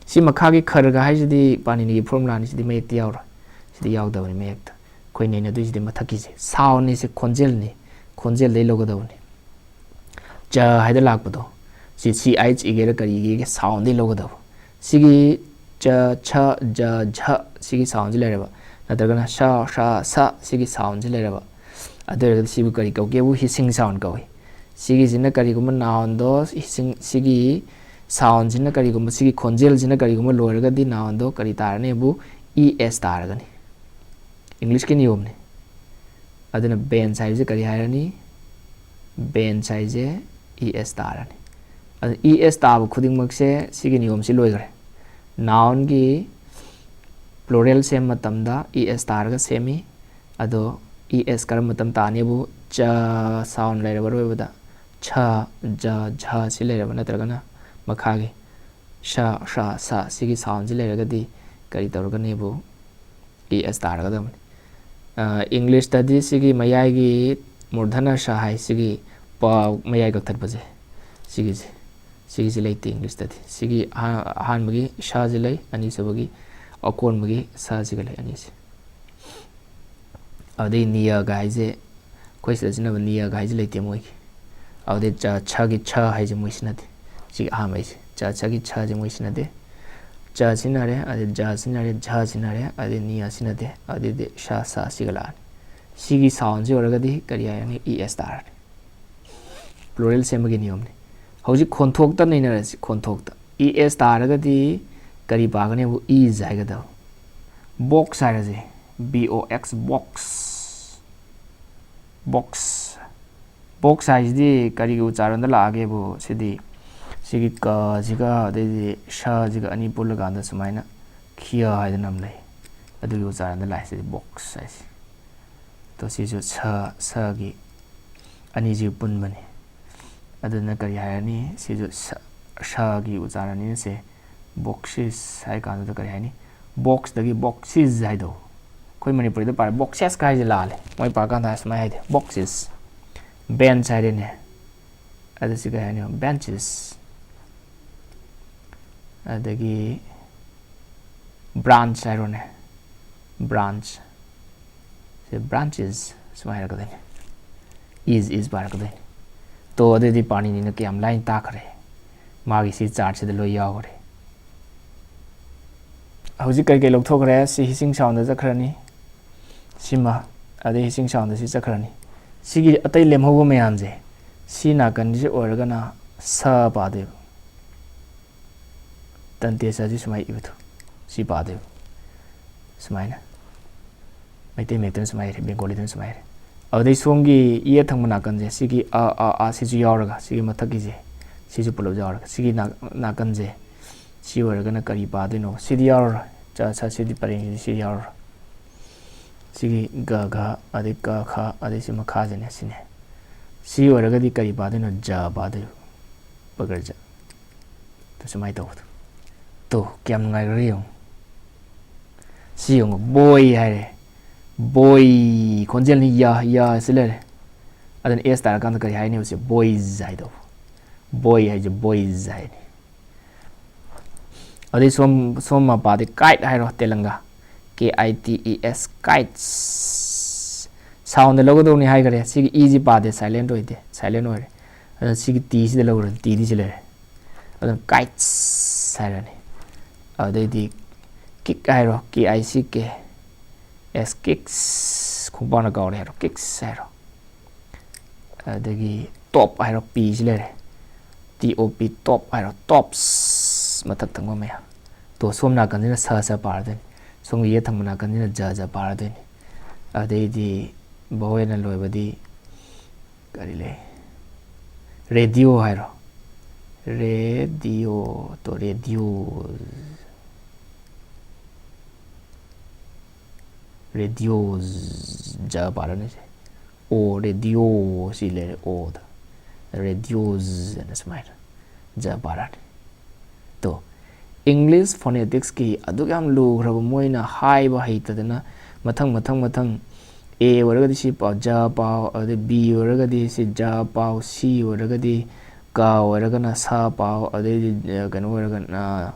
ꯁꯤ ꯃꯈꯥꯒꯤ ꯈꯔꯒ ꯍꯥꯏꯁꯤꯗꯤ ꯄꯥꯅꯤꯅꯤꯒꯤ formulaꯅꯤ, ꯁꯤꯗꯤ ꯃꯌꯦꯛꯇ ꯌꯥꯎꯔꯣꯏ, ꯁꯤꯗꯤ ꯌꯥꯎꯗꯕꯅꯤ ꯃꯌꯦꯛꯇ꯫ ꯑꯩꯈꯣꯏ ꯅꯩꯅꯗꯣꯏꯁꯤꯗꯤ ꯃꯊꯛꯀꯤꯁꯦ, soundꯅꯤ, ꯁꯤ ꯈꯣꯟꯖꯦꯜꯅꯤ, ꯈꯣꯟꯖꯦꯜꯗꯩ ꯂꯧꯒꯗꯕꯅꯤ꯫ ꯆ ꯍꯥꯏꯗ ꯂꯥꯛꯄꯗꯣ, ꯁꯤ C H ꯏꯒꯦꯔꯥ ꯀꯔꯤꯒꯦꯒꯤ soundꯗꯩ ꯂꯧꯒꯗꯕ꯫ ꯁꯤꯒꯤ ꯆ, ꯁ, ꯖ, ꯖ ꯁꯤꯒꯤ soundꯁꯤ ꯂꯩꯔꯕ, ꯅꯠꯇ꯭ꯔꯒꯅ ꯁ, ꯁ, ꯁ ꯁꯤꯒꯤ soundꯁꯤ ꯂꯩꯔꯕ, ꯑꯗꯨ ꯑꯣꯏꯔꯒꯗꯤ ꯁꯤꯕꯨ ꯀꯔꯤ ꯀꯧꯒꯦꯕꯨ? Hissing sound ꯀꯧꯏ꯫ ꯁꯤꯒꯤꯁꯤꯅ ꯀꯔꯤꯒꯨꯝꯕ nounꯗꯣ, hissing, ꯁꯤꯒꯤ soundꯁꯤꯅ ꯀꯔꯤꯒꯨꯝꯕ, ꯁꯤꯒꯤ ꯈꯣꯟꯖꯦꯜꯁꯤꯅ ꯀꯔꯤꯒꯨꯝꯕ ꯂꯣꯏꯔꯒꯗꯤ nounꯗꯣ ꯀꯔꯤ ꯇꯥꯔꯅꯤꯕꯨ? E S ꯇꯥꯔꯒꯅꯤ꯫ Englishꯀꯤ ꯅꯤꯌꯣꯝꯅꯤ꯫ ꯑꯗꯨꯅ bench ꯍꯥꯏꯕꯁꯦ ꯀꯔꯤ ꯍꯥꯏꯔꯅꯤ? Bench ꯍꯥꯏꯁꯦ E S ꯇꯥꯔꯅꯤ꯫ ꯑꯗꯨ E S ꯇꯥꯕ ꯈꯨꯗꯤꯡꯃꯛꯁꯦ ꯁꯤꯒꯤ ꯅꯤꯌꯣꯝꯁꯤ ꯂꯣꯏꯈ꯭ꯔꯦ꯫ Nounꯒꯤ plural ꯁꯦꯝꯕ ꯃꯇꯝꯗ E S ꯇꯥꯔꯒ ꯁꯦꯝꯃꯤ꯫ ꯑꯗꯣ E S ꯀꯔꯝꯕ ꯃꯇꯝ ꯇꯥꯅꯤꯕꯨ? ꯆ sound ꯂꯩꯔꯕ ꯑꯔꯣꯏꯕꯗ, ꯁ, ꯖ, ꯖ ꯁꯤ ꯂꯩꯔꯕ, ꯅꯠꯇ꯭ꯔꯒꯅ ꯃꯈꯥꯒꯤ ꯁ, ꯁ, ꯁ ꯁꯤꯒꯤ soundꯁꯤ ꯂꯩꯔꯒꯗꯤ ꯀꯔꯤ ꯇꯧꯔꯒꯅꯤꯕꯨ? E S ꯇꯥꯔꯒꯗꯕꯅꯤ꯫ ꯑ, Englishꯇꯗꯤ ꯁꯤꯒꯤ ꯃꯌꯥꯏꯒꯤ ꯃꯨꯔꯙꯅ ꯁ ꯍꯥꯏ, ꯁꯤꯒꯤ ꯄ ꯃꯌꯥꯏ ꯀꯛꯊꯠꯄꯁꯦ, ꯁꯤꯒꯤꯁꯦ, ꯁꯤꯒꯤꯁꯦ ꯂꯩꯇꯦ Englishꯇꯗꯤ꯫ ꯁꯤꯒꯤ ꯑꯍꯥ-, ꯑꯍꯥꯟꯕꯒꯤ ꯁꯁꯤ ꯂꯩ, ꯑꯅꯤꯁꯨꯕꯒꯤ ꯑꯀꯣꯟꯕꯒꯤ ꯁꯁꯤꯒ ꯂꯩ, ꯑꯅꯤꯁꯦ꯫ ꯑꯗꯩ ꯅꯤꯌꯒ ꯍꯥꯏꯁꯦ, ꯑꯩꯈꯣꯏ ꯁꯤꯗ ꯁꯤꯖꯤꯟꯅꯕ ꯅꯤꯌꯒ ꯍꯥꯏꯁꯦ ꯂꯩꯇꯦ ꯃꯣꯏꯒꯤ꯫ ꯑꯗꯨꯗꯩ ꯆ, ꯁꯒꯤ ꯁ ꯍꯥꯏꯁꯦ ꯃꯣꯏ ꯁꯤꯖꯤꯟꯅꯗꯦ꯫ ꯁꯤꯒꯤ ꯑꯍꯥꯟꯕꯩꯁꯦ, ꯆ, ꯁꯒꯤ ꯁꯁꯦ ꯃꯣꯏ ꯁꯤꯖꯤꯟꯅꯗꯦ꯫ ꯆ ꯁꯤꯖꯤꯟꯅꯔꯦ, ꯑꯗꯩ ꯖ ꯁꯤꯖꯤꯟꯅꯔꯦ, ꯖ ꯁꯤꯖꯤꯟꯅꯔꯦ, ꯑꯗꯩ ꯅꯤꯌ ꯁꯤꯖꯤꯟꯅꯗꯦ꯫ ꯑꯗꯩꯗꯤ ꯁ, ꯁ ꯁꯤꯒ ꯂꯥꯛꯑꯅꯤ꯫ ꯁꯤꯒꯤ soundꯁꯤ ꯑꯣꯏꯔꯒꯗꯤ ꯀꯔꯤ ꯍꯥꯏꯔꯅꯤ? E S ꯇꯥꯔꯅꯤ꯫ Plural ꯁꯦꯝꯕꯒꯤ ꯅꯤꯌꯣꯝꯅꯤ꯫ ꯍꯧꯖꯤꯛ ꯈꯣꯟꯊꯣꯛꯇ ꯅꯩꯅꯔꯁꯤ, ꯈꯣꯟꯊꯣꯛꯇ꯫ E S ꯇꯥꯔꯒꯗꯤ ꯀꯔꯤ ꯄꯥꯒꯅꯤꯕꯨ? Is ꯍꯥꯏꯒꯗꯕ꯫ Box ꯍꯥꯏꯔꯁꯦ, B O X, box꯫ Box꯫ Box ꯍꯥꯏꯁꯤꯗꯤ ꯀꯔꯤꯒꯤ ꯎꯆꯥꯔꯣꯟꯗ ꯂꯥꯛꯑꯒꯦꯕꯨ? ꯁꯤꯗꯤ ꯁꯤꯒꯤ ꯀꯁꯤꯒ ꯑꯗꯩꯗꯤ ꯁꯁꯤꯒ ꯑꯅꯤ ꯄꯨꯜꯂꯀꯥꯟꯗ ꯁꯨꯃꯥꯏꯅ ꯈꯤꯌ ꯍꯥꯏꯗꯅ ꯑꯃ ꯂꯩ꯫ ꯑꯗꯨꯒꯤ ꯎꯆꯥꯔꯟꯗ ꯂꯥꯛꯏꯁꯦ ꯕꯣꯛꯁ ꯍꯥꯏꯁꯦ꯫ ꯑꯗꯣ ꯁꯤꯁꯨ ꯁ, ꯁꯒꯤ ꯑꯅꯤꯁꯤ ꯄꯨꯟꯕꯅꯤ꯫ ꯑꯗꯨꯅ ꯀꯔꯤ ꯍꯥꯏꯔꯅꯤ? ꯁꯤꯁꯨ ꯁ, ꯁꯒꯤ ꯎꯆꯥꯔꯟꯅꯤꯅ ꯁꯦ ꯕꯣꯛꯁꯤꯁ ꯍꯥꯏ ꯀꯥꯟꯗꯨꯗ ꯀꯔꯤ ꯍꯥꯏꯅꯤ? ꯕꯣꯛꯁꯇꯒꯤ ꯕꯣꯛꯁꯤꯁ ꯍꯥꯏꯗꯣ꯫ ꯑꯩꯈꯣꯏ ꯃꯅꯤꯄꯨꯔꯤꯗ ꯄꯥꯔꯦ ꯕꯣꯛꯁꯦꯁꯀ ꯍꯥꯏꯁꯦ ꯂꯥꯜꯂꯦ꯫ ꯃꯣꯏ ꯄꯥꯔꯀꯥꯟꯗ ꯁꯨꯃꯥꯏꯅ ꯍꯥꯏꯗꯦ, ꯕꯣꯛꯁꯤꯁ꯫ ꯕꯦꯟꯁ ꯍꯥꯏꯔꯦꯅꯦ꯫ ꯑꯗꯨ ꯁꯤ ꯀꯩ ꯍꯥꯏꯅꯤ? ꯕꯦꯟꯆꯦꯁ꯫ ꯑꯗꯒꯤ ꯕ꯭ꯔꯥꯟꯆ ꯍꯥꯏꯔꯣꯅꯦ, ꯕ꯭ꯔꯥꯟꯆ꯫ ꯁꯤ ꯕ꯭ꯔꯥꯟꯆꯦꯁ ꯁꯨꯃꯥꯏꯅ ꯍꯥꯏꯔꯛꯀꯗꯣꯏꯅꯤ꯫ ꯏꯁ, ꯏꯁ ꯄꯥꯔꯛꯀꯗꯣꯏꯅꯤ꯫ ꯇꯣ, ꯑꯗꯨꯗꯤ ꯄꯥꯅꯤꯅꯤꯅ ꯀꯌꯥꯝ ꯂꯥꯏꯅ ꯇꯥꯈ꯭ꯔꯦ꯫ ꯃꯥꯒꯤ ꯁꯤ ꯆꯥꯔꯠꯁꯤꯗ ꯂꯣꯏ ꯌꯥꯎꯈ꯭ꯔꯦ꯫ ꯍꯧꯖꯤꯛ ꯀꯩꯀꯩ ꯂꯧꯊꯣꯛꯈ꯭ꯔꯦ? ꯁꯤ ꯍꯤꯁꯤꯡ ꯁꯥꯎꯟꯗ ꯆꯠꯈ꯭ꯔꯅꯤ꯫ ꯁꯤꯃ, ꯑꯗꯩ ꯍꯤꯁꯤꯡ ꯁꯥꯎꯟꯗ ꯁꯤ ꯆꯠꯈ꯭ꯔꯅꯤ꯫ ꯁꯤꯒꯤ ꯑꯇꯩ ꯂꯦꯝꯍꯧꯕ ꯃꯌꯥꯝꯁꯦ, ꯁꯤ ꯅꯥꯀꯟꯁꯤ ꯑꯣꯏꯔꯒꯅ ꯁ ꯄꯥꯗꯣꯏꯕ꯫ ꯇꯟꯇꯦ ꯁꯁꯤ ꯁꯨꯃꯥꯏꯅ ꯏꯕꯗꯣ, ꯁꯤ ꯄꯥꯗꯣꯏꯕ꯫ ꯁꯨꯃꯥꯏꯅ꯫ ꯃꯩꯇꯩ ꯃꯌꯦꯛꯇꯅ ꯁꯨꯃꯥꯏꯅ ꯏꯔꯦ, ꯕꯦꯡꯒꯣꯂꯤꯗꯅ ꯁꯨꯃꯥꯏꯅ ꯏꯔꯦ꯫ ꯑꯗꯨꯗꯩ ꯁꯣꯝꯒꯤ ꯌꯦꯠ ꯊꯪꯕ ꯅꯥꯀꯟꯁꯦ, ꯁꯤꯒꯤ ꯑ, ꯑ, ꯑ ꯁꯤꯁꯨ ꯌꯥꯎꯔꯒ, ꯁꯤꯒꯤ ꯃꯊꯛꯀꯤꯁꯦ, ꯁꯤꯁꯨ ꯄꯨꯂꯞ ꯌꯥꯎꯔꯒ, ꯁꯤꯒꯤ ꯅꯥ-, ꯅꯥꯀꯟꯁꯦ, ꯁꯤ ꯑꯣꯏꯔꯒꯅ ꯀꯔꯤ ꯄꯥꯗꯣꯏꯅꯣ? ꯁꯤꯗꯤ ꯌꯥꯎꯔꯔꯣꯏ꯫ ꯆ, ꯁ, ꯁꯤꯗꯤ ꯄꯔꯦꯡꯁꯤꯗꯤ ꯁꯤ ꯌꯥꯎꯔꯔꯣꯏ꯫ ꯁꯤꯒꯤ ꯒ, ꯘ, ꯑꯗꯩ ꯀ, ꯈ, ꯑꯗꯩ ꯁꯤ ꯃꯈꯥꯁꯤꯅꯦ, ꯁꯤꯅꯦ꯫ ꯁꯤ ꯑꯣꯏꯔꯒꯗꯤ ꯀꯔꯤ ꯄꯥꯗꯣꯏꯅꯣ? ꯖ ꯄꯥꯗꯣꯏꯕ꯫ ꯕꯒꯔꯖ꯫ ꯑꯗꯨ ꯁꯨꯃꯥꯏꯅ ꯇꯧꯕꯗꯣ꯫ ꯇꯣ, ꯀꯌꯥꯝ ꯅꯨꯡꯉꯥꯏꯈ꯭ꯔꯒꯦ ꯌꯦꯡꯉꯨ꯫ ꯁꯤ ꯌꯦꯡꯉꯨ, ꯕꯣꯏ ꯍꯥꯏꯔꯦ꯫ ꯕꯣꯏ, ꯈꯣꯟꯖꯦꯜꯅꯤ ꯌ, ꯌ ꯁꯤ ꯂꯩꯔꯦ꯫ ꯑꯗꯨꯅ ꯑꯦꯁ ꯇꯥꯔꯀꯥꯟꯗ ꯀꯔꯤ ꯍꯥꯏꯅꯤ? ꯁꯤ ꯕꯣꯏꯖ ꯍꯥꯏꯗꯧꯕ꯫ ꯕꯣꯏ ꯍꯥꯏꯁꯦ ꯕꯣꯏꯖ ꯍꯥꯏꯅꯤ꯫ ꯑꯗꯩ ꯁꯣꯝ, ꯁꯣꯝ ꯃꯄꯥꯗꯤ ꯀꯥꯏꯠ ꯍꯥꯏꯔꯣ, ꯇꯦꯂꯪꯒꯥ꯫ ꯀꯦ ꯑꯥꯏ ꯇꯤ ꯏ ꯑꯦꯁ, ꯀꯥꯏꯠꯁ꯫ ꯁꯥꯎꯟꯗ ꯂꯧꯒꯗꯧꯅꯤ ꯍꯥꯏꯈꯔꯦ꯫ ꯁꯤꯒꯤ ꯏꯁꯤ ꯄꯥꯗꯦ, ꯁꯥꯏꯂꯦꯟ ꯑꯣꯏꯗꯦ, ꯁꯥꯏꯂꯦꯟ ꯑꯣꯏꯔꯦ꯫ ꯑꯗꯨꯅ ꯁꯤꯒꯤ ꯇꯤꯁꯤꯗ ꯂꯧꯔꯅꯤ, ꯇꯤꯗꯤ ꯁꯤ ꯂꯩꯔꯦ꯫ ꯑꯗꯨꯅ ꯀꯥꯏꯠꯁ ꯍꯥꯏꯔꯅꯤ꯫ ꯑꯗꯩꯗꯤ ꯀꯤꯛ ꯍꯥꯏꯔꯣ, ꯀꯦ I C K S, kicks. ꯈꯣꯡꯄꯥꯛꯅ ꯀꯥꯎꯔꯦ ꯍꯥꯏꯔꯣ, ꯀꯤꯛꯁ ꯍꯥꯏꯔꯣ꯫ ꯑꯗꯒꯤ ꯇꯣꯞ ꯍꯥꯏꯔꯣ, ꯄꯤꯁꯤ ꯂꯩꯔꯦ꯫ ꯇꯤ ꯑꯣ ꯄꯤ, ꯇꯣꯞ ꯍꯥꯏꯔꯣ, ꯇꯣꯞꯁ, ꯃꯊꯛ ꯊꯪꯕ ꯃꯌꯥꯝ꯫ ꯇꯣ, ꯁꯣꯝ ꯅꯥꯀꯟꯁꯤꯅ ꯁ ꯁ ꯄꯥꯔꯗꯣꯏꯅꯤ, ꯁꯣꯝꯒꯤ ꯌꯦꯠ ꯊꯪꯕ ꯅꯥꯀꯟꯁꯤꯅ ꯖ ꯖ ꯄꯥꯔꯗꯣꯏꯅꯤ꯫ ꯑꯗꯩꯗꯤ ꯚꯋꯦꯜꯅ ꯂꯣꯏꯕꯗꯤ ꯀꯔꯤ ꯂꯩ? ꯔꯦꯗꯤꯑꯣ ꯍꯥꯏꯔꯣ, ꯔꯦꯗꯤꯑꯣ, ꯇꯣ, ꯔꯦꯗꯤꯑꯣ꯫ ꯔꯦꯗꯤꯑꯣ꯫ ꯖ ꯄꯥꯔꯅꯤ ꯁꯦ꯫ ꯑꯣ, ꯔꯦꯗꯤꯑꯣ ꯁꯤ ꯂꯩꯔꯦ ꯑꯣꯗ꯫ ꯔꯦꯗꯤꯑꯣ꯫ ꯖ ꯑꯅ ꯁꯨꯃꯥꯏꯅ ꯖ ꯄꯥꯔꯅꯤ꯫ ꯇꯣ, ꯏꯪꯂꯤꯁ ꯐꯣꯅꯦꯇꯤꯛꯁꯀꯤ ꯑꯗꯨꯛ ꯌꯥꯝ ꯂꯨꯈ꯭ꯔꯕ, ꯃꯣꯏꯅ ꯍꯥꯏꯕ ꯍꯩꯇꯗꯅ ꯃꯊꯪ ꯃꯊꯪ ꯃꯊꯪ, ꯑꯦ ꯑꯣꯏꯔꯒꯗꯤ ꯁꯤ ꯄꯥꯎ, ꯖ ꯄꯥꯎ, ꯑꯗꯩ ꯕꯤ ꯑꯣꯏꯔꯒꯗꯤ ꯁꯤ ꯖ ꯄꯥꯎ, ꯁꯤ ꯑꯣꯏꯔꯒꯗꯤ ꯀ ꯑꯣꯏꯔꯒꯅ ꯁ ꯄꯥꯎ, ꯑꯗꯩꯗꯤ, ꯑ, ꯀꯩꯅꯣ ꯑꯣꯏꯔꯒꯅ,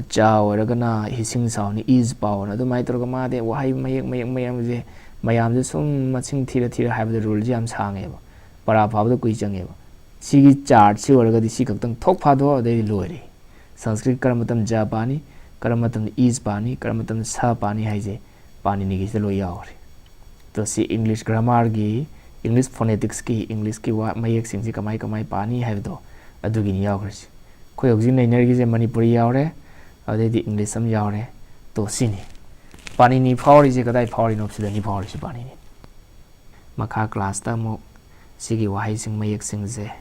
ꯆ ꯑꯣꯏꯔꯒꯅ ꯍꯤꯁꯤꯡ ꯁꯥꯎꯅꯤ, ꯏꯁ ꯄꯥꯎꯅ, ꯑꯗꯨꯃꯥꯏꯅ ꯇꯧꯔꯒ ꯃꯥꯗꯤ ꯋꯥꯍꯩ ꯃꯌꯦꯛ ꯃꯌꯦꯛ ꯃꯌꯥꯝꯁꯦ, ꯃꯌꯥꯝꯁꯦ ꯁꯨꯝ ꯃꯁꯤꯡ ꯊꯤꯔ ꯊꯤꯔ ꯍꯥꯏꯕꯗ ꯔꯨꯜꯁꯦ ꯌꯥꯝ ꯁꯥꯡꯉꯦꯕ, ꯄꯔꯥ ꯐꯥꯕꯗ ꯀꯨꯏ ꯆꯪꯉꯦꯕ꯫ ꯁꯤꯒꯤ ꯆꯥꯔꯠꯁꯤ ꯑꯣꯏꯔꯒꯗꯤ ꯁꯤ ꯈꯛꯇꯪ ꯊꯣꯛ ꯐꯥꯗꯣꯛꯑꯣ, ꯑꯗꯩꯗꯤ ꯂꯣꯏꯔꯦ꯫ ꯁꯪꯁꯀ꯭ꯔꯤꯠ ꯀꯔꯝꯕ ꯃꯇꯝꯗ ꯖ ꯄꯥꯅꯤ, ꯀꯔꯝꯕ ꯃꯇꯝꯗ ꯏꯁ ꯄꯥꯅꯤ, ꯀꯔꯝꯕ ꯃꯇꯝꯗ ꯁ ꯄꯥꯅꯤ ꯍꯥꯏꯁꯦ ꯄꯥꯅꯤꯅꯤꯒꯤꯁꯤꯗ ꯂꯣꯏ ꯌꯥꯎꯔꯦ꯫ ꯑꯗꯣ ꯁꯤ ꯏꯪꯂꯤꯁ ꯒ꯭ꯔꯥꯃꯥꯔꯒꯤ, ꯏꯪꯂꯤꯁ ꯐꯣꯅꯦꯇꯤꯛꯁꯀꯤ, ꯏꯪꯂꯤꯁꯀꯤ ꯋꯥ ꯃꯌꯦꯛꯁꯤꯡꯁꯤ ꯀꯃꯥꯏ ꯀꯃꯥꯏ ꯄꯥꯅꯤ ꯍꯥꯏꯕꯗꯣ ꯑꯗꯨꯒꯤꯅꯤ ꯌꯥꯎꯈ꯭ꯔꯤꯁꯤ꯫ ꯑꯩꯈꯣꯏ ꯍꯧꯖꯤꯛ ꯅꯩꯅꯔꯤꯁꯦ ꯃꯅꯤꯄꯨꯔꯤ ꯌꯥꯎꯔꯦ, ꯑꯗꯩꯗꯤ ꯏꯪꯂꯤꯁ ꯑꯃ ꯌꯥꯎꯔꯦ꯫ ꯇꯣ, ꯁꯤꯅꯤ ꯄꯥꯅꯤꯅꯤ ꯐꯥꯎꯔꯤꯁꯦ꯫ ꯀꯗꯥꯏ ꯐꯥꯎꯔꯤꯅꯣ? ꯁꯤꯗꯅꯤ ꯐꯥꯎꯔꯤꯁꯦ ꯄꯥꯅꯤꯅꯤ꯫ ꯃꯈꯥ ꯀ꯭ꯂꯥꯁꯇ ꯑꯃꯨꯛ ꯁꯤꯒꯤ ꯋꯥꯍꯩꯁꯤꯡ, ꯃꯌꯦꯛꯁꯤꯡꯁꯦ,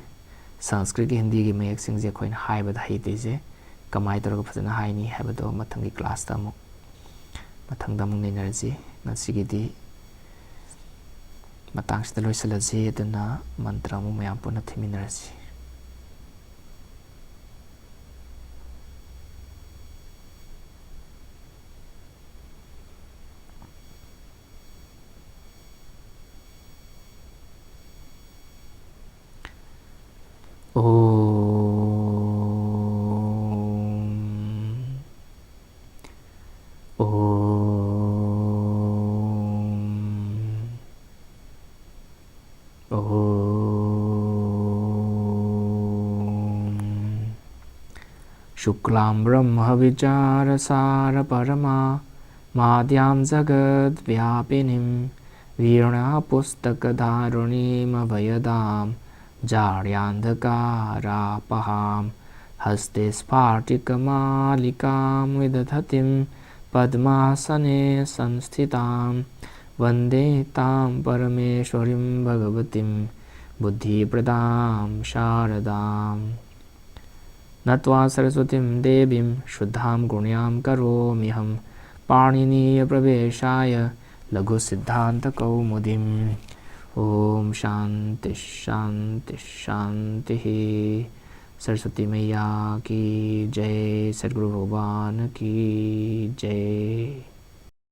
ꯁꯪꯁꯀ꯭ꯔꯤꯠꯀꯤ ꯍꯤꯟꯗꯤꯒꯤ ꯃꯌꯦꯛꯁꯤꯡꯁꯦ ꯑꯩꯈꯣꯏꯅ ꯍꯥꯏꯕꯗ ꯍꯩꯇ꯭ꯔꯤꯁꯦ ꯀꯃꯥꯏꯅ ꯇꯧꯔꯒ ꯐꯖꯅ ꯍꯥꯏꯅꯤ ꯍꯥꯏꯕꯗꯣ ꯃꯊꯪꯒꯤ ꯀ꯭ꯂꯥꯁꯇ ꯑꯃꯨꯛ, ꯃꯊꯪꯗ ꯑꯃꯨꯛ ꯅꯩꯅꯔꯁꯤ꯫ ꯉꯁꯤꯒꯤꯗꯤ ꯃꯇꯥꯡꯁꯤꯗ ꯂꯣꯏꯁꯤꯜꯂꯁꯤ꯫ ꯑꯗꯨꯅ ꯃꯟꯇ꯭ꯔ ꯑꯃꯨꯛ ꯃꯌꯥꯝ ꯄꯨꯟꯅ ꯊꯤꯃꯤꯟꯅꯔꯁꯤ꯫ ॐ। ॐ। ॐ। शुक्लां ब्रह्मविचारसारपरमा माद्यां जगद्व्यापिनीं वीणापुस्तकधारिणीमभयदां जाड्यान्धकारापहां। हस्ते स्फाटिकमालिकां विदधतीं पद्मासने संस्थितां वन्दे तां परमेश्वरीं भगवतीं बुद्धिप्रदां शारदाम्। नत्वा सरस्वतीं देवीं शुद्धां गुण्यां करोम्यहं पाणिनीयप्रवेशाय लघुसिद्धान्तकौमुदीम्। ॐ शान्तिः शान्तिः शान्तिः। सरस्वती मैया की जय। सद्गुरु भगवान की जय।